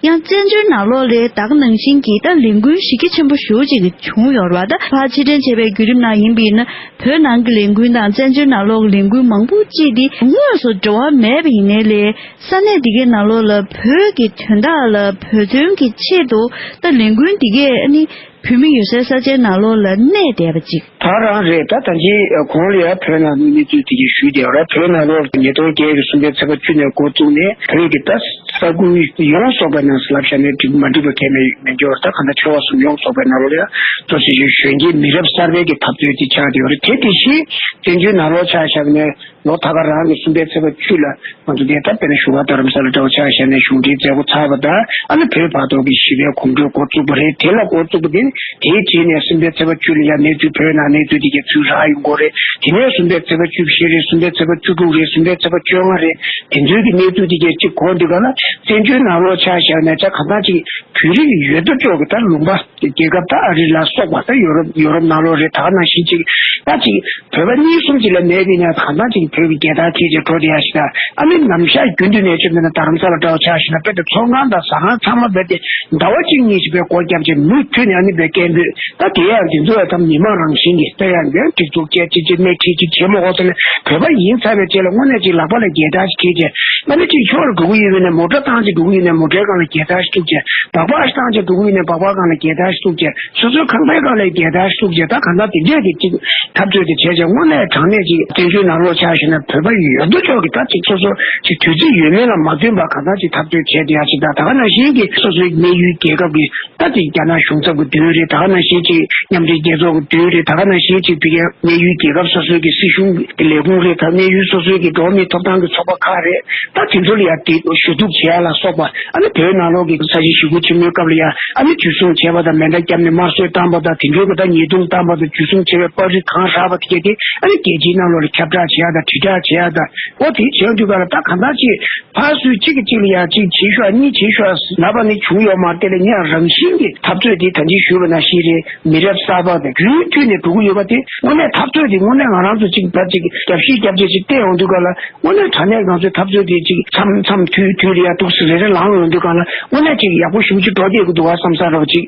ཡང་བཙན་བྱོལ་ནང་ལོགས་ལས་ད་ག་ནང་བཞིན་གྱི་ད་ལས་འགུལ་གཞི་རྒྱ་ཆེན་པོ་ཞེ་པོ་ཅིག་བྱུང་ཡོད་རེད་བ། ད་ཕར་ཕྱིར་དྲན་བྱས་པའི་བརྒྱུད་རིམ་ནང་ཡིན་པ་ཡིན་ན། བོད་ནང་གི་ལས་འགུལ་དང་བཙན་བྱོལ་ནང་ལོགས་ཀྱི་ལས་འགུལ་མང་པོ་ཅིག་འདི་དངོས་སུ་འབྲེལ་བ་མེད་པ་ཡིན་ནའི་ལས། ས་གནས་འདི་གའི་ནང་ལོགས་ལ་བོད་ཀྱི་དོན་དག་ལ་བོད་དོན་གྱི་ཆེད་དུ་ད་ལས་འགུལ་འདི་གས་ཨ་ནི་བོད་མི་ཡོད་སའི་ས་ཆའི་ནང་ལོགས་ལ་གནས་བསྡད་པ་ཅིག་ད་རང་རེད། ད་ད་ཅི་གོང་ལ་ཡང་བོད་ནང་གི་གནས་ཚུལ་དེ་གས་ཞུས་བསྡད་ཡོད་རེད། བོད་ནང་ལོགས་ཉིས་སྟོང་བརྒྱད་ཀྱི་གསུམ་པའི་ཚེས་པ་བཅུ་ནས་འགོ་བཙུགས་ནས་བོད་ཀྱི་ད་ས་ཁུལ་ཡོངས་རྫོགས་པའི་ནང་ལབ་བཞག་ནས་འགྲིག་མ་འགྲིག་པ་གང་ཡང་མེད་འགྱུར། ད་ག་ད་ཆོལ་ཁ་གསུམ་ཡོངས་རྫོགས་པའི་ནང་ལོགས་ལ་ཡང་ཏོག་ཙམ་ཞིག་གཞོན་སྐྱེས་མི་རབས་གསར་པའི་གི་འཐབ་རྩོད་ཅིག་ཆགས་བསྡད་ཡོད་རེད། དེ་དེ་བཞིན་བཙན་བྱོལ་ནང་ལོགས་ཆ་བཞག་ནས་ལོ་ད་ག་རང་གི་གསུམ་པའི་ཚེས་པ་བཅུ་ལ་ང་ཚོ་དེ་ད་དཔེར་ན་བཞུགས་སྒར་རྡ་རམ་ས་ལ་འདྲ་བོ་ཆ་བཞག་ནས་གཞུང་འབྲེལ་མཛད་སྒོ་ཚར་བ་དང་། ཨ་ནི་བོད་བར་ཐོག་གི་ཞི་བའི་གོམ་བགྲོད་འགོ་བཙུགས་པ་རེད། དེ་ལ་འགོ་བཙུགས་པ་དེ་དེའི་རྗེས་ནས་གསུམ་པའི་ཚེས་པ་བཅུ་ལ་ཡང་གནས་ཚུལ་བོད་ནང་གནས་ཚུལ་དེ་གས་ཚུར་རག་ཡོང་གི་རེད། དེ་ནས་གསུམ་པའི་ཚེས་པ་བཅུ་བཞི་རེད། གསུམ་པའི་ཚེས་པ་བཅུ་དྲུག་རེད། གསུམ་པའི་ཚེས་པ་བཅོ་ལྔ་རེད། དེ་ཚོའི་གི་གནས་ཚུལ་དེ་གས་གཅིག་གོ་འདི་ག་ལ་བཙན་བྱོལ་ནང་ལོགས་ཆ་བཞག་ནས་ཆ་གང་ལྟར་ཅིག་བོད་རིགས་ཡོད་དོ་ཅོག་གི་ད་ལུང་པ་རྒྱལ་ཁབ་ད་ཨ་རི་ལ་སོགས་པ་ད་ཡོ་རོབ་ཡོ་རོབ་ནང་ལོགས་རེད། ད་ག་ནང་བཞིན་ཅིག་ད་ཅིག་བོད་པ་གཉིས་གསུམ་ཅིག་ལ་མེད་པའི་ནས་གང་ལྟར་ཅིག་བོད་ཀྱི་རྒྱལ་དར་འཁྱེར་བྱས་འགྲོ་བསྡད་ཡ་ཞིག་དང་། ཨ་ནི་ནམ་ཞག་རྒྱུན་དུ་ནས་བྱས་ན་རྡ་རམ་ས་ལ་འདྲ་བོ་ཆ་བཞག་ན་དཔེ་དེ་ཚོང་ཁང་དང་ཟ་ཁང་ཚང་མ་རྦད་དེ་ཟླ་བ་གཅིག་གཉིས་ཤིག་པའི་སྒོ་བརྒྱབ་བྱས་མུ་མཐུད་ནས་ཨ་ནི་པའི་སྐད་འབོད་ད་དེ་ཡང་འདི་ཚོ་ཡང་ད་མི་མང་རང་བཞིན་གྱིས་ད་ཡང་འདིར་སྒྲིག་འཛུགས་བཅས་ཅི་ཅི་སྣེ་ཁྲིད་ཅིག་བྱེད་མ་དགོས་ཚེ་ནས་བོད་པ་ཡིན་ཚར་བའི་རྗེས་ལ་དངོས་གནས་ཅིག་ལག་པ་ལ་རྒྱལ་དར་ཞིག་འཁྱེར་བྱས། ཨ་ནི་ཅིག་ཕྱོགས་ལ་འགྲོ་གི་ཡོད་པ་ཡིན་ན་མོ་ཊ་བཏང་ཅིག་འགྲོ་གི་ཡོད་ན་མོ་ཊའི་སྒང་ལ་རྒྱལ་དར་ཞིག་བཙུགས་བྱས། སྦག་སྦག་བཏང་ཅིག་འགྲོ་གི་ཡོད་ན་སྦག་སྦག་སྒང་ལ་རྒྱལ་དར་ཞིག་བཙུགས་བྱས། སོ་སོའི་ཁང་པའི་སྒང་ལ་རྒྱལ་དར་ཞིག་བཙུགས་བྱས། ད་གང་ལྟར་དེ་འདྲས་ཀྱི་ཅིག་འཐབ་རྩོད་དེ་བྱས་བྱས་དངོས་གནས་དྲང་གནས་ཅིག་བཙན་བྱོལ་ནང་ལོགས་ཆ་བཞག་ན་བོད་པ་ཡོད་དོ་ཅོག་གི་ད་ཅིག་སོ་སོ་ཅིག་དུས་ཚོད་ཡོད་མེད་ལ་མ་ལྟོས་པར་གང་ལྟར་ཅིག་འཐབ་རྩོད་བྱས་བསྡད་ཡ་ཅིག་དང་། ད་ག་ནང་བཞིན་གྱི་སོ་སོའི་གནས་ཡུལ་རྒྱལ་ཁབ་ཀྱི་ད་ཅིག་རྒྱ་ནག་གཞུང་ཚབ་ཀྱི་མདུན་རེད། ད་ག་ནང་བཞིན་ཅིག་མཉམ་འབྲེལ་རྒྱལ་ཚོགས་ཀྱི་མདུན་རེད། ད་ག་ནང་བཞིན་ཅིག་དེ་གའི་གནས་ཡུལ་རྒྱལ་ཁབ་སོ་སོའི་གི་སྲིད་གཞུང་གི་ལས་ཁུངས་རེད། ད་གནས་ཡུལ་སོ་སོའི་གི་འགྲོ་བ་མིའི་ཐོབ་ཐང་གི་ཚོགས་པ་ཁག་རེད། ད་དེ་ཚོ་ལ་ཡང་དེ་ཞུ་གཏུག་བྱེད་ཡ་ལ་སོགས་པ། ཨ་ནི་བོད་ནང་ལོགས་ཀྱི་ས་བྱི་ཞི་རྒོལ་ཆེན་མོའི་སྐབས་ལ་ཡང་ཨ་ནི་འཇུ་བཟུང་བྱས་པ་དང་མེ་མདའ་བརྒྱབ་ནས་དམར་གསོད་བཏང་པ་དང་། དེ་འཕྲོས་ཀྱི་ད་ཉེས་རྡུང་བཏང་པ་དང་། འཇུ་བཟུང་བྱས་པའི་པར་རིས་གང་རག་པ་དེ་གས་དེ་ཨ་ནི་རྒྱལ་སྤྱིའི་ནང་ལོགས་ལ་ཁྱབ་བསྒྲགས་བྱེད་ཡ་དང་དྲིལ་བསྒྲགས་བྱེད་ཡ་དང་། འོ་དེ་བྱེད་དུས་ག་ལ་ད་གང་ལྟར་ཅིག་ཕར་ཚུར་གཅིག་གིས་གཅིག་ལ་ཡང་གཅིག་བྱེད་ཤོག་གཉིས་བྱེད་ཤོག་ལབ་པ་ནི་བྱུང་ཡོད་མ་རེད། དེ་ལས་ངས་རང་བཞིན་ གི་འཐབ་རྩོད་དེ་ད་ཅི་ཞུས་པ་ནང་བཞིན་རེད། མི་རབས་གསར་པ་དང་རྒྱུན་མཐུད་ནས་འགྲོ་གི་ཡོད་པ་དེ་དངོས་གནས་འཐབ་རྩོད་དེ་དངོས་གནས་ང་རང་ཚོ་གཅིག་ཕར་གཅིག་རྒྱབ་བཤིག་རྒྱབ་བྱེད་ཅིག་བལྟས་ཡོང་དུས་ག་ལ་དངོས་གནས་དྲང་གནས་ང་ཚོའི་འཐབ་རྩོད་དེ་གཅིག་མཚམས་མཚམས་མཐུད་མཐུད་རེ་ཡ་འདུག་སེ་རེ་རེ་ལངས་ཡོང་དུས་ག་ལ་དངོས་གནས་གཅིག་ཡག་པོ་ཞེ་པོ་ཅིག་འགྲོ་བསྡད་ཀྱི་འདུག་བ་བསམ་ས་རོགས་གཅིག་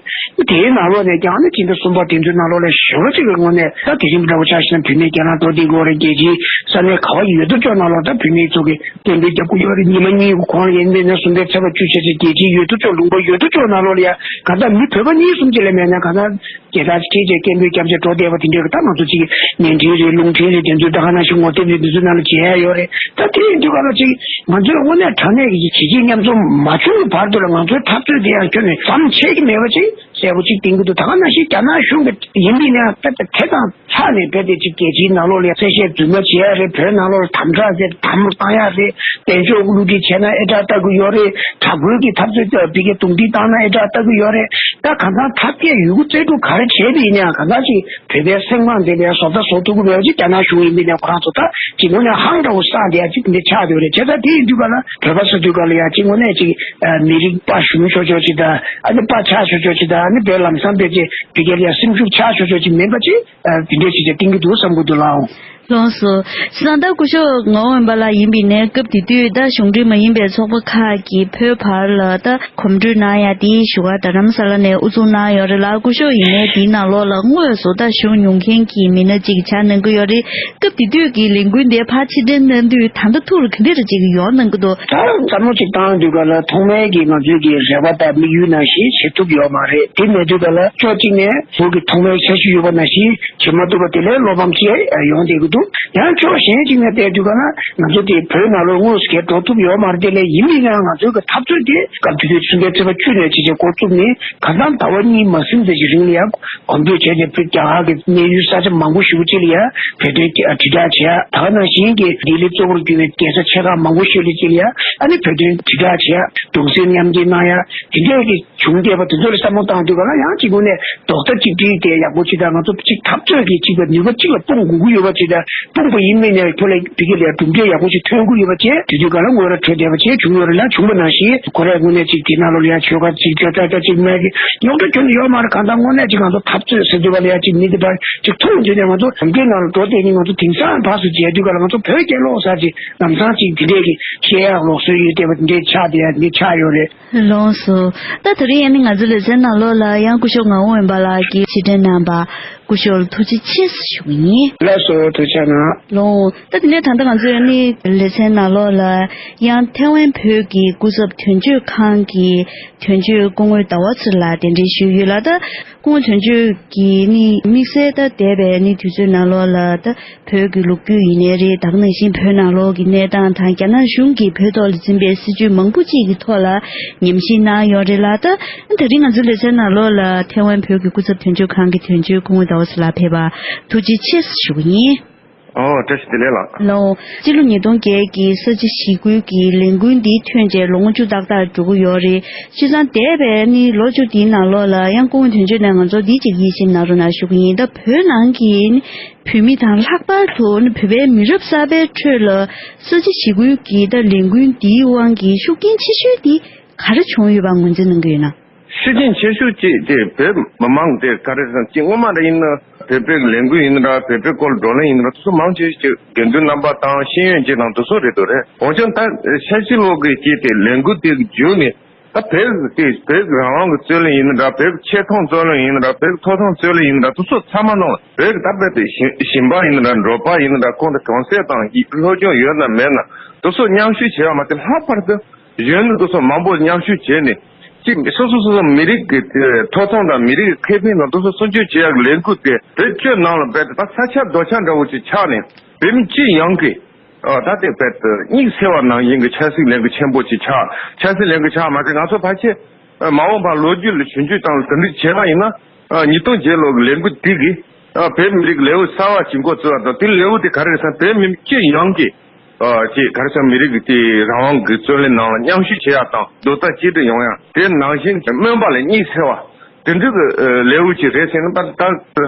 དེའི་ནང་ལོགས་ནས་ཀྱང་ནི་སྤྱི་ཟླ་གསུམ་པ་དེ་ཚོའི་ནང་ལོགས་ལ་ཞེ་པོ་ཅིག་གི་དངོས་གནས་ད་དེ་རིང་འདྲ་བོ་ཆ་བཞག་ན་བུད་མེད་སྐྱེས་ལ་འགྲོ་བསྡད་ཀྱི་ཡོད་རེད། རྒྱལ་སྤྱིའི་ས་གནས་ག་བ་ཡོད་དོ་ཅོག་ནང་ལོགས་ད་བུད་མེད་ཚོ་གི་སྐད་འབོད་རྒྱབ་ཀྱི་ཡོད་རེད། ཉི་མ་གཉིས་གོང་ལ་ཡིན་པས་ན་གསུམ་པའི་ཚེས་པ་བཅུ་ཆ་ཆ་རྒྱལ་སྤྱིའི་ཡུལ་དུ་ཕྱོགས་ལུང་པ་ཡུལ་དུ་ཕྱོགས་ནང་ལོགས་ལ་ཡ་གང་ལྟར་མི་བོད་པ་གཉིས་གསུམ་ཅིག་ལས་མེད་ན་གང་ལྟར་རྒྱལ་དར་ཁྱེར་བྱས་སྐད་འབོད་རྒྱབ་བྱས་འགྲོ་བསྡད་པ་དེ་འདྲའི་གི་ད་ང་ཚོ་ཅིག་བརྙན་འཕྲིན་རེད་རླུང་འཕྲིན་རེད་དེ་ཚོའི་ད་ག་ནང་བཞིན་ངོ་དེབ་རེད་དེ་ཚོའི་ནང་ལ་མཇལ་ཡ་ཡོད་རེད། ད་དེ་ཡིན་དུས་ག་ལ་ཅིག་ང་ཚོས་དངོས་གནས་དྲང་གནས་ཀྱི་གཞིས་བྱེས་མཉམ་འཛོམས་མ་བྱུང་བའི་བར་དུ་ལ་ང་ཚོའི་འཐབ་རྩོད་དེ་ཡང་ཁྱོན་ནས་ཟམ་ཆད་ཀྱི་མེད་པ་ཅིག་གསལ་པོ་ཅིག་བསྟན་གྱི་འདུག་ད་ག་ནང་བཞིན་རྒྱ་ནག་གཞུང་གི་ཡིན་པས་ན་ད་དེ་དང་ཕྱག་ནས་རྦད་དེ་ཅིག་རྒྱལ་སྤྱིའི་ནང་ལོགས་ལ་གསལ་བཤད་རྫུན་མ་བྱེད་ཡ་རེད། བོད་ནང་ལོགས་ལ་དམ་དྲག་ཟེར་དམ་བཏང་ཡ་རེད། བཙན་བྱོལ་གྱི་བསླུ་བྲིད་བྱས་ན་ཨེ་དྲག་ལྟ་གི་ཡོད་རེད། དྲག་པོའི་གི་འཐབ་རྩོད་བྱས་པའི་གི་རྡུང་རྡེག་བཏང་ན་ཨེ་དྲག་ལྟ་གི་ཡོད་རེད། ད་གང་ལྟར་འཐབ་རྒྱལ་ཡོད་རྒུ་རྩལ་སྤྲུགས་ག་རེ་བྱས་པ་ཡིན་ན་ཡང་གང་ལྟར་ཅིག་བོད་པའི་སེམས་ཁམས་དེ་ལ་བཟོ་ལྟ་བཟོ་ཐུབ་ཀྱི་མེད་པ་ཅིག་རྒྱ་ནག་གཞུང་ཡིན་པས་ན་ཁོ་རང་ཚོ་ད་ཅིག་དངོས་གནས་ཧང་འདྲ་བོ་བསགས་བསྡད་ཡ་ཅིག་དེ་འདྲ་ཆགས་བསྡད་ཡོད་རེད། བྱས་ཙང་དེ་ཡིན་དུས་ག་ལ་བོད་པ་ཟེར་དུས་ག་ལ་ཡ་ཅིག་དངོས་གནས་ཅིག་མི་རིགས་དཔའ་ཞུམ་ཆོག་ཆོག་ཅིག་དང་ཨ་ནི་དཔའ་ཆགས་ཆོག་ཆོག་ཅིག་དང་ཨ་ནི་བོད་ལམ་སང་བོད་ཅིག་བོད་རྒྱལ་ལ་ཡ་སེམས་ཤུགས་ཆགས་ཆོག་ཆོག་ཅིག་མིན་པ་ཅིག་དེ་འདྲ་ཅིག་ཅིག་བསྟན་གྱི་འདུག་བསམ་གྱི་འདུག་ལགས། ལགས་སོ། བྱས་ཙང་ད་སྐུ་ཞབས་ངག་དབང་དཔལ་ལགས་ཡིན་པ་ཡིན་ནའི་སྐབས་དེ་དུས་ད་གཞུང་འབྲེལ་མ་ཡིན་པའི་ཚོགས་པ་ཁག་གིས་བོད་བར་ལ་ད་གོམ་བགྲོད་གནང་ཡ་དེ་བཞུགས་སྒར་རྡ་རམ་ས་ལ་ནས་དབུ་འཛུགས་གནང་ཡོད་རེད་ལ། སྐུ་ཞབས་ཡིན་ནའི་དེའི་ནང་ལོགས་ལ་དངོས་སུ་ད་ཞུགས་མྱོང་མཁན་གྱི་མི་སྣ་གཅིག་ཆགས་གནང་གི་ཡོད་རེད། སྐབས་དེ་དུས་ཀྱི་ལས་འགུལ་འདི་ཕར་ཕྱིར་འཐེན་གནང་དུས་ད་ལྟ་ཐུགས་ལ་ག་འདྲ་ཅིག་ཡོང་གནང་གི་འདུག་ད་བསམ་བློ་ཅིག་བཏང་དུས་ག་ལ་ཐོག་མའི་གི་ང་ཚོའི་གི་རེ་བ་དང་དམིགས་ཡུལ་ནང་བཞིན་བྱེད་ཐུབ་ཡོད་མ་རེད། དེ་མེད་དུས་ག་ལ་ཕྱོགས་གཅིག་ནས་བོད་ཀྱི་ཐོག་མའི་འཆར་གཞི་ཡོད་པ་ནང་བཞིན་བྱེད་མ་ཐུབ་པ་དེ་ལས་བློ་ཕམ་ཅིག་ཡོང་བསྡད་ཀྱི་འདུག་ཡང་ཕྱོགས་གཞན་གཅིག་ནས་བལྟས་དུས་ག་ལ་ང་ཚོ་དེ་བོད་ནང་ལོགས་དངོས་སུ་འགྱེལ་འགྲོ་ཐུབ་ཡོད་མ་རེད། དེ་ལས་ཡིན་མིན་ཡང་ང་ཚོའི་གི་འཐབ་རྩོད་དེ་སྐབས་དེ་དུས་གསུམ་པའི་ཚེས་པ་བཅུ་ནས་ཕྱི་རྒྱལ་འགོ་བཙུགས་ནས་གང་ལྟར་ཟླ་བ་གཉིས་མ་ཟིན་ཙམ་གྱི་རིང་ལ་ཡང་གོམ་བགྲོད་བྱས་ཏེ་བོད་རྒྱ་གར་གྱི་གནས་ཡུལ་ས་ཆ་མང་པོ་ཞེ་པོ་ཅིག་ལ་ཡང་བོད་དོན་དྲིལ་བསྒྲགས་བྱས། ད་ག་ནང་བཞིན་གྱི་ལྡི་ལི་གཙོ་བོར་གྱུར་པའི་རྒྱལ་ས་ཆེ་ཁག་མང་པོ་ཞིག་ལ་ཅིག་ལ་ཡང་ཨ་ནི་བོད་དོན་དྲིལ་བསྒྲགས་བྱས། གདུང་སེམས་མཉམ་སྐྱེད་གནང་ཡ་དེ་འདྲས་ཀྱི་བྱུང་བསྡད་པ་དེ་ཚོ་ལ་བསམ་བློ་བཏང་དུས་ག་ལ་ཡང་གཅིག་ངོས་ནས་རྡོག་རྩ་གཅིག་སྒྲིལ་དེ་ཡག་པོ་ཅིག་དང་ང་ཚོ་གཅིག་འཐབ་རྩོད་ཀྱི་གཅིག་ལ་ནུས་པ་གཅིག་ལ་སྤུངས་དགོས་ཀྱི་ཡོད་པ་ཅིག་དང་། དཔུང་པ་ཡིན་མིན་ནས་ཁྱོད་ལ་བི་གི་ལ་གྲུབ་འབྲས་ཡག་པོ་ཞིག་ཐོན་དགོས་ཡོད་པ་བཅས་དུས་དུས་ག་ལ་ངོས་ར་འཕྲོད་བསྡད་པ་བཅས་བྱུང་ཡོད་རེད་ལ། བྱུང་བ་ནང་བཞིན་ཁོ་རའི་ངོས་ནས་ཅིག་དེ་ནང་ལོགས་ལ་ཡ་ཆོལ་ཁ་ཅིག་ཆོལ་ཁ་ཅིག་མེད་ཀི་རྙོག་དྲ་ཁྱོན་ནས་ཡོད་མ་རེད། གང་ལྟར་དངོས་གནས་ཅིག་ང་ཚོ་འཐབ་རྩོད་ཟེར་དུས་ག་ལ་ཡ་ཅིག་མི་དེ་བར་ཅིག་ཐུག་འདུག་ནས་ང་ཚོ་གྲུབ་འབྲས་ནང་ལ་འགྲོ་བསྡད་ནི་ང་ཚོ་དེང་སང་ཕར་ཚུར་མཇལ་དུས་ག་ལ་ང་ཚོ་བོད་རྒྱལ་ལོ་ས་ཅིག་ལམ་སང་ཅིག་དེ་འདྲས་ཀྱི་ཤེས་ཡག་ལུགས་སྲོལ་ཡོད་བསྡད་པ་དེ་འདྲས་ཆགས་བསྡད་ཡ་དེ་འདྲས་ཆགས་ཡོད་རེད། ལགས་སོ། ད་དེ་རིང་ཡང་ནི་ང་ཚོའི་ལེ་ཚན་ནང་ལོགས་ལ་ཡང་སྐུ་ཞབས་ངག་དབང་དབེན་པ་ལགས་ཀྱིས་ཕྱིར་དྲན་གནང་བ་སྐུ་ཞབས་ལ་ཐུགས་རྗེ་ཆེ་ཞུ་གི་ཡིན། ལགས་སོ། ཐུགས་རྗེ་གནང་། ལགས། ད་དེ་ནས་ད་ལྟ་ང་ཚོའི་ནི་ལེ་ཚན་ནང་ལོགས་ལ་ཡང་ཐའེ་ཝན་བོད་ཀྱི་སྐུ་ཚབ་དོན་གཅོད་ཁང་གི་དོན་གཅོད་སྐུ་ངོ་ཟླ་བ་ཚེ་ལགས་གདན་འདྲེན་ཞུས་ཡོད་ལ། ད་སྐུ་ངོ་དོན་གཅོད་ཀྱི་ནི་དམིགས་བསལ་ད་འདས་པའི་ནི་དུས་ཚོད་ནང་ལོགས་ལ་ད་བོད་ཀྱི་ལོ་རྒྱུས་ཡིན་ནའི་རེད། ད་ག་ནང་བཞིན་བོད་ནང་ལོགས་ཀྱི་གནས་སྟངས་དང་རྒྱ་ནག་གཞུང་གིས་བོད་ཐོག་ལ་འཛིན་པའི་སྲིད་བྱུས་མང་པོ་ཅིག་གི་ཐོག་ལ་ཉམས་ཞིབ་གནང་ཡོད་རེད་ལ། ད་དེ་རིང་ང་ཚོའི་ལེ་ཚན་ནང་ལོགས་ལ་ཐའེ་ཝན་བོད་ཀྱི་སྐུ་ཚབ་དོན་གཅོད་ཁང་གི་དོན་གཅོད་སྐུ་ངོ་ཟླ་བ་ཚེ་ལགས་ཕེབས་པ་ཐུགས་རྗེ་ཆེ་ཞུ་གི་ཡིན། ཨོ། བཀྲ་ཤིས་བདེ་ལེགས་ལགས། ལགས། སྤྱི་ལོ་ཉིས་སྟོང་བརྒྱད་ཀྱི་ས་བྱི་ཞི་རྒོལ་གྱི་ལས་འགུལ་འདི་ཐོན་རྗེས་ལོ་ངོ་བཅུ་ཏག་ཏག་འགྲོ་གི་ཡོད་རེད། བྱས་ཙང་འདས་པའི་ནི་ལོ་བཅུ་འདིའི་ནང་ལོགས་ལ་ཡང་སྐུ་ངོ་དོན་གཅོད་ནས་ང་ཚོར་འདི་གཅིག་དབྱེ་ཞིབ་གནང་རོགས་གནང་ཞུ་གི་ཡིན། ད་བོད་ནང་གི་ནི་བོད་མི་དང་ལྷག་པར་དུ་ནི་བོད་པའི་མི་རབས་གསར་པའི་ཁྲོད་ལ་ས་བྱི་ཞི་རྒོལ་གྱི་ད་ལས་འགུལ་འདིའི་དབང་གིས་ཤུགས་རྐྱེན་ཆེ་ཤོས་འདི་ག་རེ་བྱུང་ཡོད་པ་ངོས་འཛིན་གནང་གི་ཡོད་ན། ཤུགས་རྐྱེན་ཆེ་ཤོས་ཅིག་དེ་བོད་མི་མང་དེ་ག་རེ་ཟེར་ན་ཅིག་སྔོན་མ་ར་ཡིན་ན་བོད་པའི་ལས་འགུལ་ཡིན་ན་འདྲ། བོད་པའི་སྐོར་བགྲོ་གླེང་ཡིན་ན་འདྲ། དེ་ཚོ་མང་ཆེ་ཅིག་དགེ་འདུན་རྣམ་པ་དང་ཤེས་ཡོན་ཅན་དང་དེ་ཚོ་རེད་འདུག་རེད། འོན་ཀྱང་ད་འཆར་གཞི་ལོག་གི་ཅིག་དེ་ལས་འགུལ་དེ་བརྒྱུད་ནས་ད་བོད་དེ་བོད་རང་དབང་གི་རྩོད་གླེང་ཡིན་ན་འདྲ། བོད་ཆེ་མཐོང་རྩོད་གླེང་ཡིན་ན་འདྲ། བོད་མཐོ་མཐོང་རྩོད་གླེང་ཡིན་ན་འདྲ། དེ་ཚོ་ཚང་མ་ནང་བོད་ད་བོད་དེ་ཞིང་པ་ཡིན་ན་འདྲ། འབྲོག་པ་ཡིན་ན་འདྲ། ཁོང་དེ་གྲོང་གསེབ་དང་སློབ་སྦྱོང་ཡོད་ན་མེད་ན་དེ་ཚོ་མཉམ་ཞུགས་བྱེད་ཡ་མ་གཏོགས་ལྷག་པར་དུ་གཞོན་ནུ་དེ་ཚོ་མང་པོ་མཉམ་ཞུགས་བྱས་ནས། གཅིག་སོ་སོ་སོ་སོ་མི་རིགས་ཀྱི་དེ་ཐོབ་ཐང་དང་མི་རིགས་ཀྱི་ཁེ་ཕན་དང་དེ་ཚོ་སྲུང་སྐྱོབ་བྱེད་ཡག་གི་ལས་འགུལ་དེ་བོད་བཅུ་ནང་ལ་རྦད་དེ་ད་ས་ཆ་རྡོ་ཆག་འདྲ་བོ་ཅིག་ཆགས་ནས་བོད་མི་སྤྱི་ཡོངས་ཀྱི་ཨ་ད་དེ་རྦད་དེ་གཉིད་སད་པ་ནང་བཞིན་གྱི་ཆབ་སྲིད་ལས་འགུལ་ཆེན་པོ་ཅིག་ཆགས། ཆབ་སྲིད་ལས་འགུལ་ཆགས་མ་ཟད་ང་ཚོ་ཕལ་ཆེར་མ་འོངས་པར་ལོ་རྒྱུས་ལ་ཞིབ་འཇུག་བཏང་ལ་དེ་འདྲ་བྱས་པ་ཡིན་ན། ཨ་ཉིས་སྟོང་བརྒྱད་ལོ་གི་ལས་འགུལ་དེ་གིས་ཨ་བོད་མི་རིགས་ལེའུ་གསར་བ་ཞིག་འགོ་བཙུགས་པ་དང་། དེ་ལེའུ་དེ་ག་རེ་རེད་ཟེར་ན་བོད་མི་སྤྱི་ཡོངས་ཀྱི་ཨ་ཅིག་ག་རེ་ཟེར་མི་རིགས་ཀྱི་དེ་རང་དབང་གི་རྩོད་གླེང་ནང་ལ་མཉམ་ཞུགས་བྱེད་ཡག་དང་རྡོག་རྩ་གཅིག་སྒྲིལ་ཡོང་ཡག་དེ་ནང་བཞིན་གྱི་སྨོན་པ་ལ་གཉིད་སད་པ་དེ་འདྲ་གི་ཨ་ལེའུ་ཅིག་རེད་ཟེར་ན། ད་ད་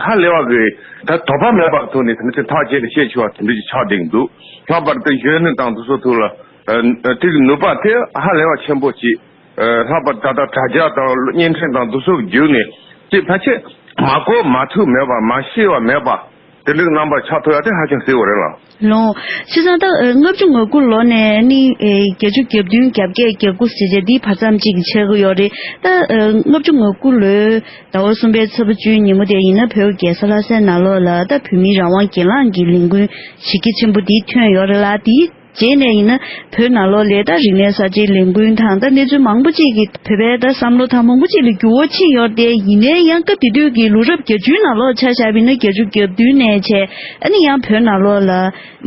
ཧ་ལས་པ་གི་ད་དོགས་པ་མེད་པའི་ཐོག་ནས་དེ་འདྲ་ཅིག་ཐག་བཅད་ནས་བཤད་ཆོག་པ་དེ་འདྲ་ཅིག་ཆགས་བསྡད་ཀྱི་འདུག་ལྷག་པར་དུ་གཞོན་ནུ་དང་དེ་ཚོ་ཐོག་ལ་ཨ་དེ་གི་ནུས་པ་དེ་ཧ་ལས་པ་ཆེན་པོ་ཅིག་ལྷག་པར་ད་ལྟ་དྲ་རྒྱ་དང་བརྙན་འཕྲིན་དང་འདི་ཚོ་བརྒྱུད་ནས་ཅིག་ཕལ་ཆེར་མ་གོ་མ་ཐོས་མེད་པ། མ་ཤེས་པ་མེད་པ། དེ་འདྲའི་རྣམ་པ་ཆགས་ཐུབ་ཡ་དེ་ཧ་ཅང་གསལ་བོ་རེད་ལགས། ལོ། བྱས་ཙང་ད་ལྔ་བཅུ་ང་དགུ་ལོ་ནས་ནི་བརྒྱད་ཅུ་གྱ་བདུན་གྱ་བརྒྱད་གྱ་དགུ་ཟེར་བྱས་འདི་བར་མཚམས་གཅིག་གི་ཆགས་ཀྱི་ཡོད་རེད། ད་ལྔ་བཅུ་ང་དགུ་ལོའི་ཟླ་བ་གསུམ་པའི་ཚེས་པ་བཅུའི་ཉིན་མོ་དེ་ཡིན་ན་བོད་རྒྱལ་ས་ལྷ་སའི་ནང་ལོགས་ལ་ད་བོད་མིའི་རང་དབང་སྒེར་ལངས་ཀྱི་ལས་འགུལ་གཞི་རྒྱ་ཆེན་པོ་འདི་ཐོན་ཡོད་རེད་ལ། དེའི་རྗེས་ནས་ཡིན་ན་བོད་ནང་ལོགས་ལ་ད་རིག་གནས་གསར་བརྗེའི་ལས་འགུལ་དང་ད་གནས་ཚུལ་མང་པོ་ཅིག་གིས་བོད་པའི་ད་བསམ་བློ་ད་མང་པོ་ཅིག་ལ་འགྱུར་བ་ཕྱིན་ཡོད་རེད་དེ། ཡིན་ནའི་ཡང་སྐབས་དེ་དུས་ཀྱི་ལོ་རབས་བརྒྱད་ཅུའི་ནང་ལོགས་ཆ་བཞག་པ་ཡིན་ན་བརྒྱད་ཅུ་གྱ་བདུན་ནས་བྱས་ཨ་ནི་ཡང་བོད་ནང་ལོགས་ལ་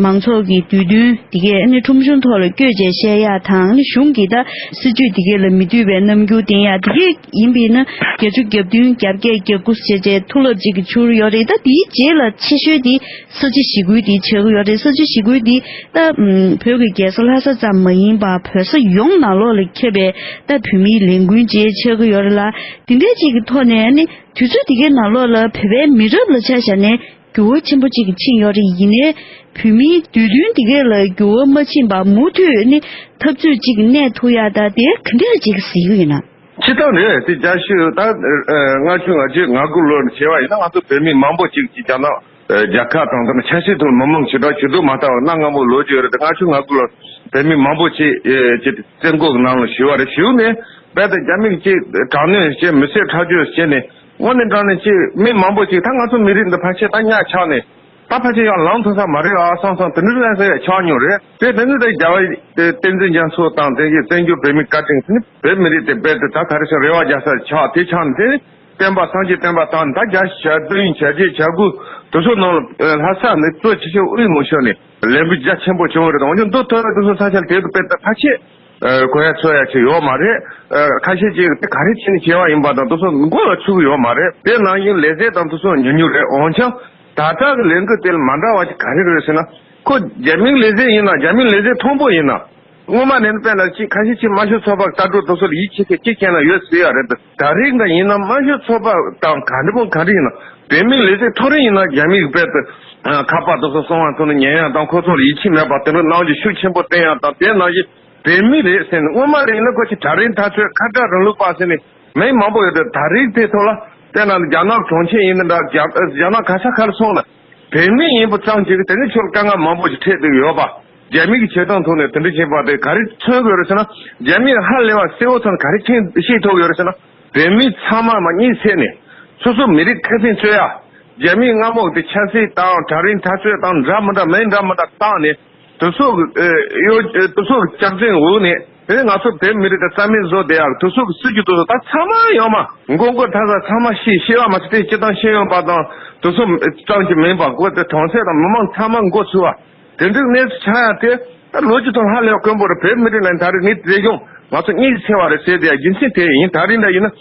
མང་ཚོགས་ཀྱི་འདོད་འདུན་དེ་གས་ཨ་ནི་ཁྲོམ་གཞུང་ཐོག་ལ་བསྐྱོད་བྱས་བཤད་ཡག་དང་ཨ་ནི་གཞུང་གི་ད་སྲིད་བྱུས་དེ་གས་ལ་མི་འདོད་པའི་རྣམ་འགྱུར་བསྟན་ཡག་དེ་གས་ཡིན་པ་ཡིན་ན་བརྒྱད་ཅུ་གྱ་བདུན་གྱ་བརྒྱད་གྱ་དགུ་ཟེར་བྱས་མཐུ་རླབས་ཅིག་གི་འཕྱུར་ཡོད་རེད། ད་དེའི་རྗེས་ལ་ཆེ་ཤོས་དེ་ས་བྱི་ཞི་རྒོལ་དེ་ཆགས་ཀྱི་ཡོད་རེད། ས་བྱི་ཞི་རྒོལ་དེ་ད་ཨམ་བོད་ཀྱི་རྒྱལ་ས་ལྷ་ས་ཙམ་མ་ཡིན་པར་བོད་ས་ཡོངས་ནང་ལོགས་ལ་ཁྱབ་པའི་ད་བོད་མིའི་ལས་འགུལ་ཅིག་ཆགས་ཀྱི་ཡོད་རེད་ལ། དེ་འདྲའི་ཅིག་གི་ཐོག་ནས་ནི་དུས་ཚོད་དེ་གའི་ནང་ལོགས་ལ་བོད་པའི་མི་རབས་ལ་ཆ་བཞག་ནས་འགྱུར་བ་ཆེན་པོ་ཅིག་ཕྱིན་ཡོད་རེད། ཡིན་ནའི་བོད་མིའི་འདོད་འདུན་དེ་གའི་ལ་འགྱུར་བ་མ་ཕྱིན་པར་མུ་མཐུད་ནི་འཐབ་རྩོད་ཅིག་གནས་ཐུབ་ཡག་ད་དེ་ག་འདྲ་ཅིག་གཟིགས་ཀྱི་ཡིན་ན། སྤྱིར་བཏང་རེད། དེ་རྒྱ་ཤོད་ད་ལྔ་བཅུ་ང་བརྒྱད་ང་དགུ་ལོར་བྱས་པ་ཡིན་ན་ང་ཚོ་བོད་མི་མང་པོ་ཅིག་ཅིག་རྒྱ་ནག་རྒྱལ་ཁབ་དང་དེ་ནས་ཆབ་སྲིད་ཐོག་མི་མང་ཇི་ལྟར་ཇུས་གཏོགས་མ་བཏང་བ་གནའ་སྔ་མོ་ལོ་རྒྱུས་རེད། ལྔ་བཅུ་ང་དགུ་ལོར་བོད་མི་མང་པོ་ཅིག་ཅིག་བཙོན་འོག་ནང་ལ་ཞུགས་པ་རེད། ཞུགས་ནས་རྦད་དེ་རྒྱ་མིས་ཅིག་དྲག་གནོན་བྱས། མི་སེར་ཁྲག་སྦྱོར་བྱས་ནས་དངོས་གནས་དྲང་གནས་ཅིག་མི་མང་པོ་ཅིག་ད་ང་ཚོ་མི་རིགས་འདི་ཕལ་ཆེར་ད་ཉག་ཆགས་ནས་ད་ཕལ་ཆེར་ཡང་ལངས་ཐུབ་ས་མ་རེད་ཨ་བསམ་བསམ་དེ་འདྲ་ལན་ཟེར་ཡ་ཆགས་མྱོང་རེད། དེ་དེ་ནི་ད་རྒྱལ་བ་བསྟན་འཛིན་རྒྱ་མཚོ་དང་དེ་གའི་བཙན་བྱོལ་བོད་མིའི་བཀའ་དྲིན་དེ་ནི་བོད་མི་རིགས་དེ་རྦད་དེ་ད་ག་རེ་ཟེར་རེ་བ་རྒྱག་ས་ཆགས། དེ་ཆགས་ནས་དེ་ནི་བསྟན་པ་སངས་རྒྱས་བསྟན་པ་དང་ད་རྒྱ་ཞག་བདུན་བྱ་རྒྱལ་བྱ་དགུ་དེ་ཚོ་ནང་ལ་ལྷ་ས་ནས་གཙོ་ཆེ་ཆེ་དབུས་མ་ཤོར་ནས་ལས་འགུལ་རྒྱ་ཆེན་པོ་བྱུང་བ་རེད། འོན་ཀྱང་མདོ་ཐོན་པའི་དེ་ཚོ་ས་ཆ་དེ་དུ་དཔེ་ད་ཕལ་ཆེར་གོ་ཡ་ཚོད་ཡ་ཆེ་ཡོད་མ་རེད། ཁ་ཤས་ཅིག་དེ་ག་རེ་བྱས་ནས་བྱས་པ་ཡིན་པ་དང་དེ་ཚོ་མགོ་ལ་ཚུད་ཀྱི་ཡོད་མ་རེད། དེ་ནང་བཞིན་ལས་བྱེད་དང་དེ་ཚོ་ཉུང་ཉུང་རེད། འོན་ཀྱང་ད་ལྟ་གི་ལས་འགུལ་དེ་ལ་མ་འདྲ་བ་ཅིག་ག་རེ་རེད་ཟེར་ན། ཁོ་རྒྱ་མིའི་ལས་བྱེད་ཡིན་ན་རྒྱ་མིའི་ལས་བྱེད་མཐོན་པོ་ཡིན་ན། སྔོན་མ་ནས་ནི་དཔེར་ན་ཅིག་ཁ་ཤས་ཅིག་དམར་ཤོག་ཚོགས་པ་ལྟ་གྲུབ་དེ་ཚོ་ལ་ཡིད་ཆེས་མཁན་ཅིག་ཅན་ལ་ཡོད་ཟེར་ཡ་རེད། ད་རེས་འདི་ཡིན་ན་དམར་ཤོག་ཚོགས་པ་དང་ག་འདྲ་པོ་ག་འདྲ་ཡིན་ན་བོད་མིའི་ལས་བྱེད་མཐོ་རིམ་ཡིན་ན་རྒྱ་མིའི་དཔེ་དེ་ཁ་པར་དེ་ཚོ་གསང་བ་ཐོག་ནས་ཉན་ཡ་དང་ཁོ་ཚོ་ལ་ཡིད་ཆེས་མེད་པ་དེ་འདྲ་གནང་རྒྱུ་ཤུགས་ཆེན་པོ་བསྟན་ཡ་དང་། དེ་ནང་བཞིན་བོད་མི་རེད་ཟེར་ནས་སྔོན་མ་རེད་ཡིན་ན་ཁོ་ཅིག་གྲལ་རིམ་དར་ཚོད་ཁ་བྲལ་རིང་ལུགས་པ་ཟེར་ནས་མི་མང་པོ་ཡོད་དེ། ད་རེས་དེ་ཐོག་ལ་དཔེར་ན་རྒྱ་ནག་གྲོང་ཁྱེར་ཡིན་ན་འདྲ། རྒྱ་རྒྱ་ནག་ག་ས་ག་ལ་སོང་ན། བོད་མི་ཡིན་པ་ཙམ་གྱིས་དེ་ནི་ཁྱོད་ལ་དཀའ་ངལ་མང་པོ་ཞིག་འཕྲད་བསྡད་ཡོད་པ། རྒྱ་མི་གི་བྱེད་སྟངས་ཐོག་ནས་དེ་འདྲ་བྱེད་པ་དེ་ག་རེ་མཚོན་དགོས་རེད་ཟེར་ན། རྒྱ་མིས་ཧ་ལས་པ་གསལ་བོ་ཐོག་ནས་ག་རེ་མཁྱེན་ཤེས་ཐུབ་ཡོད་རེད་ཟེར་ན། བོད་མི་ཚང་མ་མ་གཉིད་སད་ནས་སོ་སོ་མི་རིགས་ཁེ་ཕན་རྩོད་ཡ། རྒྱ་མིས་སྔ་མོ་དེ་ཆབ་སྲིད་དང་གྲལ་རིམ་དར་ཚོད་དང་འདྲ་མི་འདྲ་མིན་འདྲ་མི་འདྲ་བཏང་ནས་དེ་ཚོ་གི་ཨེ་གཡོ་དེ་ཚོ་གི་སྐྱག་རྫུན་འོག་ནས་དེ་ང་ཚོ་བོད་མི་རིགས་དེ་རྩ་མེད་བཟོ་བསྡད་ཡ། དེ་ཚོ་གི་སྲིད་ཇུས་དེ་ཚོ་ད་ཚང་མ་ཡོད་མ་མགོ་མགོ་ཐག་ཐག་ཚང་མ་ཤེས། ཤེས་པ་མ་ཟད་དེ་སྤྱི་བཏང་ཤེས་ཡོན་པ་དང་དེ་ཚོ་ཙམ་གྱིས་མིན་པ་གོ་དེ་གྲོང་གསེབ་དང་མི་མང་ཚང་མ་མགོ་ཚོས་པ། དེ་འདྲའི་གནས་ཚུལ་ཆགས་ཡ་དེ་ད་ལོ་རྒྱུས་ཐོག་ཧ་ལས་དཀོན་པོ་རེད། བོད་མི་རིགས་ལ་ད་རེས་ངས་དེ་བྱུང་ང་ཚོ་གཉིད་སད་པ་རེད་ཟེར་བསྡད་ཡ་རྒྱུ་མཚན་དེ་ཡིན། ད་རེས་འདྲ་ཡིན་ན།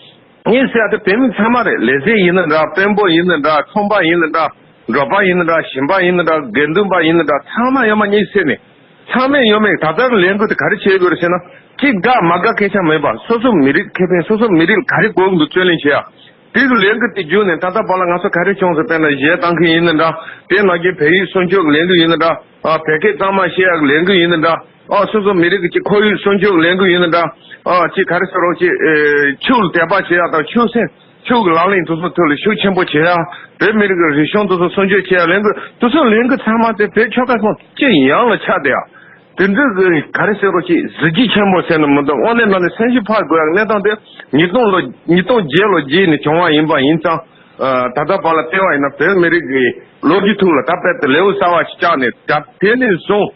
གཉིད་སད་ཡ་དེ་བོད་མི་ཚང་མ་རེད། ལས་བྱེད་ཡིན་ན་འདྲ། དཔོན་པོ་ཡིན་ན་འདྲ། ཚོང་པ་ཡིན་ན་འདྲ། འབྲོག་པ་ཡིན་ན་འདྲ། ཞིང་པ་ཡིན་ན་འདྲ། དགེ་འདུན་པ་ཡིན་ན་འདྲ། ཚང་མ་ཡོད་མ་གཉིད་སད་ནས། ཚང་མས་ཡོད་མེད་ད་ལྟ་གི་ལས་འགུལ་དེ་ག་རེ་བྱེད་དགོས་རེད་ཟེར་ན། གཅིག་དགའ་མ་དགའ་སྐད་ཆ་མེད་པ། སོ་སོ་མི་རིགས་ཁེ་ཕན། སོ་སོ་མི་རིགས་ལ་ག་རེ་དགོས་ཀྱི་འདུག་རྩོད་ལེན་བྱེད་ཡ། དེ་གི་ལས་འགུལ་དེ་བརྒྱུད་ནས་ད་ལྟ་བར་ལ་ང་ཚོ་ག་རེ་བྱུང་ཟེར་བས་ན། གཞས་བཏང་མཁན་ཡིན་ན་འདྲ། དེ་ནང་བཞིན་བོད་ཡིག་སྲུང་སྐྱོབ་ལས་འགུལ་ཡིན་ན་འདྲ། ཨ་བོད་སྐད་གཙང་མ་བཤད་ཡག་ལས་འགུལ་ཡིན་ན་འདྲ། ཨ་སོ་སོ་མི་རིགས་ཀྱི་ཁོར་ཡུག་སྲུང་སྐྱོབ་ལས་འགུལ་ཡིན་ན་འདྲ། ཨ་ཅིག་ག་རེ་ཟེར་རོགས་ཅིག་ཨེ་ཆོས་ལ་དད་པ་བྱེད་ཡག་དང་ཆོས་སེམས་ཆོས་ཀྱི་ལག་ལེན་དེ་ཚོ་ཐོག་ལ་ཤུགས་ཆེན་པོ་བྱེད་ཡག་བོད་མི་རིགས་ཀྱི་རིག་གཞུང་དེ་ཚོ་སྲུང་སྐྱོབ་བྱེད་ཡག་ལས་འགུལ་དེ་ཚོ་ལས་འགུལ་ཚང་མ་དེ་བོད་ཆོལ་ཁ་གསུམ་སྤྱི་ཡོངས་ལ་ཆགས་བསྡད་ཡག་དེ་འདྲ་གི་ག་རེ་ཟེར་རོགས་ཅིག་གཟི་བརྗིད་ཆེན་པོ་ཟེར་ན་མི་འདུག་དངོས་གནས་དྲང་གནས་སེམས་ཤུགས་འཕར་དགོས་ཡག་གནས་སྟངས་དེ་ཉིས་སྟོང་ལོ་ཉིས་སྟོང་བརྒྱད་ལོ་རྗེས་ནས་བྱུང་བ་ཡིན་པ་ཡིན་ཙང་། ད་ལྟ་བར་ལ་བལྟས་པ་ཡིན་ན་བོད་མི་རིགས་ཀྱི་ལོ་རྒྱུས་ཐོག་ལ་ད་དཔེ་དེ་ལེའུ་གསར་བ་ཞིག་བཅག་ནས། ད་དེ་ནས་བཟུང་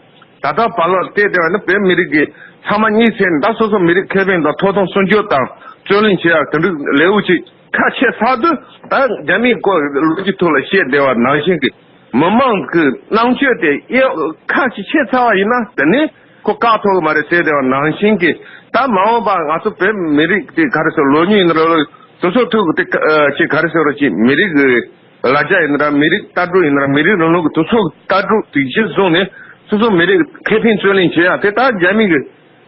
ད་ལྟ་བར་ལ་བལྟས་བསྡད་པ་ཡིན་ན་བོད་མི་རིགས་ཀྱི་ཚང་མ་གཉིད་སད་ནས་ད་སོ་སོ་མི་རིགས་ཁེ་ཕན་དང་ཐོབ་ཐང་སྲུང་སྐྱོབ་དང་རྩོད་ལེན་བྱེད་ཡག་དེ་འདྲའི་ལེའུ་ཅིག་ཁ་ཕྱེ་ཚར་དུས། ད་རྒྱ་མིའི་སྐོར་ལོ་རྒྱུས་ཐོག་ལ་བཤད་བསྡད་པ་ནང་བཞིན་གྱི་མི་མང་གི་རྣམ་དཔྱོད་དེ་ཨེ་ཁ་ཅིག་ཕྱེ་ཚར་བ་ཡིན་ན་དེ་ནས་ཁོ་བཀག་ཐུབ་ཀྱི་མ་རེད་ཟེར་བསྡད་པ་ནང་བཞིན་གྱི། ད་མ་འོངས་པ་ང་ཚོ་བོད་མི་རིགས་དེ་ག་རེ་ཟེར་ལོ་ཉུང་ཡིན་ན་ར་དེ་ཚོ་ཐུག་གི་དེ་ཅིག་ག་རེ་ཟེར་རོགས་ཅིག་མི་རིགས་ཀྱི་ལ་རྒྱ་ཡིན་ན་ར། མི་རིགས་ལྟ་གྲུབ་ཡིན་ན་ར། མི་རིགས་རིང་ལུགས་ཀྱི་དེ་ཚོ་ལྟ་གྲུབ་དེ་གཞིར་བཟུང་ནས་སོ་སོ་མི་རིགས་ཁེ་ཕན་རྩོད་ལེན་བྱེད་ཡག་དེ་ད་རྒྱ་མི་གི་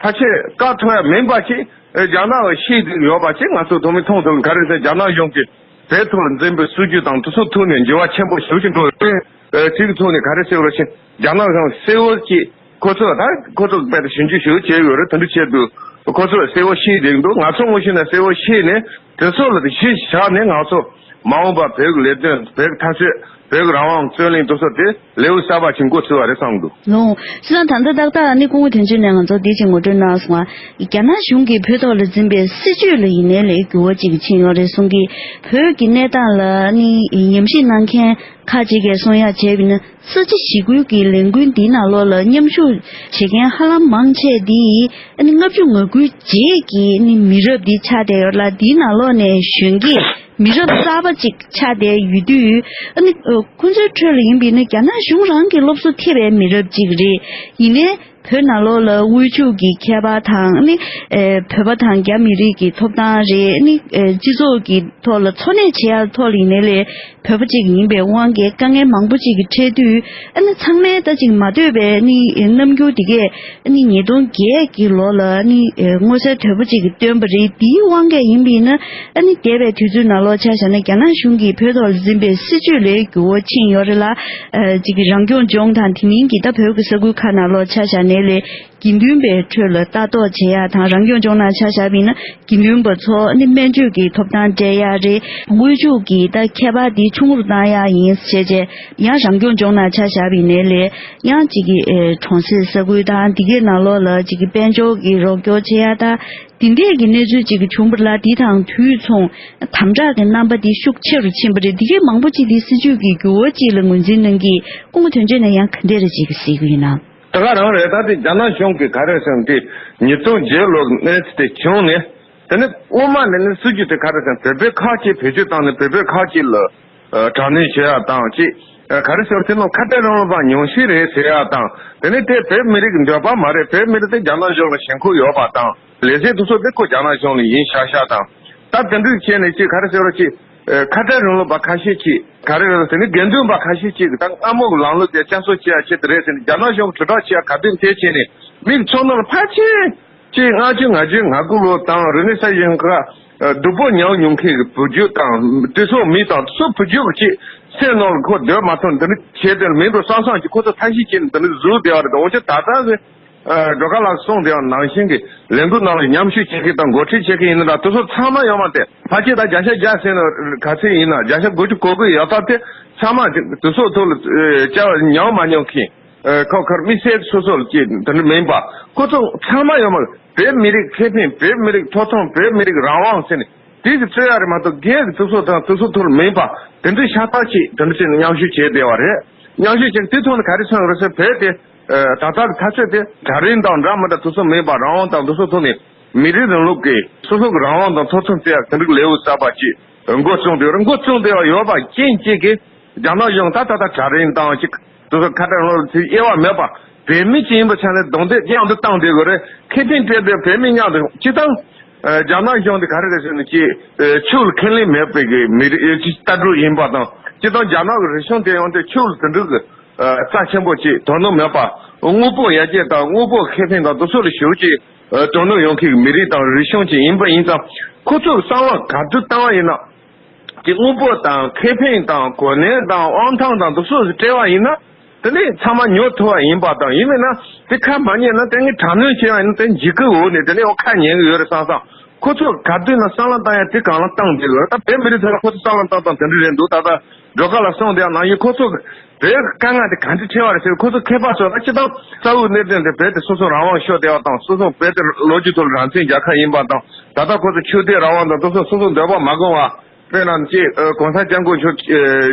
ཕལ་ཆེར་བཀག་ཐུབ་ཡ་མིན་པ་ཅིག་ཨེ་རྒྱ་ནག་གི་ཤེས་ཀྱི་ཡོད་པ་ཅིག་ང་ཚོ་ཐོག་མའི་མཐོང་ཐུབ། ག་རེ་ཟེར་རྒྱ་ནག་གཞུང་གིས་བོད་ཐོག་ལ་འཛིན་པའི་སྲིད་ཇུས་དང་དེ་ཚོ་ཐོག་ནས་འགྱུར་བ་ཆེན་པོ་ཞེ་པོ་ཅིག་འགྲོ་ཡོད་རེད། ཨེ་དེ་གི་ཐོག་ནས་ག་རེ་ཟེར་བ་ཞིག་རྒྱ་ནག་གཞུང་གསལ་བོ་ཅིག་ཁོ་ཚོ་ད་ཁོ་ཚོ་དཔེ་ཞིབ་འཇུག་ཞིག་བྱས་ཡོད་རེད། དེ་འདྲ་བྱས་འདུག་ཁོ་ཚོས་གསལ་བོ་ཤེས་བསྡད་འདུག་ང་ཚོ་ངོ་ཤེས་ན་གསལ་བོ་ཤེས་ནས་དེ་ཚོ་ལ་གཞི་བཞག་ནས་ང་ཚོ་མ་འོངས་པ་བོད་ཀྱི་ལས་དོན། བོད་ཀྱི་འཐབ་རྩོད། བོད་ཀྱི་རང་དབང་རྩོད་གླེང་དེ་ཚོ་དེ་ལེའུ་གསར་པ་ཞིག་འགོ་ཚུགས་པ་རེད་བསམ་འདུག་ལོ། སྤྱིར་བཏང་ད་ལྟ་ཏག་ཏག་ནི་སྐུ་ངོ་དོན་གཅོད་ནས་ང་ཚོ་འདི་ཅིག་ངོ་སྤྲོད་གནང་སོང་ང་། རྒྱ་ནག་གཞུང་གིས་བོད་ཐོག་ལ་འཛིན་པའི་སྲིད་བྱུས་ལ་ཡིན་ནའི་ལས་འགྱུར་བ་ཅིག་ཕྱིན་ཡོད་རེད་གསུང་གི། བོད་ཀྱི་གནས་སྟངས་ལ་ནི་ཉམས་ཞིབ་གནང་མཁན་ཁག་ཅིག་གིས་གསུང་ཡ་བྱས་པ་ཡིན་ན། ས་བྱི་ཞི་རྒོལ་གྱི་ལས་འགུལ་འདིའི་ནང་ལོགས་ལ་མཉམ་ཞུགས་བྱེད་མཁན་ཧ་ལམ་མང་ཆེ་འདི་ཨ་ནི་ལྔ་བཅུ་ང་དགུའི་རྗེས་ཀྱི་ཨ་ནི་མི་རབས་འདི་ཆགས་བསྡད་ཡོད་ལ། འདིའི་ནང་ལོགས་ནས་གཞོན་སྐྱེས་མི་རབས་གསར་པ་ཅིག་ཆགས་བསྡད་ཡོད་དུས། ཨ་ནི་ཁོང་ཚོའི་ཁྲོད་ལ་ཡིན་པ་ཡིན་ན་རྒྱ་ནག་གཞུང་རང་གི་སློབ་གསོ་ཐེབས་པའི་མི་རབས་ཅིག་རེད། ཡིན་ནའི་བོད་ནང་ལོགས་ལ་དབུལ་ཕྱུག་གི་ཁྱད་པར་དང་ནི། ཨེ། བོད་པ་དང་རྒྱ་མི་རིགས་ཀྱི་ཐོབ་ཐང་རེད། ནི། ཨེ། སྤྱི་ཚོགས་ཀྱི་ཐོག་ལ་འཚོ་གནས་བྱེད་ཡག་ཐོག་ལ་ཡིན་ནའི་ལས་བོད་པ་ཅིག་ཡིན་པའི་དབང་གིས་དཀའ་ངལ་མང་པོ་ཅིག་གིས་འཕྲད་དུས། ཨ་ནི་ཚང་མས་ད་ཅིག་མ་འདོད་པའི་ནི་རྣམ་འགྱུར་དེ་གས་ནི་ཉིས་སྟོང་བརྒྱད་ཀྱི་ལོ་ལ་ནི། ཨེ། མངོན་གསལ་དོད་པོ་ཅིག་གིས་སྟོན་པ་རེད། དེའི་དབང་གིས་ཡིན་པ་ཡིན་ན། ཨ་ནི་འདས་པའི་དུས་ཚོད་ནང་ལོགས་ཆ་བཞག་ན་རྒྱ་ནག་གཞུང་གིས་བོད་ཐོག་ལ་འཛིན་པའི་སྲིད་བྱུས་ལས་འགྱུར་བ་ཕྱིན་ཡོད་རེད་ལ། ཨ། ཅིག་གི་རང་སྐྱོང་ལྗོངས་དང་དེ་མིན་གྱི་ད་བོད་ཀྱི་ས་ཁུལ་ཁག་ནང་ལོགས་ཆ་བཞག་ནའི་ལས་དགེ་འདུན་པའི་ཁྲོད་ལ་ལྟ་རྟོག་བྱེད་ཡ་དང་། རང་སྐྱོང་ལྗོངས་ནང་ཆ་བཞག་པ་ཡིན་ན་དགེ་འདུན་པ་ཚོ་ནི་སྨན་བཅོས་ཀྱི་ཐོབ་ཐང་སྤྲད་ཡ་རེད། དབུལ་ཕྱུག་གི་ད་ཁྱད་པར་འདི་ཆུང་རུ་བཏང་ཡ་ཡིན་ཞེས་བྱས། ཡང་རང་སྐྱོང་ལྗོངས་ནང་ཆ་བཞག་པ་ཡིན་ནའི་ལས་ཡང་ཅིག་གི། ཨེ། གྲོང་གསེབ་ས་ཁུལ་དང་འདི་གའི་ནང་ལོགས་ལ་ཅིག་གི་དཔལ་འབྱོར་གྱི་རོགས་སྐྱོར་བྱེད་ཡ་ད། དེ་འདྲས་ཀྱི་གནས་ཚུལ་ཅིག་བྱུང་བ་ལ། དེ་དང་དུས་མཚུངས་དམ་དྲག་གི་རྣམ་པ་འདི་ཤུགས་ཆེ་རུ་ཕྱིན་པ་རེད། འདི་གའི་མང་པོ་ཅིག་འདི་སྲིད་བྱུས་ཀྱི་འགྱུར་བ་ཅིག་ལ་ངོས་འཛིན་གནང་གི། སྐུ་ངོ་དོན་གཅོད་ནས་ཡང་ག་འདྲས་རེ་ཅིག་གཟིགས་ཀྱི་ཡིན་ན། ད་ག་རང་རེད། ད་དེ་རྒྱ་ནག་གཞུང་གིས་ག་རེ་ཟེར་ན། དེ་ཉིས་སྟོང་བརྒྱད་ལོ་གནས་ཚུལ་དེ་བྱུང་ནས། དེ་ནས་སྔོན་མ་ནས་ནི་སྲིད་བྱུས་དེ་ག་རེ་ཟེར་ན། བོད་པའི་ཁག་ཅིག་བེད་སྤྱོད་བཏང་ནས་བོད་པའི་ཁག་ཅིག་ལ། ཨ། དྲག་གནོན་བྱེད་ཡ་དང་། ཅིག་ཨ། ག་རེ་ཟེར་བ། དེ་ནང་ཁ་བྲལ་རིང་ལུགས་པ་ཉུང་ཤས་རེད་ཟེར་ཡ་དང་། དེ་ནས་དེ་བོད་མི་རིགས་ཀྱི་འདོད་པ་མ་རེད། བོད་མི་རིགས་དེ་རྒྱ་ནག་གཞུང་ལ་ཞེན་ཁོག་ཡོད་པ་དང་། ལས་བྱེད་དེ་ཚོ་དེ་ཁོ་རྒྱ་ནག་གཞུང་ལ་ཡིན་ཤག་ཤག་དང་། ད་དེ་འདྲ་བྱས་ནས་ཅིག་ག་རེ་ཟེར་བ། ཅིག་ཨ། ཁ་བྲལ་རིང་ལུགས་པ་ཁ་ཤས་ཅིག་ག་རེ་རེད་ཟེར་ན། དགེ་འདུན་པ་ཁ་ཤས་ཅིག་ད་སྔ་མོ་གི་ལམ་ལུགས་དེ་བསྐྱར་གསོ་བྱེད་ཡ་ཆེད་དུ་རེད་ཟེར་ནས། རྒྱ་ནག་གཞུང་གིས་དྲིལ་བསྒྲགས་བྱེད་ཡ་ག་དུས་དེ་བྱས་ནས། མིག་ཚོ་ནོར་ཕལ་ཆེར་ཅིག་ལྔ་བཅུ་ང་བརྒྱད་ང་དགུ་ལོ་དང་རིག་གནས་གསར་བརྗེ་ཁ། སྡུག་པོ་མྱངས་མྱོང་མཁན་གྱི་བུ་རྒྱུད་དང་། དེ་ཚོ་མི་དང་དེ་ཚོ་བུ་རྒྱུད་ཀྱི་ཅིག་སེམས་ནང་ལ་ཁོ་སྡོད་མ་ཐུབ། འདི་འདྲ་བྱས་དེ་མིན་འགྲོ་བསམ་བསམ་གྱིས་ཁོ་ཚོ་ཐབས་ཤེས་བྱས་ནས་འདི་འདྲ་བཟོས་བསྡད་པ་རེད། འོན་ཀྱང་ད་ལྟ་གི། ཨ། སྒྲོལ་དཀར་ལགས་གསུངས་དེ་ནང་བཞིན་གྱི་ལས་འགུལ་ནང་ལ་མཉམ་ཞུགས་བྱེད་མཁན་དང་འགོ་ཁྲིད་བྱེད་མཁན་ཡིན་ན་འདྲ། དེ་ཚོ་ཚང་མ་ཡོད་མ་རེད། ཕལ་ཆེར་ད་བརྒྱ་ཆ་བརྒྱ་ཟེར་ན་ག་ཚོད་ཡིན་ན། བརྒྱ་ཆ་དགུ་བཅུ་གོ་དགུ་ཡོད་ད། དེ་ཚང་མ་དེ་ཚོ་ཐོག་ལ། ཨེ། བཅར་མྱོང་མ་མྱོང་མཁན། ཨེ། ཁོ་ཁར་དམིགས་བསལ་སོ་སོ་ལ་ཅིག་དེ་འདྲ་མིན་པ། ཁོ་ཚོ་ཚང་མ་ཡོད་མ་རེད། བོད་མི་རིགས་ཁེ་ཕན། བོད་མི་རིགས་ཐོབ་ཐང་། བོད་མི་རིགས་རང་དབང་ཟེར་ནས་དེ་གི་རྩོད་ཡ་རེད་མ་གཏོགས། སྒེར་གྱི་དེ་ཚོ་དང་དེ་ཚོ་ཐོག་ལ་མིན་པ། དེ་འདྲའི་ཤ་སྟག་ཅིག་དེ་འདྲ་བྱས་ནས་མཉམ་ཞུགས་བྱས་བསྡད་པ་རེད། མཉམ་ཞུགས་བྱས། དེ་ཐོག་ནས་ག་རེ་སོང་རེད་ཟེར། བོད་དེ། ཨ། ད་ལྟ་གི་འཐབ་རྩོད་དེ་གྲལ་རིམ་དང་འདྲ་མི་འདྲ་དེ་ཚོ་མིན་པ། རང་དབང་དང་དེ་ཚོ་ཐོག་ནས་མི་རིགས་རིང་ལུགས་ཀྱི་སོ་སོ་གི་རང་དབང་དང་ཐོབ་ཐང་རྩོད་ཡ་དེ་འདྲའི་ལེའུ་གསར་པ་ཅིག་འགོ་བཙུགས་བསྡད་ཡོད་རེད། འགོ་བཙུགས་བསྡད་པ་ཡོད་པ་རྐྱེན་གཅིག་གིས། རྒྱ་ནག་གཞུང་ད་ད་ལྟ་གྲལ་རིམ་དང་ཅིག་དེ་ཚོ་ཁ་བྲལ་རིང་ལུགས་དེ་དབྱེ་བ་མེད་པ། བོད་མི་ཅིག་ཡིན་པའི་ཆ་ནས་རྡུང་རྡེག་མཉམ་དུ་བཏང་བསྡད་དགོས་རེད། ཁེ་ཕན་སྤྲད་པའི་བོད་མི་མཉམ་དུ། སྤྱིར་བཏང་། ཨ། རྒྱ་ནག་གཞུང་དེ་ག་རེ་རེད་ཟེར་ན། ཅིག་ཨ། ཆོས་ལ་ཁས་ལེན་མེད་པའི་གི་མི་རིགས་ཅིག་ལྟ་གྲུབ་ཡིན་པ་དང་། སྤྱིར་བཏང་རྒྱ་ནག་གི་རིག་གཞུང་དེ་ཡང་དེ་ཆོས་ལ་དེ་འདྲ་གི། ཨ། རྩ་ཆེན་པོ་ཅིག་དོ་སྣང་མེད་པ། དངོས་པོ་ཡར་རྒྱས་དང་དངོས་པོ་ཁེ་ཕན་དང་དེ་ཚོ་ལ་ཞེ་པོ་ཅིག་ཨ། དོ་སྣང་ཡོང་མཁན་གྱི་མི་རིགས་དང་རིག་གཞུང་ཅིག་ཡིན་པ་ཡིན་ཙང་། ཁོ་ཚོས་བསམ་བློ་ག་དུས་བཏང་བ་ཡིན་ན། དེ་དངོས་པོ་དང་ཁེ་ཕན་དང་གོ་གནས་དང་དབང་ཐང་དང་དེ་ཚོ་སྤྲད་པ་ཡིན་ན། དེ་ནས་ཚང་མ་ཉོ་ཐུབ་པ་ཡིན་པ་དང་། ཡིན་མིན་ན་དེ་ཁ་མ་ཉན་ན། དེ་ངས་དྲག་གནོན་བྱས་པ་ཡིན་ན་དེ་འཇིགས་སྐུལ་འོག་ནས་དེ་ནས་ཡང་ཁ་ཉན་གི་ཡོད་རེད་བསམ་བསམ། ཁོ་ཚོ་ག་དུས་ན་བསམ་བློ་བཏང་ཡ་དེ་གང་ལ་བཏང་བསྡད་ཡོད་རེད། ད་བོད་མི་རིགས་ཚོ་ལ་ཁོ་ཚོ་བསམ་བློ་བཏང་སྟངས་དེ་འདྲ་རེད་འདུག་ད་ལྟ་སྒྲོལ་དཀར་ལགས་གསུངས་དེ་ནང་བཞིན་ཁོ་ཚོ་བོད་ཀྱི་དཀའ་ངལ་དེ་ག་འདྲ་འཕྲད་པ་རེད་ཟེར། ཁོ་ཚོ་མཁས་པ་ཚོ་ད་སྤྱིར་བཏང་ས་འོག་གནད་དོན་དེ། བོད་དེ་སོ་སོ་རང་དབང་ཤོར་བསྡད་པ་དང་། སོ་སོ་བོད་དེ་ལོ་རྒྱུས་ཐོག་ལ་རང་བཙན་རྒྱལ་ཁབ་ཡིན་པ་དང་། ད་ལྟ་ཁོ་ཚོ་ཆོས་དད་རང་དབང་དང་དེ་ཚོ་སོ་སོ་འདོད་པ་མ་བསྐང་བ། དཔེར་ན་ཅིག་ཨ། གོང་ས་སྐྱབས་མགོན་མཆོག་ཨ།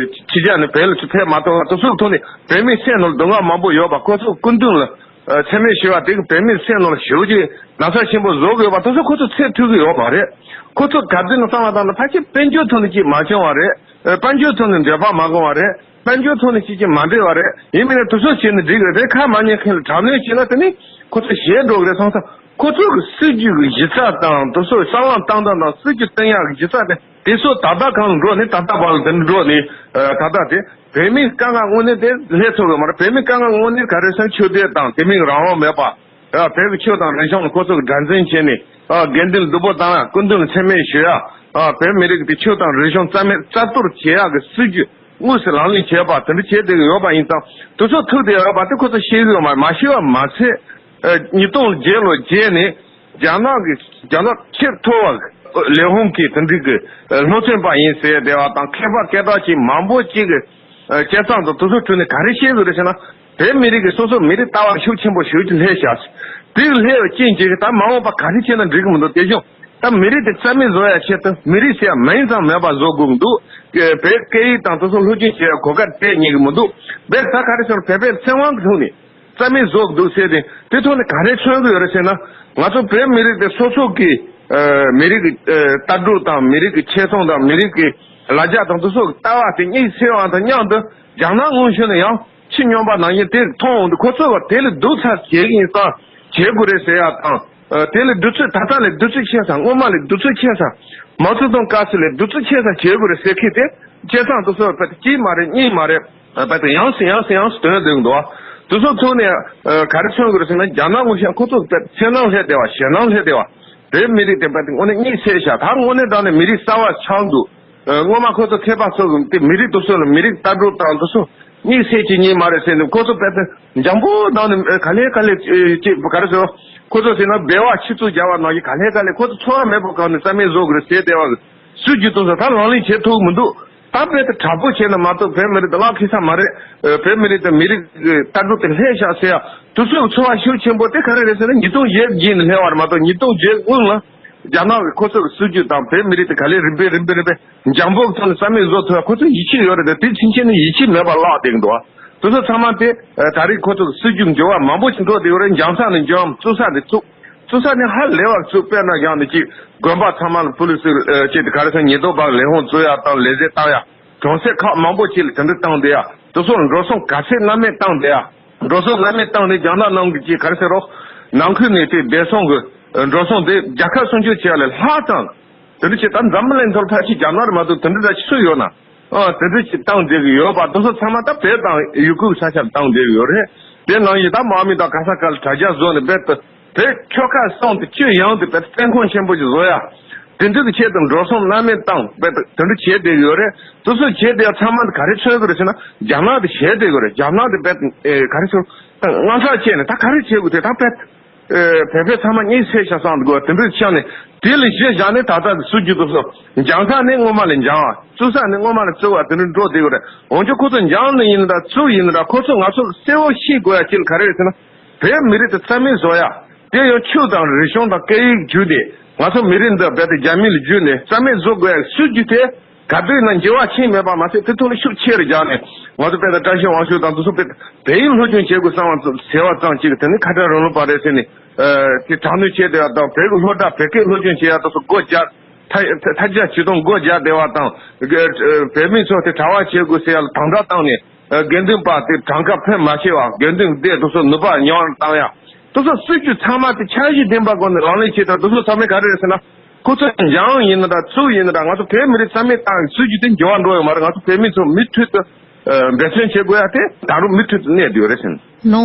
ཕྱི་རྒྱལ་ནས་བོད་ལ་ཕེབས་མ་ཐུབ་པ་དེ་ཚོའི་ཐོག་ནས་བོད་མིའི་སེམས་ནང་སྡུག་བསྔལ་མང་པོ་ཡོད་པ། ཁོ་ཚོ་སྐུ་མདུན་ལ་ཨ། མཚན་སྨད་ཞུ་བ་དེ་གིས་བོད་མིའི་སེམས་ནང་ལ་ཞེ་པོ་ཅིག་ན་ཚ་ཆེན་པོ་བཟོ་གི་ཡོད་པ་དེ་ཚོ་ཁོ་ཚོ་ཚོར་ཐུབ་ཀྱི་ཡོད་མ་རེད། ཁོ་ཚོ་ག་དུས་ནས་བསམ་བློ་བཏང་ན་ཕལ་ཆེར་དཔལ་འབྱོར་ཐོག་ནས་ཅིག་མ་བྱུང་བ་རེད། ཨ། དཔལ་འབྱོར་ཐོག་ནས་འདོད་པ་མ་བསྐང་བ་རེད། དཔལ་འབྱོར་ཐོག་ནས་ཅིག་ཅིག་མ་འདོད་པ་རེད། ཡིན་མིན་ན་དེ་ཚོ་བྱས་ན་འགྲིག་གི་རེད། ཁ་མ་ཉན་མཁན་ལ་དྲག་གནོན་བྱས་ན་དེ་ནི་ཁོ་ཚོ་ཞེད་འགྲོ་གི་རེད་བསམ་བསམ། ཁོ་ཚོ་གི་སྲིད་ཇུས་ཀྱི་གཞི་རྩ་དང་། དེ་ཚོ་བསམ་བློ་བཏང་སྟངས་དང་། སྲིད་ཇུས་བཏིང་ཡག་གི་གཞི་རྩ་དེ། དེ་ཚོ་ད་ལྟ་གང་ལ་འགྲོ་ནས། ད་ལྟ་བར་ལ་དེ་འདྲ་འགྲོ་ནས། ཨ། ད་ལྟ་དེ་བོད་མིའི་དཀའ་ངལ་དངོས་གནས་དེ་སླེབས་ཐུབ་ཀྱི་མ་རེད། བོད་མིའི་དཀའ་ངལ་དངོས་གནས་ག་རེ་ཟེར་ན། ཆོས་དད་དང་དེ་མིན་རང་དབང་མེད་པ། ཨ། བོད་ཀྱི་ཆོས་དང་རིག་གཞུང་ལ་ཁོ་ཚོ་གིས་དགྲར་འཛིན་བྱས་ནས། ཨ། དགེ་འདུན་སྡུག་པོ་བཏང་ཡ། སྐུ་མདུན་ལ་མཚན་སྨད་ཞུ་ཡ། ཨ། བོད་མི་རིགས་ཀྱི་ཆོས་དང་རིག་གཞུང་རྩ་མེད་རྩ་གཏོར་བྱེད་ཡག་གི་སྲིད་ཇུས་དངོས་སུ་ལག་ལེན་བྱས་པ་དེ་འདྲ་བྱས་བསྡད་ཀྱི་ཡོད་པ་ཡིན་ཙང་། དེ་ཚོ་ཐུག་བསྡད་ཡོད་པ་དེ་ཁོ་ཚོ་ཤེས་ཀྱི་ཡོད་མ་རེད། མ་ཤེས་པ་མ་ཚད། ཨ། ཉིས་སྟོང་བརྒྱད་ལོ་རྗེས་ནས། རྒྱ་ནག་གི་རྒྱ་ནག་ཆེས་མཐོ་བ་ལས་ཁུངས་ཀྱི་དེ་འདྲའི་གི་སློབ་ཚན་པ་ཡིན་ཟེར་བསྡད་པ་དང་། མཁས་པ་སྐད་གྲགས་ཅན་མང་པོ་ཅིག་གི་དཔྱད་རྩོམ་དང་དེ་ཚོ་བྲིས་ནས་ག་རེ་བཤད་དགོས་རེད་ཟེར་ན། བོད་མི་རིགས་ཀྱི་སོ་སོ་མི་རིགས་ལྟ་བ་ཤུགས་ཆེན་པོ་ཞེ་ཅིག་སླེབས་ཤག་དེ་སླེབས་པའི་རྐྱེན་གྱིས་ད་མ་འོངས་པ་ག་རེ་བྱས་ན་འགྲིག་གི་མི་འདུག་དེ་བཞིན་ད་མི་རིགས་དེ་རྩ་མེད་བཟོ་ཡ་ཆེད་དུ་མི་རིགས་ཟེར་ཡ་མིང་ཙམ་མེད་པ་བཟོ་དགོས་ཀྱི་འདུག་བོད་སྐད་ཡིག་དང་དེ་ཚོ་སློབ་སྦྱོང་བྱེད་ཡ་གོ་སྐབས་སྤྲད་ཉན་གྱི་མི་འདུག་བོད་ས་ག་རེ་ཟེར་ན་བོད་པའི་ཚེ་དབང་གི་ཐོག་ནས་རྩ་མེད་བཟོ་གི་འདུག་ཟེར་ཏེ། དེ་ཐོག་ནས་ག་རེ་མཚོན་གྱི་ཡོད་རེད་ཟེར་ན། ང་ཚོ་བོད་མི་རིགས་དེ་སོ་སོ་གི་ཨ་མི་རིགས་ཀྱི་ཨ་ལྟ་གྲུབ་དང་མི་རིགས་ཀྱི་ཆེ་མཐོང་དང་མི་རིགས་ཀྱི་ལ་རྒྱ་དང་དེ་ཚོ་གི་ལྟ་བ་དེ་དམིགས་བསལ་བ་དང་མཉམ་དུ་རྒྱ་ནག་དབང་ཤུགས་ནས་ཡང་ཕྱི་སྨྱོན་པ་ནང་བཞིན་དེ་མཐོང་འོང་དུས། ཁོ་ཚོ་བ་དེ་ལས་སྡུག་ཚ་བྱེད་ཀྱི་ཡིན་ཙང་བྱེད་དགོས་རེད་ཟེར་ཡ་དང་། ཨ་དེ་ལས་བདུད་རྩི། ད་ལྟ་ལས་བདུད་རྩི་ཆེ་ས། སྔོན་མ་ལས་བདུད་རྩི་ཆེ་ས། མའོ་ཙེ་ཏུང་སྐབས་སུ་ལས་བདུད་རྩི་ཆེ་ས་བྱེད་དགོས་རེད་ཟེར་མཁན་དེ་དཔྱད་རྩོམ་དེ་ཚོ་བ་གཅིག་མ་རེད། གཉིས་མ་རེད། བ་དེ་ཡང་སེ་ཡང་སེ་ཡང་སེ་དོན་བསྡུས་འདུག་དེ་ཚོ་ཚོ་ནས་ཨ་ག་རེ་མཚོན་གྱི་རེད་ཟེར་ན། རྒྱ་ནག་དབང་ཤུགས་ཁོ་ཚོ་བ་འཚེར་སྣང་སླེབས་བསྡད་པ། ཞེད་སྣང་སླེབས་བསྡད་པ། བོད་མི་རིགས་དེ་བ་དེ་དངོས་གནས་དམིགས་བསལ་ཤག་ད་དངོས་གནས་དྲང་གནས་མི་རིགས་གསར་བ་ཆགས་འདུག་ཨ་སྔོན་མ་ཁོ་ཚོ་མཁས་པ་ཚོ་གི་དེ་མི་རིགས་དེ་ཚོ་ལ་མི་རིགས་ལྟ་གྲུབ་དང་དེ་ཚོ་དམིགས་བསལ་གྱི་ཉིན་མ་རེད་ཟེར་ནས། ཁོ་ཚོ་དཔེ་དེ་འཇམ་པོ་ནང་ནས་ག་ལེ་ག་ལེ་ཅེས་ག་རེ་ཟེར། ཁོ་ཚོ་ཟེར་ན་སྦལ་པ་ཆུ་ཚོད་རྒྱག་པ་ནང་བཞིན་ག་ལེ་ག་ལེ་ཁོ་ཚོ་ཚོར་བ་མེད་པ་གང་ནས་རྩ་མེད་བཟོ་དགོས་རེད་ཟེར་བསྡད་པ་གི་སྲིད་ཇུས་དེ་ཚོ་ད་ལག་ལེན་བྱེད་ཐུབ་ཀྱི་མི་འདུག་ད་དཔེ་དེ་དྲག་པོ་བྱས་ན་མ་གཏོགས་བོད་མི་རིགས་དེ་བརླག་ཁེལ་ས་མ་རེད། ཨ་བོད་མི་རིགས་དེ་མི་རིགས་ཀྱི་ལྟ་གྲུབ་དེ་སླེབས་ཤག་ཟེར་ཡ་དེ་ཚོའི་ཚོར་བ་ཤུགས་ཆེན་པོ་དེ་ག་རེ་རེད་ཟེར་ན། ཉིས་སྟོང་བརྒྱད་བརྒྱད་ནས་སླེབས་པ་རེད་མ་གཏོགས། ཉིས་སྟོང་བརྒྱད་སྔོན་ལ་རྒྱ་ནག་གིས་ཁོ་ཚོ་གི་སྲིད་ཇུས་དང་བོད་མི་རིགས་དེ་ག་ལེ་རིམ་པས་རིམ་པས་རིམ་པས་འཇམ་པོ་གི་ཐོག་ནས་རྩ་མེད་བཟོ་ཐུབ་ཡ་ཁོ་ཚོ་ཡིད་ཆེས་ཡོད་རེད་དེ། དེ་ཕྱིན་ཆད་ནས་ཡིད་ཆེས་མེད་པ་བརླག་བསྡད་ཀྱི་འདུག་དེ་ཚོ་ཚང་མ་དེ་ཨ་ད་རེས་ཁོ་ཚོ་གི་སྲིད་ཇུས་འགྱུར་བ་མང་པོ་ཞིག་འགྲོ་བསྡད་ཡོད་རེད། འཇམ་ས་ནས་འཇམ། བཙུགས་ས་ནས་བཙུགས། བཙུགས་ས་ནས་ཧ་ལས་པ་བཙུགས། དཔེར་ན་བཞག་ནས་ཅིག་དགོན་པ་ཚང་མ་ལ་ཕུ་ལུ་སི་ཨ་ཅིག་དེ་ག་རེ་ཟེར། ཉེན་རྟོག་པ་ལས་ཁུངས་བཙུགས་ཡ་དང་ལས་བྱེད་བཏང་ཡ། གྲོང་གསེབ་ཁག་མང་པོ་ཅིག་ལ་དེ་འདྲ་བཏང་བསྡད་ཡ། དེ་ཚོ་ལ་འགྲོ་སོང་ག་ཚད་བླ་མེད་བཏང་བསྡད་ཡ། འགྲོ་སོང་བླ་མེད་བཏང་ནས་རྒྱ་ནག་ནང་གི་ཅིག་ག་རེ་ཟེར་རོ། ནང་ཁུལ་ནས་ཅིག་བདེ་སྲུང་གི་འགྲོ་སོང་དེ་རྒྱལ་ཁབ་སྲུང་སྐྱོབ་བྱེད་ཡ་ལས་ལྷག་ཙམ། དེ་འདྲ་ཅིག་ད་འཛམ་བུ་གླིང་ཐོག་ཕལ་ཆེར་རྒྱ་ནག་རེད་མ་གཏོགས་དེ་འདྲ་ད་སུ་ཡོད་ན། ཨ་དེ་འདྲ་ཅིག་བཏང་བསྡད་ཀྱི་ཡོད་པ། དེ་ཚོ་ཚང་མ་ད་བོད་དང་ཡུ་གུར་ས་ཆར་བཏང་བསྡད་ཀྱི་ཡོད་རེད། དེ་ནང་བཞིན་ད་དམག་མི་དང་ག་ས་ག་ལ་དྲ་རྒྱ་བཟོས་ནས་རྦད་དེ་བོད་ཆོལ་ཁ་གསུམ་དེ་སྤྱི་ཡོངས་དེ་རྦད་དེ་བཙན་ཁང་ཆེན་པོ་ཞིག་བཟོ་ཡ། དེ་འདྲ་གི་ཆེད་དུ་འགྲོ་སོང་བླ་མེད་བཏང་རྦད་དེ་དེ་འདྲ་བྱས་བསྡད་ཀྱི་ཡོད་རེད། དེ་ཚོ་བྱས་བསྡད་ཡ་ཚང་མ་དེ་ག་རེ་མཚོན་གྱི་རེད་ཟེར་ན། རྒྱ་ནག་དེ་ཞེད་བསྡད་ཀྱི་རེད། རྒྱ་ནག་དེ་རྦད་དེ་ཨེ་ག་རེ་ཟེར། དངངས་སྐྲག་སྐྱེས་ནས་ད་ག་རེ་བྱེད་དགོས་དེ་ད་རྦད་དེ། ཨེ་བོད་པ་ཚང་མ་གཉིད་སད་ཤག་བསམ་དགོས་དེ་འདྲ་ཆགས་ནས། དེ་ལ་གཞི་བཞག་ནས་ད་ལྟ་གི་སྲིད་ཇུས་དེ་ཚོ་འཇམ་ས་ནས་སྔོན་མ་ལས་འཇམ་བ། བཙུགས་ས་ནས་སྔོན་མ་ལས་བཙུགས་པ་དེ་འདྲ་འགྲོ་བསྡད་ཡོད་རེད། འོན་ཀྱང་ཁོ་ཚོ་འཇམ་ནི་ཡིན་ན་འདྲ། བཙུགས་ཡིན་ན་འདྲ། ཁོ་ཚོ་ང་ཚོ་གསལ་བོ་ཤེས་དགོས་ཡ་ཅིག་ལ་ག་རེ་རེད་ཟེར་ན། བོད་མི་རིགས་དེ་རྩ་མེད་བཟོ་ཡ། དེ་ཡང་ཆོས་དང་རིག་གཞུང་དང་སྐད་ཡིག་བརྒྱུད་དེ་ང་ཚོ་མི་རིགས་འདི་རྦད་དེ་རྒྱ་མི་ལ་བརྒྱུད་ནས་རྩ་མེད་བཟོ་དགོས་ཡ་སྲིད་ཇུས་དེ། ག་དུས་ན་འགྱུར་བ་ཕྱིན་མེད་པ་མ་ཟད། དེ་ཐོག་ལ་ཤུགས་ཆེ་རུ་བརྒྱབ་ནས་ང་ཚོ་དཔེར་ན་བཀྲ་ཤིས་དབང་ཕྱུག་དང་དེ་ཚོ་དཔེ་བོད་ཡིག་སློབ་སྦྱོང་བྱེད་དགོས་བསམ་པ་ཟེར་བ་ཙམ་གཅིག་དེ་ནི་ཁ་བྲལ་རང་ལུགས་པ་རེད་ཟེར་ནས། ཨ་དེ་དྲག་གནོན་བྱས་བསྡད་ཡ་དང་། བོད་ཀྱི་སློབ་གྲྭ་བོད་སྐད་སློབ་སྦྱོང་བྱེད་ཡ་དེ་ཚོ་སྒོ་རྒྱག་ཐ་ཐ་ཆད་ཇུས་གཏོང་སྒོ་རྒྱག་བསྡད་པ་དང་། ཨ་བོད་མི་ཚོ་དེ་གྲྭ་པ་བྱེད་དགོས་ཟེར་ཡ་ལ་དམ་དྲག་བཏང་ནས། ཨ་དགེ་འདུན་པ་དེ་གྲངས་ཀ་ཕོན་མ་ཆེ་བ། དགེ་འདུན་སྡེ་དེ་ཚོ་ནུས་པ་ཉུང་བ་བཏང་ཡ། དེ་ཚོ་སྲིད་ཇུས་ཚང་མ་དེ་འཆར་གཞི་ལྡན་པ་སྒོ་ནས་ལག་ལེན་བྱས་དང་། དེ་ཚོ་ཚང་མས་ག་རེ་རེད་ཟེར་ན། ཁོ་ཚོ་འཇམ་ཡིན་ན་འདྲ། བཙུགས་ཡིན་ན་འདྲ། ང་ཚོ་བོད་མི་རིགས་རྩ་མེད་བཏང་བའི་སྲིད་ཇུས་དེ་འགྱུར་བ་འགྲོ་ཡོད་མ་རེད། ང་ཚོ་བོད་མི་ཚོ་མུ་མཐུད་དུ་ཨ་འབད་བརྩོན་བྱེད་དགོས་ཡ་དེ་ད་རུང་མུ་མཐུད་དུ་གནས་བསྡད་ཡོད་རེད་ཟེར། ལོ།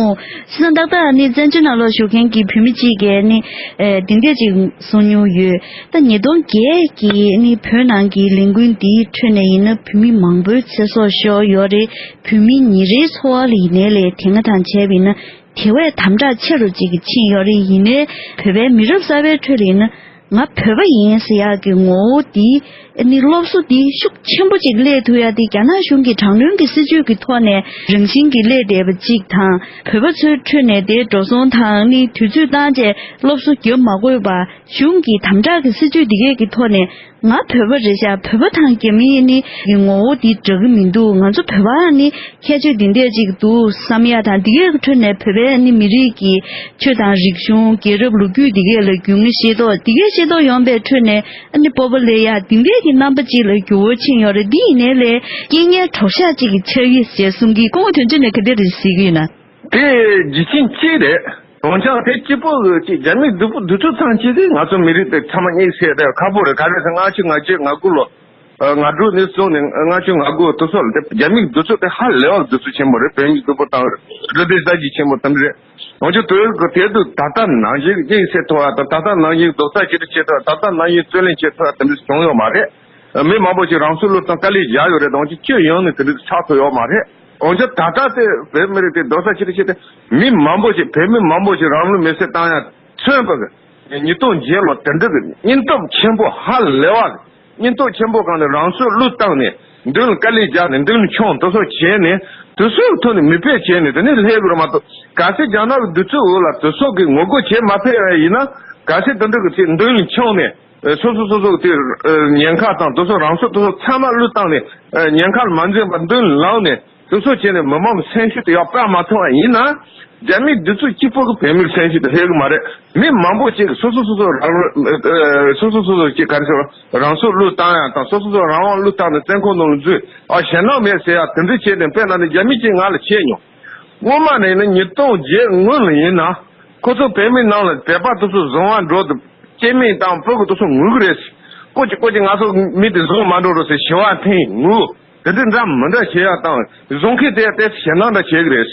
སྤྱིར་བཏང་ཏག་ཏག་ནི་བཙན་བྱོལ་ནང་ལོགས་བཞུགས་མཁན་གྱི་བོད་མི་གཅིག་གིས་ནི་ཨ་འདི་འདྲ་ཅིག་གསུང་མྱོང་ཡོད། ད་ཉིས་སྟོང་བརྒྱད་ཀྱི་ནི་བོད་ནང་གི་ལས་འགུལ་འདིའི་ཁྲོད་ནས་ཡིན་ན་བོད་མི་མང་པོའི་ཚེ་སྲོག་ཤོར་ཡོད་རེད། བོད་མི་ཉིན་རེའི་འཚོ་བ་ལ་ཡིན་ནའི་ལས་དེ་སྔ་དང་བྱས་པ་ཡིན་ན། དེ་བས་དམ་དྲག་ཆེ་རུ་ཅིག་ཕྱིན་ཡོད་རེད། ཡིན་ནའི་བོད་པའི་མི་རབས་གསར་པའི་ཁྲོད་ལ་ཡིན་ན། ང་བོད་པ་ཡིན་ཟེར་ཡག་གི་ངོ་བོ་འདི་ནི་སློབ་གསོ་འདི་ཤུགས་ཆེན་པོ་ཅིག་སླེབས་ཐུབ་ཡག་འདི་རྒྱ་ནག་གཞུང་གི་དྲག་གནོན་གྱི་སྲིད་བྱུས་ཀྱི་ཐོག་ནས་རང་བཞིན་གྱིས་སླེབས་བསྡད་པ་ཅིག་དང་། བོད་པ་ཚོའི་ཁྲོད་ནས་དེ་འགྲོ་སོང་དང་ནི་དུས་ཚོད་བཏང་བྱས་སློབ་གསོ་བརྒྱབ་མ་དགོས་པ། གཞུང་གི་དམ་དྲག་གི་སྲིད་བྱུས་འདི་གས་ཀྱི་ཐོག་ནས། ང་བོད་པ་རེད་ཤག་བོད་པ་དང་རྒྱ་མི་ནི་གི་ངོ་བོ་འདི་འདྲ་གི་མི་འདུག་ང་ཚོ་བོད་པ་ནི་ཁྱད་ཆོས་འདི་འདྲ་ཅིག་འདུག་བསམ་ཡ་དང་། འདི་གའི་ཁྲོད་ནས་བོད་པའི་ནི་མི་རིགས་ཀྱི་ཆོས་དང་རིག་གཞུང་། རྒྱལ་རབས་ལོ་རྒྱུས་འདི་གས་ལ་རྒྱུས་མངའ་ཤེས་རྟོགས། འདི་གས་ཤེས་རྟོགས་ཡོང་པའི་ཁྲོད་ནས་ནི་སྤོབས་པ་སླེབས་ཡ་འདི་འདྲ་གི་རྣམ་པ་ཅིག་ལ་འགྱུར་བ་ཕྱིན་ཡོད་རེད། འདི་ཡིན་ནའི་ལས་རྐྱེན་ངན་གྲོགས་ཤག་ཅིག་གི་ཆགས་ཀྱི་ཞེས་གསུང་གི། སྐུ་ངོ་དོན་གཅོད་ནས་ག་འདྲ་རེད་གཟིགས་ཀྱི་ཡོད་ན། དེ་རྒྱུ་རྐྱེན་གཅིག་རེད། འོན་ཀྱང་དེ་གཅིག་པོ་གི་ཅིག་རྒྱ་མིའི་སྡུག་པོ་སྡུག་ཚུལ་ཙམ་གཅིག་དེ་ང་ཚོ་མི་རིགས་དེ་ཚང་མ་དམིགས་བསལ་དེ་ཁག་པོ་རེད། ག་རེ་ཟེར་ན་ལྔ་བཅུ་ང་བརྒྱད་ང་དགུ་ལོ། ཨ་ང་དྲུག་ནས་བཟུང་ནས་ལྔ་བཅུ་ང་དགུ་དེ་ཚོ་ལ་དེ་རྒྱ་མིའི་སྡུག་ཚུལ་དེ་ཧ་ལས་པ་སྡུག་ཚུལ་ཆེན་པོ་རེད། བོད་མིའི་སྡུག་པོ་དང་རུ་སྡེ་ས་གཞི་ཆེན་པོ་དེ་འདྲ་རེད། འོན་ཀྱང་དེ་གི་དེ་དུས་ད་ལྟ་ནང་བཞིན་དམིགས་བསལ་ཐོག་ཨ་དང་། ད་ལྟ་ནང་བཞིན་རྡོག་རྩ་གཅིག་སྒྲིལ་བྱེད་ཐུབ། ད་ལྟ་ནང་བཞིན་རྩོད་ལེན་བྱེད་ཐུབ་དེ་འདྲ་བྱུང་ཡོད་མ་རེད། མི་མང་པོ་ཞིག་རང་སྲོག་བློས་བཏང་དཀའ་ལས་བརྒྱབ་ཡོད་རེད། འོན་ཀྱང་སྤྱི་ཡོངས་ནས་དེ་འདྲ་ཆགས་ཐུབ་ཡོད་མ་རེད། འོན་ཀྱང་ད་ལྟ་དེ་བོད་མི་རིགས་དེ་རྡོག་རྩ་གཅིག་སྒྲིལ་བྱས་ཏེ་མི་མང་པོ་ཞིག་བོད་མི་མང་པོ་ཞིག་རང་ལུས་མེར་སྲེག་བཏང་ཡ་མཚོན་པ་གི་ ཉིས་སྟོང་བརྒྱད་ལོ་དེ་འདྲ་གི་སྙིང་སྟོབས་ཆེན་པོ་ཧ་ལས་པ་གི་སྙིང་སྟོབས་ཆེན་པོ་གང་ནས་རང་སྲོག་བློས་བཏང་ནས་མདུན་ལ་དཀའ་ལས་རྒྱག་ནས་མདུན་ལ་མཆོང་དེ་ཚོ་བྱས་ནས་དེ་ཚོའི་ཐོག་ནས་མིག་དཔེ་བྱས་ནས་དེ་ནས་སླེབས་དགོས་རེད་མ་གཏོགས། གལ་སྲིད་རྒྱ་ནག་གི་དུས་ཚོད་འོག་ལ་དེ་ཚོ་གི་ངོ་རྒོལ་བྱེད་མ་ཕོད་པ་ཡིན་ན། གལ་སྲིད་དེ་འདྲ་གི་ཚེ་མདུན་ལ་མཆོང་ནས་སོ་སོ་སོ་སོ་གི་དེ་ཉེན་ཁ་དང་དེ་ཚོ་རང་སྲོག་དེ་ཚོ་ཚང་མ་བློས་བཏང་ནས་ཉེན་ཁ་ལ་མ་འཛེམས་པར་མདུན་ལ་ལངས་ནས། དེ་ཚོ་བྱས་ནས་མི་མང་གི་སེམས་ཤུགས་དེ་ཡར་སྤར་མ་ཐུབ་པ་ཡིན་ན། རྒྱ་མིའི་དུས་ཚོད་གཅིག་པོ་གི་བོད་མིའི་སེམས་ཤུགས་དེ་སླེབས་གི་མ་རེད། མི་མང་པོ་ཅིག་སོ་སོ་སོ་སོ་རང་སོ་སོ་སོ་སོ་ཅིག་ག་རེ་ཟེར་རང་སྲོག་བློས་བཏང་ཡ་དང་སོ་སོ་སོ་རང་དབང་བློས་བཏང་ནས་བཙོན་ཁང་ནང་ལ་འཛུལ། ཨ་ཞེད་སྣང་མེད་ཟེར་ཡ་དེ་འདྲ་བྱས་ནས་དཔེར་ན་ནི་རྒྱ་མི་གཅིག་ང་ལ་བྱས་མྱོང་། སྔོན་མ་ནས་ནི་ཉིས་སྟོང་བརྒྱད་སྔོན་ལ་ཡིན་ན། ཁོ་ཚོ་བོད་མི་ནང་ལ་བོད་པ་དེ་ཚོ་བཟུང་བ་འགྲོ་དུས་སྐྱེ་དམན་དང་སྤུ་གུ་དེ་ཚོ་ངུ་གི་རེད། ཀོ་ཅི་ཀོ་ཅི་ང་ཚོ་མི་དེ་བཟུང་མ་འགྲོ་རོགས་ཟེར་ཞི་བ་འཐེན་ངུ། དེ་འདྲ་འདྲ་མི་འདྲ་བྱེད་ཡ་དང་བཟུང་མཁན་དེ་དེ་ཞེད་སྣང་འདྲ་བྱེད་གི་རེད།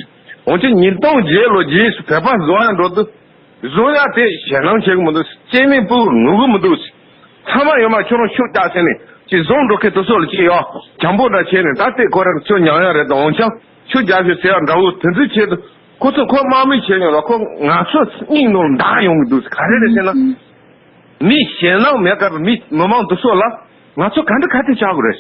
འོན་ཀྱང་ཉིས་སྟོང་བརྒྱད་ལོ་རྗེས་སུ་བོད་པ་བཟུང་ཡ་འགྲོ་དུས་བཟུང་ཡ་དེ་ཞེད་སྣང་བྱེད་གི་མི་འདུག་སྐྱེ་དམན་སྤུ་གུ་ངུ་གི་མི་འདུག་ཚང་མ་ཡོད་མ་ཁྱོད་རང་ཤུགས་རྒྱག་ཟེར་ནས་ཅིག་བཟུང་འགྲོ་མཁན་དེ་ཚོ་ལ་ཅིག་ཡོ་བྱམས་པོ་འདྲ་བྱས་ནས་ད་ལྟའི་ཁོ་རང་ཚོ་མྱངས་ཡ་རེད་དང་འོན་ཀྱང་ཤུགས་རྒྱག་ཤོག་ཟེར་ཡ་འདྲ་བོ་དེ་འདྲ་བྱས་དུས་ཁོ་ཚོ་ཁོ་དམག་མི་བྱས་ཡོང་ལ་ཁོ་ང་ཚོ་སྙིང་ནང་འདར་ཡོང་གི་འདུག་ག་རེ་རེད་ཟེར་ན། མི་ཞེད་སྣང་མེད་ཀ་མི་མི་མང་དེ་ཚོ་ལ་ང་ཚོ་ག་འདྲ་ཁ་གཏད་བཅག་དགོས་རེད།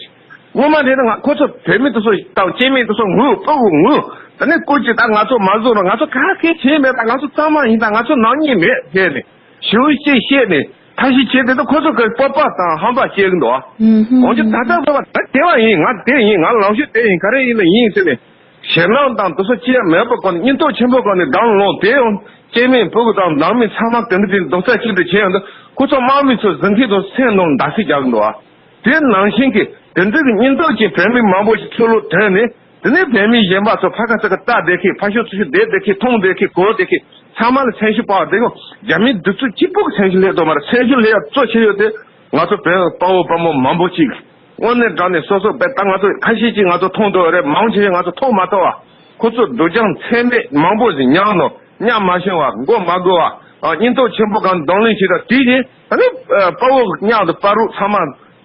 སྔོན་མ་དེ་ནི་ང་ཁོ་ཚོ་བོད་མི་དེ་ཚོ་དང་སྐྱེ་དམན་དེ་ཚོ་ངུ་སྤུ་གུ་ངུ་ད་ནི་ཀུན་གྱིས་ད་ང་ཚོ་མ་བཟོ་ན་ང་ཚོ་ག་གེ་བྱས་མེད་ད་ང་ཚོ་གཙང་མ་ཡིན་ད་ང་ཚོ་ནག་ཉེས་མེད་ཟེར་ནས་ཞུ་ཅིག་བཤད་ནས་ཐབས་ཤེས་བྱས་དེ་ད་ཁོ་ཚོ་གི་སྤོབས་པ་དང་ཧམ་པ་སྐྱེ་གི་འདུག་ཨ། ཨུམ་ཧུམ། འོན་ཀྱང་ད་ལྟ་བར་ད་དེ་བ་ཡིན་ང་དེ་ཡིན་ང་ལངས་ཤོག་དེ་ཡིན་ག་རེ་ཡིན་ན་ཡིན་ཟེར་ནས། ཞེད་སྣང་དང་དེ་ཚོ་ཅི་ཡང་མེད་པ་གོ་ནས་སྙིང་སྟོབས་ཆེན་པོ་གོ་ནས་བདམས་ལོང་དེ་ཡང་སྐྱེ་དམན་སྤུ་གུ་དང་ནང་མི་ཚང་མ་དེ་འདྲ་དེ་རྡོག་རྩ་གཅིག་ཏུ་བྱས་ཡོང་དུས་ཁོ་ཚོ་དམག་མི་ཚོ་གཟིམ་ཁང་དུ་སེམས་ནང་འདར་སིག་རྒྱག་གི་འདུག་ཨ། དེ་ནང་བཞིན་གྱི་དེ་འདྲ་གི་སྙིང་སྟོབས་ཀྱི་བོད་མི་མང་པོ་ཞིག་ཚུར་ལོག་ཐོན་ནས་དེ་ནས་བོད་མི་གཞན་པ་ཚོ་ཕ་ཁ་ཚ་ཁ་ལྟ་བསྡད་མཁན་ཕ་ཤོ་ཚུ་ཤོ་བསྡད་བསྡད་མཁན་མཐོང་བསྡད་མཁན་གོ་བསྡད་མཁན་ཚང་མ་ལ་སེམས་ཤུགས་སྤར་བ་དེ་ཡང་རྒྱ་མིའི་དུས་ཚོད་གཅིག་པོ་གི་སེམས་ཤུགས་སླེབས་ཐུབ་མ་རེད། སེམས་ཤུགས་སླེབས་ཡ་གཙོ་ཆེ་ཡོད་དེ་ང་ཚོ་བོད་དཔའ་བོ་དཔའ་མོ་མང་པོ་ཅིག་དངོས་གནས་དྲང་གནས་སོ་སོ་དཔེ་ད་ང་ཚོ་ཁ་ཤས་ཅིག་ང་ཚོ་མཐོང་འདུག་རེད། མང་ཆེ་ཤོས་ང་ཚོ་མཐོང་མ་ཐུབ་བ། ཁོ་ཚོ་སྡུག་ཅག་ཚད་མེད་མང་པོ་ཞིག་མྱངས་ནོ་མཉམ་མ་ཤེས་བ་མགོ་མ་སྒུར་བ་སྙིང་སྟོབས་ཆེན་པོ་གང་གདོང་ལེན་བྱེད་ད་དེ་ནི་ད་ནི་དཔའ་བོ་མཉམ་དུ་བར་རུ་ཚང་མ་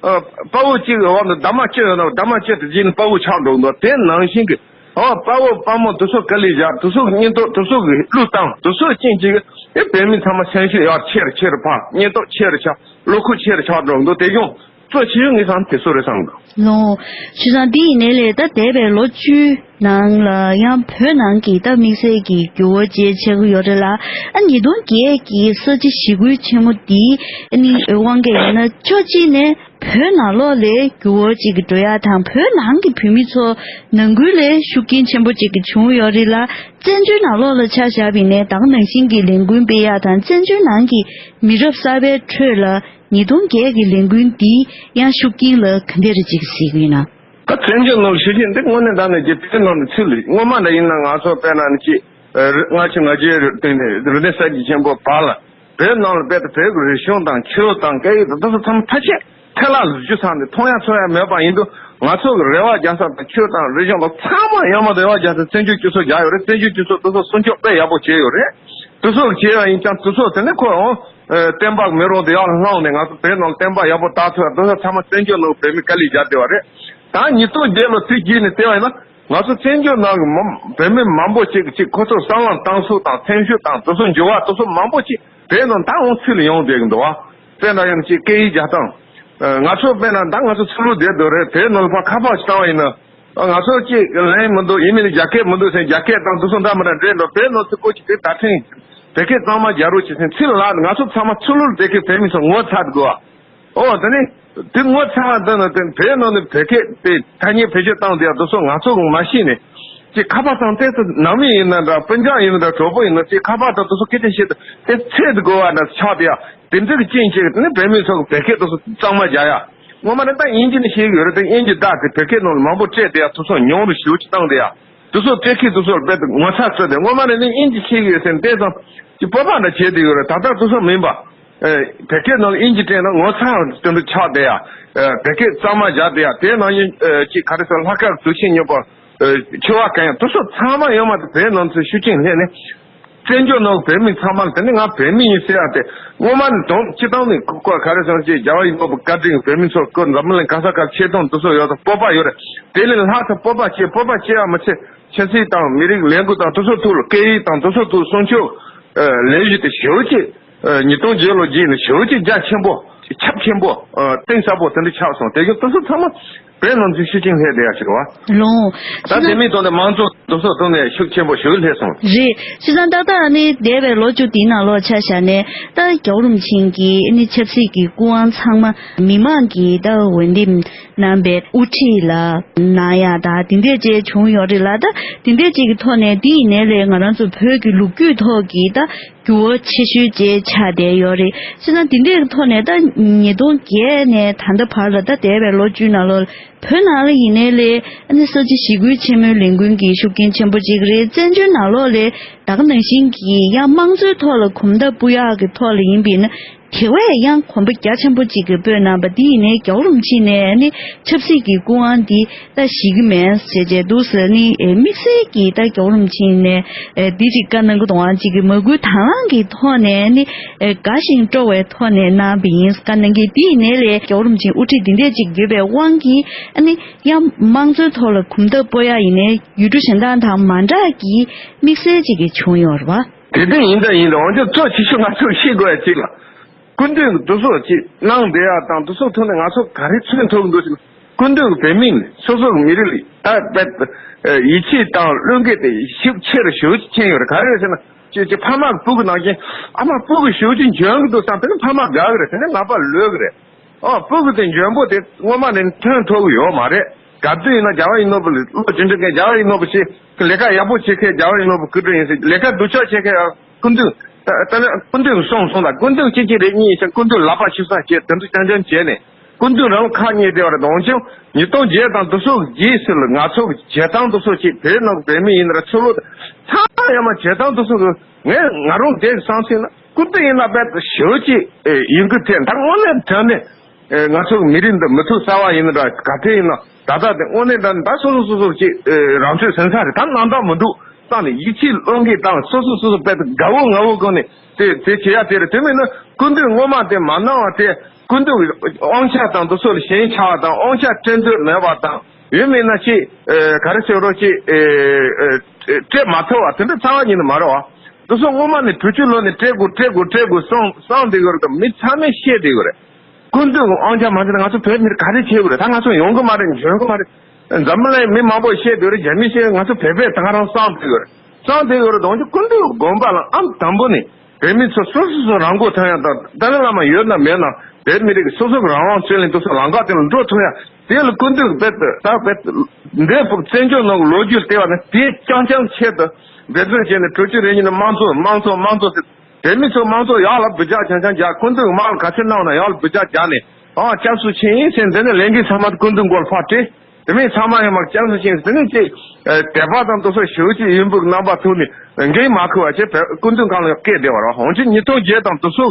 དཔའ་བོ་གཅིག་གི་འོག་ནས་འདབ་མ་གཅིག་ཡོད་ན་འདབ་མ་གཅིག་དེ་རྗེས་ནས་དཔའ་བོ་ཆགས་འགྲོ་འདུག་དེ་ནང་བཞིན་གྱི་ཨོ་དཔའ་བོ་དཔའ་མོ་དེ་ཚོ་དཀའ་ལས་བཞག་དེ་ཚོ་གི་སྙིང་སྟོབས་དེ་ཚོ་གི་བློས་བཏང་དེ་ཚོ་ཅན་གཅིག་གི་དེ་བོད་མི་ཚང་མ་སེམས་ཤུགས་ཡར་ཆེ་རུ་ཆེ་རུ་འཕར་སྙིང་སྟོབས་ཆེ་རུ་ཆགས་བློ་ཁོག་ཆེ་རུ་ཆགས་འགྲོ་འདུག་དེ་ཡང་གཙོ་ཆེ་ཤོས་ངས་བསམ་དེ་ཚོ་རེད་བསམ་གི། ལོ། བྱས་ཙང་འདི་ཡིན་ནའི་ལས་ད་འདས་པའི་ལོ་བཅུའི་ནང་ལ་ཡང་བོད་ནང་གི་ད་དམིགས་བསལ་གྱི་འགྱུར་བ་ཅིག་ཆགས་ཀྱི་ཡོད་རེད་ལ། ཨ་ཉིས་སྟོང་བརྒྱད་ཀྱི་ས་བྱི་ཞི་རྒོལ་ཆེན་མོ་འདིའི་ཨ་ནི་དབང་གིས་ཡིན་ན་ཕྱོགས་གཅིག་ནས་བོད་ནང་ལོགས་ལས་འགྱུར་བ་ཅིག་གི་འགྲོ་ཡ་དང་བོད་ནང་གི་བོད་མི་ཚོ་ནང་ཁུལ་ལས་ཤུགས་རྐྱེན་ཆེན་པོ་ཅིག་གི་བྱུང་ཡོད་རེད་ལ། བཙན་བྱོལ་ནང་ལོགས་ལ་ཆ་བཞག་པ་ཡིན་ནའི་ད་ག་ནང་བཞིན་གྱི་ལས་འགུལ་སྤེལ་ཡ་དང་བཙན་བྱོལ་ནང་གི་མི་རབས་གསར་པའི་ཁྲོད་ལ། ཉིས་སྟོང་བརྒྱད་ཀྱི་ལས་འགུལ་འདིས་ཡང་ཤུགས་རྐྱེན་ལ་ག་འདྲ་རེ་ཅིག་གཟིགས་ཀྱི་ཡིན་ན། ད་བཙན་བྱོལ་ནང་ལ་ཤུགས་རྐྱེན་འདི་དངོས་གནས་དྲང་གནས་ཀྱི་བོད་ནང་ལ་ཚུད་ལ་སྔོན་མ་འདྲ་ཡིན་ན་ང་ཚོ་དཔེར་ན་ནི་ཅི་ལྔ་བཅུ་ང་བརྒྱད་རེ་སྟེང་ནས་རིག་གནས་གསར་བརྗེ་ཆེན་པོ་བར་ལ་བོད་ནང་ལ་དཔེ་དང་བོད་ཀྱི་རིག་གཞུང་དང་ཆོས་དང་སྐད་ཡིག་དང་དེ་ཚོ་ཚང་མ་ཕལ་ཆེར་ཐལ་ལ་བཟོ་རྒྱུ་ཚང་ནས་མཐོང་ཡ་ཚོར་ཡ་མེད་པ་ཡིན་དུས་ང་ཚོ་གི་རེ་བ་རྒྱག་ས་དང་ཆོས་དང་རིག་གཞུང་དང་ཚང་མ་ཡང་མ་རེ་བ་རྒྱག་ས་བཙན་བྱོལ་སྤྱི་ཚོགས་རྒྱག་ཡོད་རེད། བཙན་བྱོལ་སྤྱི་ཚོགས་དེ་ཚོ་སྲུང་སྐྱོབ་དཔེ་ཡག་པོ་བྱས་ཡོད་རེད། དེ་ཚོ་བྱས་ཡ་ཡིན་ཀྱང་དེ་ཚོ་དེ་ནས་ཁོ་འོང་། ཨ། བསྟན་པ་མེ་རོ་དེ་ཡར་བསླངས་ནས་ང་ཚོ་བོད་ནང་བསྟན་པ་ཡག་པོ་དར་ཐུབ་ཡ་དེ་ཚོ་ཚང་མ་བཙན་བྱོལ་ནང་བོད་མི་དཀའ་ལས་རྒྱག་བསྡད་པ་རེད། ད་ཉིས་སྟོང་བརྒྱད་ལོ་དུས་རྒྱུན་ནས་བལྟས་པ་ཡིན་ན་ང་ཚོ་བཙན་བྱོལ་ནང་གི་མི་བོད་མི་མང་པོ་ཅིག་ཅིག་ཁོ་ཚོ་བསམ་བློ་བཏང་ཚུལ་དང་སེམས་ཤུགས་དང་དེ་ཚོ་འགྱུར་བ་དེ་ཚོ་མང་པོ་ཅིག་བོད་ནང་ད་འོང་ཚུལ་ཡོང་བསྡད་ཀྱི་འདུག་བ། དཔེར་ན་ཡང་ཅིག་སྐད་ཡིག་རྒྱག་སྟངས། ཨ། ང་ཚོ་དཔེར་ན་ད་ང་ཚོ་ཚུར་ལོག་བསྡད་འདུག་རེད། བོད་ནང་ལ་ཕར་ཁ་པར་ཞིག་བཏང་བ་ཡིན་ན། ང་ཚོ་གཅིག་ལན་མི་འདུག་ཡིན་མིན་རྒྱ་སྐད་མི་འདུག་ཟེར་རྒྱ་སྐད་དང་དེ་ཚོ་འདྲ་མི་འདྲ་འདྲེས་འགྲོ། བོད་ནང་ཚུར་སྐོར་གྱི་དེ་ད་ཐེངས་བོད་སྐད་གཙང་མ་རྒྱག་རོགས་བྱེད་ཟེར་ཚུར་ལ་ང་ཚོ་ཚང་མ་ཚུར་ལོག་བསྡད་མཁན་བོད་མི་ཚོ་ངོ་ཚ་དགོས་ཨ། ཨོ་དེ་ནི་དེ་ངོ་ཚ་བ་འདི་ནི་དེ་བོད་ནང་ནས་བོད་སྐད་དེ་ཐ་སྙད་བེད་སྤྱོད་བཏང་དེ་ཡང་དེ་ཚོ་ང་ཚོ་གང་མ་ཤེས་ནས་ཅིག་ཁ་པར་ཚང་ཏོག་ཙམ་ནང་མི་ཡིན་ན་འདྲ་སྤུན་ཀྱག་ཡིན་ན་འདྲ་གྲོགས་པོ་ཡིན་ན་ཅིག་ཁ་པར་དང་དེ་ཚོ་སྐད་ཆ་བཤད་དུས་དེ་ཚད་དུ་དགོས་བ་འདྲ་ཆགས་དེ་ཡ། དེ་འདྲ་གི་རྐྱེན་བྱས་ནས་བོད་མི་ཚོ་གི་བོད་སྐད་དེ་ཚོ་གཙང་མ་རྒྱག་ཡ། ངོ་མ་ནི་ད་དབྱིན་ཇི་ནི་ཤེས་ཀྱི་ཡོད་རེད་དེ་དབྱིན་ཇི་བརྡ་དེ་བོད་སྐད་ནང་ལ་མང་པོ་སྤྲད་དེ་ཡ་དེ་ཚོ་ཉུང་རུ་ཞེ་པོ་ཅིག་བཏང་དེ་ཡ། དེ་ཚོ་སྤྲད་མཁན་དེ་ཚོ་རྦད་དེ་ངོ་ཚ་བཟོས་ཏེ་སྔོན་མ་ནས་ནི་དབྱིན་ཇི་ཤེས་ཀྱི་ཡོད་ཟེར་ནས་བལྟས་ཙང་ཅིག་སྤོབས་པ་འདྲ་བྱས་བསྡད་ཡོད་རེད། ད་ལྟ་དེ་ཚོ་མིན་པ། ཨེ། བོད་སྐད་ནང་ལ་དབྱིན་ཇི་སྤྲད་ན་ངོ་ཚ་དེ་འདྲ་ཆགས་བསྡད་ཡ། ཨེ། བོད་སྐད་གཙང་མ་བཞག་བསྡད་ཡ། དེ་ནང་བཞིན་ཨེ། ཅིག་ག་རེ་ཟེར་ལྷག་དཀར་གདུལ་ཞིང་སྙོམས་པ། ཨེ། ཆེ་བ་གང་ཡང་དེ་ཚོ་ཚང་མ་ཡོད་མ་རེད། བོད་ནང་ཚོ་ཤུགས་རྐྱེན་སླེབས་ནས། བཙན་བྱོལ་ནང་བོད་མི་ཚང་མ་ལ་དེ་ནི་ང་བོད་མི་ཡིན་ཟེར་ཡ་དེ་སྔོན་མ་ནས་དོན་སྤྱི་བཏང་ནས་ཁོ་ག་རེ་ཟེར་ཅིག་རྒྱལ་བ་ཡིད་འཕྲོག་པའི་བཀའ་དྲིན་བོད་མི་ཚོ་སྐུ་འཛམ་བུ་གླིང་ག་ས་ག་ཆེ་མཐོང་དེ་ཚོ་ཡོད་དང་སྤོབས་པ་ཡོད་རེད། དེ་ལས་ལྷག་ཙམ་སྤོབས་པ་སྐྱེ་སྤོབས་པ་སྐྱེ་ཡ་མ་ཚད། ཆབ་སྲིད་དང་མི་རིགས་ལས་འགུལ་དང་དེ་ཚོ་ཐོག་ལ་སྐད་ཡིག་དང་དེ་ཚོ་ཐོག་སྲུང་སྐྱོབ་ལས་གཞི་དེ་ཞེ་པོ་ཅིག་ ཨ། ཉིས་སྟོང་བརྒྱད་ལོ་རྗེས་ནས་ཞེ་པོ་ཅིག་རྒྱ་ཆེན་པོ། ཁྱབ་ཆེན་པོ། ཨ། གཏིང་ཟབ་པོ་དེ་འདྲ་ཆགས་སོང་། དེ་གི་དེ་ཚོ་ཚང་མ་བོད་ནང་ཚུད་ཤུགས་རྐྱེན་སླེབས་བསྡད་ཡ་ཞིག་རེད་བ། ལོང་། ད་དེ་མིན་ཐོག་ནས་མང་གཙོ་དེ་ཚོ་ཐོག་ནས་ཤུགས་ཆེན་པོ་ཞིག་སླེབས་སོང་། རེད། བྱས་ཙང་ཏག་ཏག་ནི་འདས་པའི་ལོ་བཅུ་དེའི་ནང་ལོགས་ཆ་བཞག་ནས་ད་རྒྱལ་བ་རིན་པོ་ཆེ་གི་ནི་ཆབ་སྲིད་ཀྱི་སྐུ་དབང་ཚང་མ་མི་མང་གིས་ད་འོས་འདེམས་གནང་བའི་དབུ་ཁྲིད་ལ་གནང་ཡ་ད་དེ་འདྲས་ཅིག་བྱུང་ཡོད་རེད་ལ། ད་དེ་འདྲས་ཅིག་གི་ཐོག་ནས་དེ་ཡིན་ནའི་ལས་ང་རང་ཚོ་བོད་ཀྱི་ལོ་རྒྱུས་ཐོག་གི་ད་འགྱུར་བ་ཆེ་ཤོས་ཅིག་ཆགས་བསྡད་ཡོད་རེད། བྱས་ཙང་དེ་འདྲའི་ཐོག་ནས་ད་ཉིས་སྟོང་བརྒྱད་ནས་ད་ལྟ་བར་ལ་ད་འདས་པའི་ལོ་བཅུའི་ནང་ལོགས་བོད་ནང་ལ་ཡིན་ནའི་ལས་ཨ་ནི་ས་བྱི་ཞི་རྒོལ་ཆེན་མོའི་ལས་འགུལ་གྱི་ཤུགས་རྐྱེན་ཆེན་པོ་ཅིག་རེད། བཙན་བྱོལ་ནང་ལོགས་ལས་ད་ག་ནང་བཞིན་གྱི་ཡང་དམངས་གཙོའི་ཐོག་ལ་གོམ་སྟབས་སྤོ་ཡག་གི་ཐོག་ལ་ཡིན་པས་ན་དེ་བས་ཡང་གོམ་པ་རྒྱ་ཆེན་པོ་ཅིག་གི་སྤོས་གནང་པ་འདི་ཡིན་ནའི་རྒྱལ་བ་རིན་པོ་ཆེ་ནས་ཨ་ནི་ཆབ་སྲིད་ཀྱི་སྐུ་དབང་འདི་ད་བཞེས་ཀྱི་མེད་ཟེར་བྱས་འདུག་ཟེར་ནི། ཨེ། དམིགས་བསལ་གྱིས་ད་རྒྱལ་བ་རིན་པོ་ཆེ་ནས་ཨེ་འདི་ཅིག་བཀའ་གནང་གི་འདུག་ཨང་། ཅིག་གི་མ་བསྐུལ་དང་བླངས་ཀྱི་ཐོག་ནས་ནི་ཨེ་དགའ་ཞིང་སྤྲོ་བའི་ཐོག་ནས་གནང་བ་ཡིན། བཀའ་གནང་གི་འདི་ཡིན་ནའི་ལས་རྒྱལ་བ་རིན་པོ་ཆེ་དབུ་ཁྲིད་འདི་འདྲས་ཅིག་ཡོད་པའི་དབང་གིས་ཨ་ནི་ཡང་དམངས་གཙོའི་ཐོག་ལ་གོམ་སྟབས་སྤོ་ཡག་ཡིན་ནའི་ཡུལ་གྲུ་གཞན་དག་དང་མ་འདྲ་གི་དམིགས་བསལ་ཅིག་གི་བྱུང་ཡོད་རེད་བ། དེ་འདྲ་ཡིན་ད་ཡིན་ད། འོན་ཀྱང་གཙོ་ཆེ་ཤོས་ང་ཚོས་ཤེས་དགོས་ཡ་གཅིག་ལ། སྐུ་མདུན་གྱིས་དེ་ཚོ་ཅིག་གནང་བསྡད་ཡ་དང་དེ་ཚོ་ཐོག་ནས་ང་ཚོ་ག་རེ་མཚོན་ཐུབ་འདུག་ཟེར་ན། སྐུ་མདུན་གྱིས་བོད་མི་ལ་སོ་སོ་གི་མི་རིགས་ལ་ད་དཔེ་ཡིད་ཆེས་དང་བློ་འགེལ་དེ་ཞེ་པོ་ཆེ་རུ་ཞེ་པོ་ཅིག་ཕྱིན་ཡོད་རེད། ག་རེ་རེད་ཟེར་ན། ཅིག་ཅིག་ཕ་མ་གི་སྤུ་གུ་ནང་བཞིན། ཨ་མ་སྤུ་གུ་ཞེ་པོ་ཅིག་འཇོན་གི་འདུག་བསམ། དེ་ནི་ཕ་མ་དགའ་གི་རེད། དེ་ནི་ལག་པ་ལོས་གི་རེད། ཨ། སྤུ་གུ་དེ་འཇོན་པོ་དེ་སྔོན་མ་ནས་ཐོན་ཐུབ་ཀྱི་ཡོད་མ་རེད། ག་དུས་ཡིན་ན་རྒྱལ་བ་ཡིད་བཞིན་ནོར་བུ་ལ་བློ་ཅི་འདྲི་མཁན། རྒྱལ་བ་ཡིད་བཞིན་ནོར་བུ་ཞིག་ལས་ཀ་ཡག་པོ་བྱེད་མཁན་རྒྱལ་བ་ཡིད་བཞིན་ནོར་བུ་སྐུ་དྲིན་ཡིན་ཟེར། ལས་ཀ་སྡུག་ཅག་བྱེད་མཁན་ཡང་སྐུ་མདུན། ད་ད་ལན་སྐུ་མདུན་གསུངས་སོང་ད། སྐུ་མདུན་གཅིག་གཅིག་རེ་གཉིས་ཡིན་ཞིང་སྐུ་མདུན་ལག་པ་ཆུ་སྲང་བྱས་དེ་ཚོ་རྐྱང་རྐྱང་བྱས་ནས་སྐུ་མདུན་རང་ཁ་གཉེར་བསྡད་པ་རེད། འོན་ཀྱང་ཉིས་སྟོང་བརྒྱད་དང་དེ་ཚོ་རྗེས་སུ་ལ་ང་ཚོ་གི་བྱེད་སྟངས་དེ་ཚོ་ཅིག་བོད་ནང་གི་བོད་མི་ཡིན་ན་ར་ཚུར་ལོག་ཚང་ཡང་མ་བྱེད་སྟངས་དེ་ཚོ་གི་ངས་ང་རང་དེ་བསམ་སྲིད་ན། སྐུ་མདུན་ཡིན་ན་རྦད་དེ་ཞེ་པོ་ཅིག་ཨེ་ཡིད་འགུལ་ཐེབས། ད་དངོས་གནས་དྲང་གནས་ཨེ་ང་ཚོ་མི་རིགས་འདི་མི་ཐུབ་གསར་བ་ཡིན་ན་འདྲ། ག་དེ་ཡིན་ན་ད་ལྟ་དེ་དངོས་གནས་དྲང་གནས་ད་སོ་སོ་སོ་སོ་ཅིག་ཨེ་རང་ཚོད་ཟིན་ས་རེད། ད་གནང་སྟངས་མི་འདུག་བསམ་ནས་ཡིད་ཆེས་བློ་འགེལ་བཏང་། སོ་སོ་སོ་སོ་རྦད་དེ་དགའ་བོ་ང་བོ་སྒང་ནས་དེ་དེ་བྱེད་ཡ་དེ་རེད། དེ་མིན་ན་སྐུ་མདུན་སྔོན་མ་དེ་མ་གནང་བ་དེ། སྐུ་མདུན་དབང་ཆ་དང་དེ་ཚོ་ལ་ཞེན་ཆགས་པ་དང་། དབང་ཆ་སྤྲད་འདོད་མེད་པ་དང་། ཡོད་མེད་ན་ཅིག་ཨེ་ག་རེ་ཟེར་རོགས་ཅིག་ཨེ་ཨེ་སྤྲད་མ་ཐུབ་པ་དེ་འདྲ་རྩ་བ་ཉིད་ནས་མ་རེད་བ། དེ་ཚོ་སྔོན་མ་ནས་དྲུག་ཅུ་ལོ་ནས་སྤྲད་དགོས་སྤྲད་དགོས་སྤྲད་དགོས་གསུངས་གསུངས་བསྡད་ཡོད་རེད་དང་། མི་ཚང་མས་བཤད་བསྡད་ཡོད་རེད། སྐུ་མདུན་གྱི་དབང་ཆ་མ་ཚད་ང་ཚོ་བོད་མི་ག་རེ་བྱེད་དགོས་རེད། ད་ང་ཚོ་ཡོང་གི་མ་རེད། འཇོན་གི་མ་རེད། འཛམ་བུ་གླིང་མི་མང་པོ་བཤད་བསྡད་ཡོད་རེད། རྒྱ་མི་བཤད། ང་ཚོ་བོད་པས་ད་ག་རང་གསུངས་བསྡད་ཡོད་རེད། གསུངས་བསྡད་ཡོད་རེད། འོན་ཀྱང་སྐུ་མདུན་གྱི་དགོངས་པ་ལ་ཨང་དང་པོ་ནས་བོད་མི་ཚོ་སོ་སོ་སོ་རང་མགོ་ཐོན་ཡ་དང་། ཏཱ་ལའི་བླ་མ་ཡོད་ན་མེད་ན་བོད་མི་རིགས་སོ་སོ་གི་རང་དབང་རྩོད་ལེན་དེ་ཚོ་ལམ་ཁ་དེ་ལ་འགྲོ་ཐུབ་ཡ། དེ་ལ་སྐུ་མདུན་རྦད་དེ་ད་རྦད་དེ་འདས་པའི་བཙན་བྱོལ་ནང་གི་ལོ་རྒྱུས་བལྟས་པ་ན་དེ་རྐྱང་རྐྱང་ཆེད་དུ་འབད་བརྩོན་བྱས་ནས་དྲུག་ཅུ་རེ་གཉིས་ནས་དམངས་གཙོ་དམངས་གཙོ་དམངས་གཙོ་ཟེར། བོད་མི་ཚོ་དམངས་གཙོ་ཡག་ལ་འབུད་རྒྱག་རྐྱང་རྐྱང་རྒྱག། སྐུ་མདུན་དམངས་ལ་ག་ཚོད་གནང་ན་ཡག་ལ་འབུད་རྒྱག་རྒྱག་ནས། ཨ། སྐྱབས་སུ་མཆི་ཡིན་ཟེར། འདི་ནས་ལས་འགན་ཚང་མ་སྐུ་མདུན་མགོ་ལ་ཕར་སྤྲད། དེ་མིན་ཚང་མ་ཡང་མར་སྐྱབས་སུ་མཆི་ཟེར་ནས་ཅིག་ཨ། དད་པ་དང་དེ་ཚོ་ཞེ་པོ་ཅིག་ཡིན་པའི་རྣམ་པ་ཐོག་ནས་འགན་མ་འཁུར་བ་བྱས་བོད་སྐུ་མདུན་སྒང་ལ་བསྐྱལ་བསྡད་པ་རེད། འོན་ཀྱང་ཉིས་སྟོང་བརྒྱད་དང་དེ་ཚོ་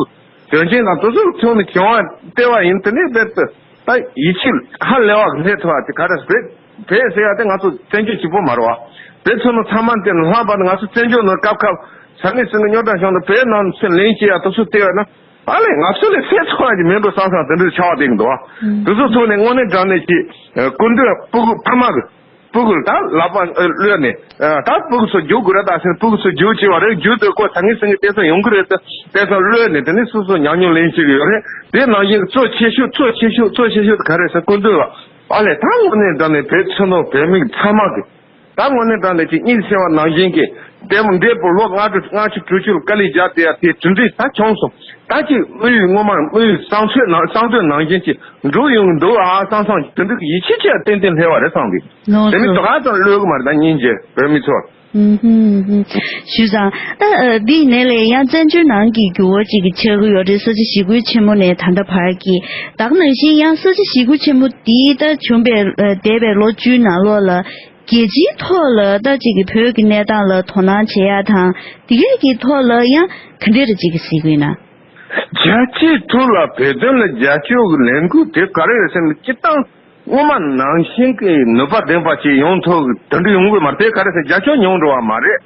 དོན་རྐྱེན་དང་དེ་ཚོ་ཐོག་ནས་བྱུང་བ་བལྟས་པ་ཡིན། དེ་ནས་རྦད་དེ་ད་ཡིད་ཆེས་ཧ་ལས་པ་སླེབས་ཐུབ་པ་དེ་ག་རེ་རེད། བོད་ཟེར་ཡ་དེ་ང་ཚོ་བཙན་བྱོལ་གཅིག་པོ་མ་རེད་བ། བོད་ཚོ་ནང་ཚང་མ་དེ་ལྷག་པར་དུ་ང་ཚོ་བཙན་བྱོལ་ནང་སྐབས་སྐབས་ས་གནས་སུ་རྙོག་དྲ་བྱུང་དུས་བོད་ནང་ཚུར་ལན་བྱེད་ཡ་དེ་ཚོ་བལྟས་པ་ན། ཨ་ལས་ང་ཚོ་ལས་སེམས་ཚོར་བ་ཅིག་མེད་འགྲོ་བསམ་བསམ་དེ་འདྲ་ཆགས་བསྡད་ཀྱི་འདུག་བ། ཨང་། དེ་ཚོ་ཐོག་ནས་དངོས་གནས་དྲང་གནས་ཀྱི་སྐུ་མདུན་སྤུ་གུ་ཕ་མ་གི་སྤུ་གུ་ལ་ད་ལག་པ་གློད་ནས། ད་སྤུ་གུ་ཚོ་རྒྱུག་དགོས་རེད་ད་ཟེར། སྤུ་གུ་ཚོ་རྒྱུག་བྱས་པ་རེད། རྒྱུག་དུས་ཁོ་ད་ངའི་སེང་གེ་དེ་ཚོ་ཡོང་གི་རེད་ད་དེ་ཚོ་གློད་ནས། དེ་ནས་སོ་སོ་ཉམས་མྱོང་ལེན་བྱེད་ཀྱི་ཡོད་རེད། དེ་ནང་བཞིན་གཙོ་ཆེ་ཤོས་གཙོ་ཆེ་ཤོས་གཙོ་ཆེ་ཤོས་དེ་ག་རེད་ཟེར། སྐུ་མདུན་ལ་ཨ་ལས་ད་དངོས་གནས་དྲང་གནས་བོད་ཕྱི་ནང་བོད་མི་ཚང་མ་གི་ད་དངོས་གནས་དྲང་གནས་ཀྱི་སྙིང་སེམས་པ་ནང་བཞིན་གྱི་ལྟད་མོ་འདས་པའི་ལོ་ལྔ་བཅུ་ལྔ་བཅུ་དྲུག་ཅུ་ལ་དཀའ་ལས་བརྒྱབ་བསྡད་ཡ་དེ་གྲུབ་འབྲས་ད་བྱུང་སོང་། ད་ཅིག་དམིགས་ཡུལ་སྔོན་མ་དམིགས་ཡུལ་བསམ་ཚོད་ནང་བསམ་ཚོད་ནང་བཞིན་ཅིག་འགྲུབ་ཡོང་གི་འདུག་ཨ་བསམ་བསམ་དེ་འདྲ་གི་ཡིད་ཆེས་ཆེ་ཏན་ཏན་སླེབས་པ་རེད་བསམ་གི། ལགས་དེ་མིན་སོ། དོ་ག་ཙམ་གློད་གི་མ་རེད། ད་སྙིང་རྗེ་བོད་མི་ཚོ། ཧུམ་ཧུམ་ཧུམ། ཞུས་ཙང་ད་ཨ་འདི་ནས་ལས་ཡང་བཙན་བྱོལ་ནང་གི་འགྱུར་བ་ཅིག་གི་ཆགས་ཀྱི་ཡོད་རེད། ས་བྱི་ཞི་རྒོལ་ཆེན་མོ་ནས་ད་ལྟ་བར་གྱི། ད་ག་ནང་བཞིན་ཡང་ས་བྱི་ཞི་རྒོལ་ཆེན་མོ་འདི་ད་བྱུང་བའི་ཨ་འདས་པའི་ལོ་བཅུའི་ནང་ལོགས་ལ། རྒྱལ་སྤྱིའི་ཐོག་ལ་ད་ཅིག་གི་བོད་ཀྱི་གནས་སྟངས་ལ་དོ་སྣང་བྱེད་ཡ་དང་། དེ་གའི་གི་ཐོག་ལ་ཡང་ག་འདྲ་རེ་ཅིག་གི་གཟིགས་ཀྱི་ཡིན་ན། རྒྱལ་སྤྱིའི་ཐོག་ལ་བོད་དོན་ལ་རྒྱབ་སྐྱོར་གྱི་ལས་འགུལ་དེ་ག་རེ་རེད་ཟེར་ན། སྤྱིར་བཏང་སྔོན་མ་ནང་བཞིན་གྱི་ནུས་པ་ལྡན་པ་ཞིག་ཡོང་ཐུབ་དེ་འདྲ་ཡོང་གི་མ་རེད། དེ་ག་རེ་ཟེར་རྒྱབ་སྐྱོར་ཉུང་འགྲོ་བ་མ་རེད།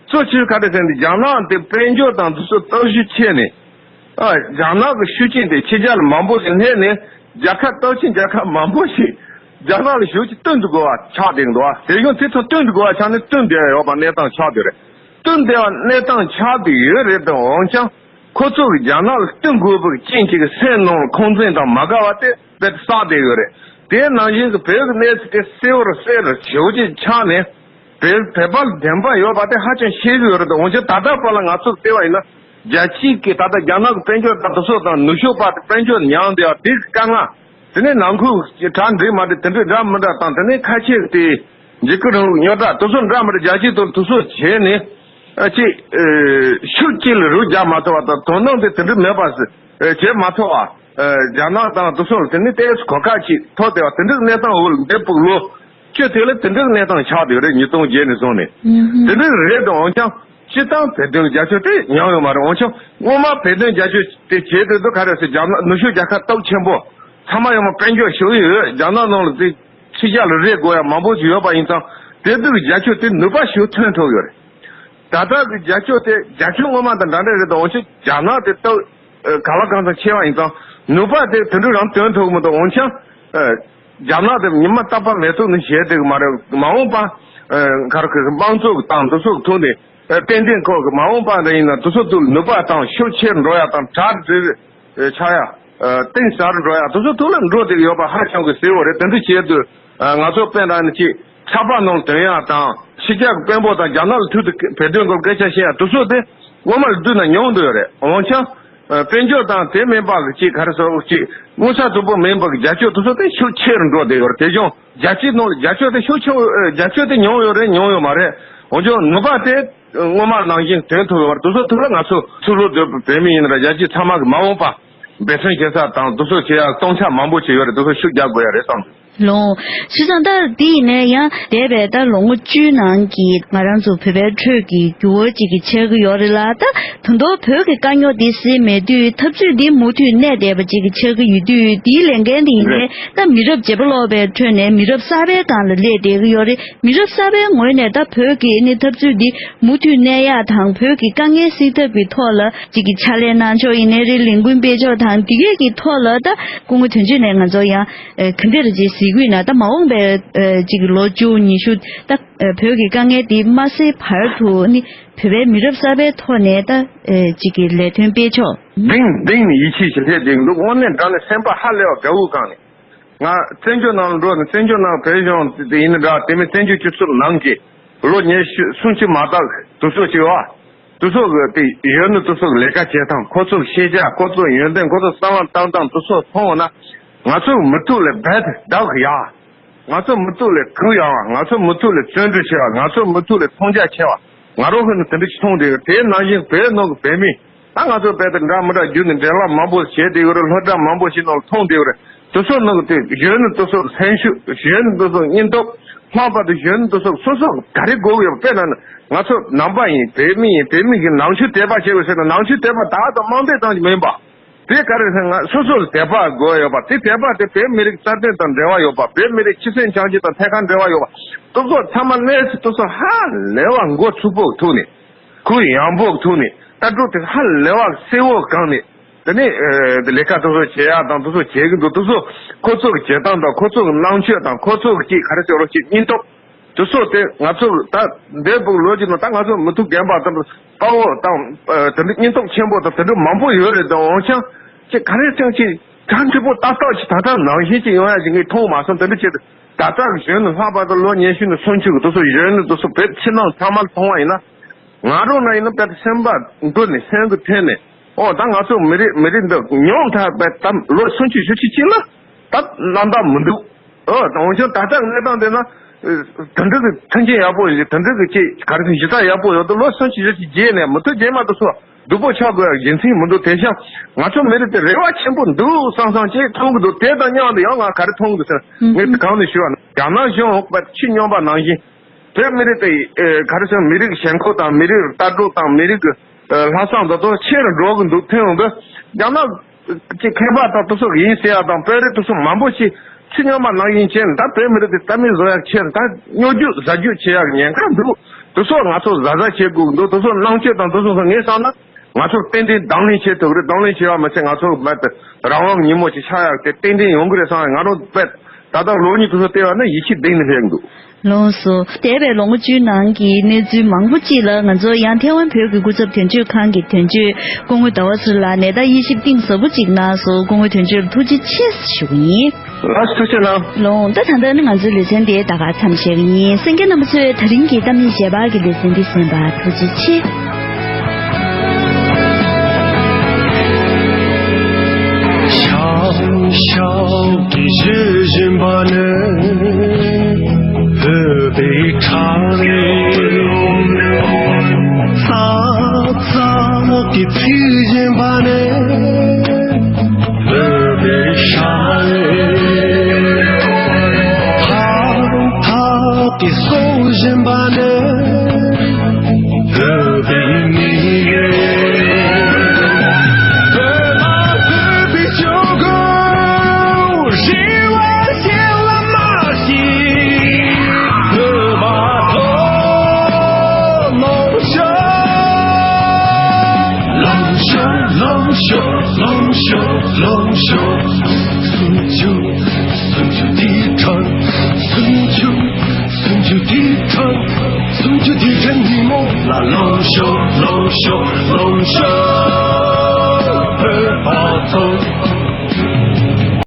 གཙོ་ཆེ་ག་རེ་ཟེར་ན། རྒྱ་ནག་དེ་དཔལ་འབྱོར་དང་དེ་ཚོ་སྟོབས་ཤུགས་ཆེ་ནས། ཨ། རྒྱ་ནག་གི་ཤུགས་རྐྱེན་དེ་ཕྱི་རྒྱལ་ལ་མང་པོ་ཞིག་སླེབས་ནས་རྒྱལ་ཁབ་སྟོབས་ཆེན་རྒྱལ་ཁབ་མང་པོ་ཞིག་རྒྱ་ནག་ལ་ཞེ་པོ་ཅིག་བསྟུན་དགོས་པ་ཆགས་བསྡད་འདུག་བ། དེ་བཞིན་དེ་ཚོ་བསྟུན་དགོས་པ་ཆགས་ནས་བསྟུན་བསྡད་ཡོད་པ་གནས་སྟངས་ཆགས་བསྡད་རེད། བསྟུན་བསྡད་པ་གནས་སྟངས་ཆགས་བསྡད་ཡོད་རེད་དང་། འོན་ཀྱང་ ཁོ་ཚོ་གི་རྒྱ་ནག་ལ་བསྟུན་དགོས་པའི་རྐྱེན་གཅིག་གི་སེམས་ནང་ལ་ཁོང་ཚན་དང་མ་དགའ་བ་དེ་དཔེ་བསགས་བསྡད་ཡོད་རེད། དེ་ནང་བཞིན་གྱི་བོད་ཀྱི་གནས་ཚུལ་དེ་གསལ་བོར་གསལ་བོར་ཞེ་པོ་ཅིག་ཆགས་ནས། བོད་བོད་པ་ལ་བདེན་པ་ཡོད་པ་དེ་ཧ་ཅང་ཤེས་ཀྱི་ཡོད་རེད། འོན་ཀྱང་ད་ལྟ་བར་ལ་ང་ཚོས་བལྟས་པ་ཡིན་ན། རྒྱལ་སྤྱིའི་གི་ད་ལྟ་རྒྱ་ནག་གི་དཔལ་འབྱོར་དང་དེ་ཚོ་དང་ནུབ་ཕྱོགས་པ་དེ་དཔལ་འབྱོར་ཉམས་བསྡད་པ་དེ་གི་དཀའ་ངལ། དེ་ནས་ནང་ཁུལ་གྱི་གྲ་འགྲིག་མ་འགྲིག་དེ་འདྲ་འདྲ་མི་འདྲ་དང་། དེ་ནས་ཁ་ཆེ་དེ་འཇིགས་སྐུལ་རིང་ལུགས་རྙོག་དྲ་དེ་ཚོ་འདྲ་མི་འདྲ་རྒྱལ་སྤྱིའི་ཐོག་དེ་ཚོ་བྱས་ནས། ཨ་ཅིག་ཨེ་ཤུགས་གཅིག་ལ་རུ་རྒྱག་མ་ཐུབ་པ་དང་། དོ་སྣང་དེ་དེ་འདྲ་མེད་པ་ཟེར་ཨེ་བྱེད་མ་ཐུབ་པ། ཨེ་རྒྱ་ནག་དང་དེ་ཚོ་ལ་དེ་ནས་ཏོག་ཙམ་གོ་སྐབས་ཅིག་ཐོབ་བསྡད་པ། དེ་འདྲའི་གནས་སྟངས་འོག་ལ་འདས་པའི་ལོ་བཅུ་དེ་ལ་དེ་འདྲའི་གནས་སྟངས་ཆགས་བསྡད་ཡོད་རེད། ཉིས་སྟོང་བརྒྱད་ནས་བཟུང་ནས། ཨུ་ཧུམ། དེ་འདྲ་རེད་དང་། འོན་ཀྱང་སྤྱིར་བཏང་བོད་དོན་རྒྱབ་སྐྱོར་དེ་ཉམས་ཡོད་མ་རེད། འོན་ཀྱང་སྔོན་མ་བོད་དོན་རྒྱབ་སྐྱོར་དེ་བྱས་དུས་དུ་ག་རེ་ཟེར། རྒྱ་ནག་ནུབ་ཕྱོགས་རྒྱལ་ཁབ་སྟོབས་ཆེན་པོ་ཚང་མ་ཡོང་བ་དཔལ་འབྱོར་ཞུ་ཡོད། རྒྱ་ནག་ནང་ལ་དེ་ཕྱི་རྒྱལ་ལ་རེ་དགོས་ཡ་མང་པོ་ཞིག་ཡོད་པ་ཡིན་ཙང་། དེ་དུས་རྒྱབ་སྐྱོར་དེ་ནུས་པ་ཞིག་ཐོན་ཐུབ་ཡོད་རེད། ད་ལྟ་གི་རྒྱབ་སྐྱོར་དེ་རྒྱབ་སྐྱོར་སྔོན་མ་དང་འདྲ་འདྲ་རེད་དང་། འོན་ཀྱང་རྒྱ་ནག་དེ་སྟབས་ཨ་གང་ལ་གང་འཚམ་ཆེ་བ་ཡིན་ཙང་ནུས་པ་དེ་དེ་འདྲ་རང་ཐོན་ཐུབ་མི་འདུག། འོན་ཀྱང་ཨ་རྒྱ་ནག་དེ་ཉི་མ་རྟག་པར་མེད་ཐུག་ནས་བྱས་བསྡད་གི་མ་རེད། མ་འོངས་པ་ཨ་ག་རེ་ཟེར། དམངས་གཙོ་དང་དེ་ཚོ་གི་ཐོག་ནས་ཨ་ཏན་ཏན་ཁོ་གི་མ་འོངས་པ་འདྲ་ཡིན་ན་དེ་ཚོ་ཐོག་ལ་ནུས་པ་དང་ཤུགས་ཆེར་འགྲོ་ཡ་དང་། གྲ་སྒྲིག་ཆགས་ཡ། ཨ་གཏིང་ཟབ་འགྲོ་ཡ་དེ་ཚོ་ཐོག་ལ་འགྲོ་བསྡད་ཡོད་པ་ཧ་ཅང་གི་གསལ་བོ་རེད། དེ་འདྲ་བྱས་དུས་ཨ་ང་ཚོ་དཔེར་ན་ནི་ཅིག་ཚགས་པར་ནང་ལ་ཐོན་ཡ་དང་། ཕྱི་རྒྱལ་གྱི་དཔོན་པོ་དང་རྒྱ་ནག་ལ་ཐུག་སྟེ་བོད་དོན་སྐོར་སྐད་ཆ་བཤད་ཡ་དེ་ཚོ་དེ་སྔོན་མ་ལ་བསྡུར་ན་ཉུང་དུ་ཡོད་རེད། འོན་ཀྱང་ཨ་དཔལ་འབྱོར་དང་དེ་མིན་པ་གི་ཅིག་ག་རེ་ཟེར། ཅིག་མངོན་གསལ་དོད་པོ་མིན་པ་གི་རྒྱབ་སྐྱོར་དེ་ཚོ་དེ་ཤུགས་ཆེ་རུ་འགྲོ་བསྡད་ཡོད་རེད། དེ་བཞིན་རྒྱལ་སྤྱིའི་ནང་ལ་རྒྱབ་སྐྱོར་དེ་ཤུགས་ཆེ། ཨ་རྒྱབ་སྐྱོར་དེ་ཉུང་ཡོད་རེད། ཉུང་ཡོད་མ་རེད། འོན་ཀྱང་ནུས་པ་དེ་སྔོན་མ་ནང་བཞིན་ཐོན་ཐུབ་ཡོད་པ་རེད། དེ་ཚོ་ཐུགས་ལ་ང་ཚོ་ཚུར་ལོག་སྡོད་པའི་བོད་མི་ཡིན་ན་ར་རྒྱལ་སྤྱི་ཚང་མ་གི་མ་འོངས་པ་འབད་བརྩོན་བྱེད་ས་དང་དེ་ཚོ་བྱེད་ཡ་སྟོང་ཆ་མང་པོ་ཞིག་ཡོད་རེད། དེ་ཚོ་ཤུགས་རྒྱག་དགོས་ཡ་རེད་བསམ་འདུག། ལོ། བྱས་ཙང་ད་འདི་ཡིན་ནའི་ཡང་འདས་པའི་ད་ལོ་ངོ་བཅུའི་ནང་གི་ང་རང་ཚོ་བོད་པའི་ཁྲོད་ཀྱི་འགྱུར་བ་ཅིག་གི་ཆགས་ཀྱི་ཡོད་རེད་ལ། ད་ད་དུང་བོད་ཀྱི་དཀའ་རྙོག་འདི་སེལ་མེད་དུས་འཐབ་རྩོད་འདི་མུ་མཐུད་གནས་བསྡད་པ་ཅིག་གི་ཆགས་ཀྱི་ཡོད་དུས། འདིའི་ལས་འགན་འདི་ཡིན་ནའི་ད་མི་རབས་བརྗེ་པོ་ལོག་པའི་ཁྲོད་ནས་མི་རབས་གསར་པའི་སྒང་ལ་སླེབས་བསྡད་ཀྱི་ཡོད་རེད། མི་རབས་གསར་པའི་ངོས་ནས་ད་བོད་ཀྱི་ནི་འཐབ་རྩོད་འདི་མུ་མཐུད་གནས་ཡག་དང་། བོད་ཀྱི་དཀའ་ངལ་སེལ་ཐབས་ཀྱི་ཐོག་ལ་ཅིག་གི་ཕྱག་ལས་གནང་ཕྱོགས་ཡིན་ནའི་རེད། ལས་འགུལ་སྤེལ་ཕྱོགས་དང་། འདི་གས་ཀྱི་ཐོག་ལ་ད་སྐུ་ངོ་དོན་གཅོད་ནས་ང་ཚོ་ཡང་ཨ་ག་འདྲ་རེ་ཅིག་གཟིགས་ཀྱི་ཡོད་ན། ད་མ་འོངས་པའི་ཨ་ཅིག་གི་ལོ་བཅུ་ཉི་ཤུ་ད་ཨ་བོད་ཀྱི་དཀའ་ངལ་འདི་མ་སེལ་བར་དུ་ནི་བོད་པའི་མི་རབས་གསར་པའི་ཐོག་ནས་ད་ཨ་ཅིག་གི་ལས་དོན་སྤེལ་ཕྱོགས། གདེང་གདེང་ནས་ཡིད་ཆེས་ཞིག་སླེབས་བསྡད་འདུག། དངོས་གནས་དྲང་གནས་སེམས་པ་ཧ་ལས་པ་དགའ་བོ་གང་ནས། ང་བཙན་བྱོལ་ནང་ལ་འགྲོ་ནས། བཙན་བྱོལ་ནང་བོད་གཞུང་དེ་ཡིན་ན་འདྲ། དེ་མིན་བཙན་བྱོལ་སྤྱི་ཚོགས་ནང་གི་ལོ་ཉི་ཤུ་སུམ་ཅུ་མ་དག་དེ་ཚོ་ཅིག་བ། དེ་ཚོ་གི་དེ་གཞོན་ནུ་དེ་ཚོ་གི་ལས་ཀ་བྱེད་སྟངས། ཁོ་ཚོ་གི་ཤེས་བྱ། ཁོ་ཚོ་གི་ཡོན་ཏན། ཁོ་ཚོ་བསམ་བློ་བཏང་སྟངས་དེ་ཚོ་མཐོང་བ་ན། ང་ཚོ་མི་ཐུག་ལས་རྦད་དེ་བདག་གི་ཡ། ང་ཚོ་མུ་མཐུད་ལས་གུ་ཡངས་པ། ང་ཚོ་མུ་མཐུད་ལས་བརྩོན་འགྲུས་ཆེ་བ། ང་ཚོ་མུ་མཐུད་ལས་མཐོང་རྒྱ་ཆེ་བ། ང་རང་ཧུན་ནས་དེ་འདྲ་ཞིག་མཐོང་བསྡད་ཡོད། དེའི་ནང་བཞིན་བོད་ནང་གི་བོད་མི། ད་ང་ཚོ་བོད་དེ་འདྲ་མི་འདྲ་བརྒྱུད་ནས་འབྲེལ་ལམ་མང་པོ་བྱས་བསྡད་ཡོད་རེད། སློབ་གྲྭ་མང་པོ་ཞིག་ནང་ལ་མཐོང་བསྡད་ཡོད་རེད། དེ་ཚོ་ནང་གི་དེ་གཞོན་ནུ་དེ་ཚོ་སེམས་ཤུགས། གཞོན་ནུ་དེ་ཚོ་སྙིང་སྟོབས། ལྷག་པར་དུ་གཞོན་ནུ་དེ་ཚོ་སོ་སོ་ག་རེ་དགོས་ཀྱི་ཡོད། དཔེར་ན་ང་ཚོ་ནང་པ་ཡིན། བོད་མི་ཡིན། བོད་མི་གི་ནང་ཆོས་དད་པ་བྱེད་དགོས་ཟེར་ན། ནང་ཆོས་དད་པ་ད་ལྟ་དམངས་དད་ཙམ་གྱིས་མིན་པ། དེ་ག་རེ་ཟེར་ན། ང་སོ་སོ་ལ་དད་པ་དགོས་ཡོད་པ། དེ་དད་པ་དེ་བོད་མི་རིགས་རྩ་དོན་དང་འབྲེལ་བ་ཡོད་པ། བོད་མི་རིགས་སྤྱི་སེམས་བྱམས་བརྩེ་དང་ཐད་ཀར་འབྲེལ་བ་ཡོད་པ། དེ་ཚོ་ཚང་མ་གནས་ཚུལ་དེ་ཚོ་ཧ་ལས་པ་མགོ་ཚོད་པོ་ཐུག་ནས། གུ་ཡངས་པོ་ཐུག་ནས། ལྟ་གྲུབ་དེ་ཧ་ལས་པ་གསལ་བོ་གང་ནས། དེ་ནས་ཨ་དེ་ལས་ཀ་དེ་ཚོ་བྱེད་ཡག་དང་དེ་ཚོ་བྱེད་ཀྱི་འདུག། དེ་ཚོ་ཁོ་ཚོ་གི་བྱེད་སྟངས་དང་། ཁོ་ཚོ་གི་རྣམ་དཔྱོད་དང་། ཁོ་ཚོ་གི་ཅིག་ག་རེ་ཟེར་རོ། ཅིག་སྙིང་སྟོབས། དེ་ཚོ་དེ་ང་ཚོ་ད་འདས་པའི་ལོ་རྒྱུས་ནང་ད་ང་ཚོ་མི་ཐུབ་རྒན་པ་དང་དཔའ་བོ་དང་། ཨ་དེ་འདྲ་སྙིང་སྟོབས་ཆེན་པོ་དང་དེ་འདྲ་མང་པོ་ཡོད་རེད་དང་། འོན་ཀྱང་ཅིག་ག་རེ་ཟེར། ཅིག་གྲ་འགྲིག་པོ་ཏག་ཏག་ཅིག་ད་ལྟ་ནང་བཞིན་ཅིག་ཡོང་ཡ་ཅིག་ངས་མཐོང་མ་སོང་། དེ་འདྲ་བྱས་ཏེ་ད་ལྟ་གཞོན་ནུ་ལྷག་པར་དུ་ལོ་ཉི་ཤུ་ནས་སུམ་ཅུ་གི་དེ་ཚོ་གཞོན་ནུ་དེ་ཚོ་བོད་ཕྱི་ནང་ཚང་མ་མཐོང་བ་ཡིན་ན། ང་རང་ན་ཡིན་ན་དཔེ་སེམས་པ་འགུལ་ནས། སེམས་ཀྱི་ཐད་ནས། ཨོ་ད་ང་ཚོ་མི་རིགས་མི་རིགས་འདི་ཉུང་མཐའ་དཔེ་ད་ལོ་སུམ་ཅུ་བཞི་བཅུ་ཅིག་ལ་ད་རྣམ་པ་མི་འདུག། ཨོ་ད་འོན་ཀྱང་ད་ལྟ་གནས་སྟངས་དེ་ན་ཨེ་དེ་འདྲ་གི་མཐུན་རྐྱེན་ཡག་པོ་ཞིག། དེ་འདྲ་གི་ཅིག་ག་རེ་ཟེར། གཞི་རྩ་ཡག་པོ་ཡོད་དུས་ལོ་སུམ་ཅུ་བཞི་བཅུ་རྗེས་ནས་མུ་མཐུད་རྗེས་མ་དེ་ཚོ་སྡུག་པོ་ཆགས་དགོས་ཡ་རྒྱུ་མཚན་མི་འདུག། དེ་བཞིན་ང་ཚོ་མི་རིགས་དེ་རེ་བ་ཆེན་པོ་འདུག་བསམ་བསམ་ཅིག་མཐོང་གི་འདུག། དེ་དང་མཉམ་དུ་ཡང་ང་ག་རེ་མཐོང་གི་ཟེར། ངས་གང་ནས་ཞུ་བ་ན། རྒྱ་ནག་གཞུང་ཕྱི་སྨྱོན་པ་ནང་བཞིན། བོད་མི་རིགས་དེ་ཨེ་ག་རེ་ཟེར། མི་རིགས་ཞེན་ཁོག་དང་། མི་རིགས་ལྟ་གྲུབ་དང་། མི་རིགས་ཀྱི་ཨེ་ལྷག་བསམ་དེ་ཚོ་ཆེ་རུ་འགྲོ་གི་འདུག། ཐོན་ཡོང་དུས་རྒྱ་ནག་གི་མཁས་པ་དང་དེ་ཚོ་ཡིན་ཟེར་ཡ་དང་། དཔོན་རིགས་དེ་ཚོ་མང་པོ་ཞིག་ཕྱི་སྨྱོན་པ་ནང་བཞིན་བྱས་ནས་ད་བོད་མི་རིགས་དེ་རྩ་མེད་བཟོ་ཡ་ཆེད་ད་སྨྱོ་རྒྱུ་ཟ་རྒྱུ་བྱེད་ཡ་གི་ཉེན་ཁ་འདུག། དེ་ཚོ་ང་ཚོ་གཟབ་གཟབ་བྱེད་དགོས་ཀྱི་འདུག། དེ་ཚོ་རྣམ་དཔྱོད་དང་དེ་ཚོ་ངས་བསམ་ན། ང་ཚོ་ཏན་ཏན་གདོང་ལེན་བྱེད་ཐུབ་རེད། གདོང་ལེན་བྱེད་པ་མ་ཟད་ང་ཚོ་རྦད་དེ་རང་དབང་ཉིན་མོ་ཅིག་ཆགས་ཡག་དེ་ཏན་ཏན་ཡོང་གི་རེད་བསམ། ང་རང་རྦད་ ད་ལྟ་ལོ་གཉིས་དུས་ཚོད་བལྟས་པ་ན་ཡིད་ཆེས་གཏིང་ནས་སླེབས་འདུག། ལགས་སོ། འདས་པའི་ལོ་ངོ་བཅུའི་ནང་གི་གནས་ཚུལ་མང་པོ་ཅིག་ལ་ང་ཚོ་ཡང་ཐེ་ཝན་བོད་ཀྱི་སྐུ་ཚབ་དོན་གཅོད་ཁང་གི་དོན་གཅོད་སྐུ་ངོ་ཟླ་བ་ཚེ་རིང་ལགས་ནས་ད་དབྱེ་ཞིབ་གཏིང་ཟབ་པོ་ཅིག་གནང་སོང་། སྐུ་ངོ་དོན་གཅོད་ལ་ཐུགས་རྗེ་ཆེ་ཞུ་གི་ཡིན། ལགས་སོ། ཐུགས་རྗེ་གནང་། ལགས་སོ། ད་ད་ལྟ་ནི་ང་ཚོའི་ལེ་ཚན་དེ་ད་ག་མཚམས་བཞག་གི་ཡིན། གསན་མཁན་རྣམ་པ་ཚོས་ད་རིང་གི་གཏམ་གླེང་ཞལ་པར་གྱི་ལེ་ཚན་འདི་གསན་པར་ཐུགས་རྗེ་ཆེ། ཤར་ཤར་གྱི་གཞས་བཞིན་པ་ནི་བོད་པའི་ཁྲག་རེད། ཚ་ཚ་གི་ཚིག་བཞིན་པ་ནི་བོད་པའི་ཤ་རེད། ཐག་ཐག་གི་སོ་བཞིན་པ་ནི་བོད་པའི་མི་རེད། བོད་ལ་བོད་པའི་སྤྱོད་སྒོ་རེ་བ་ཞིག་ལ་མ་ཤི། བོད་པ་ཐོག་ལོངས་ཤོག། ལོངས་ཤོག། ལོངས་ཤོག། ལོངས་ཤོག། ལོངས་ཤོག། སུམ་ཅུ། སུམ་ཅུ་དེའི་གྲངས། སུམ་ཅུ། སུམ་ཅུ་དེའི་གྲངས། སུམ་ཅུ་དེའི་གྲངས་ཉིན་མོ་ལ་ལོངས་ཤོག། ལོངས་ཤོག། ལོངས་ཤོག། བོད་པ་ཚོ།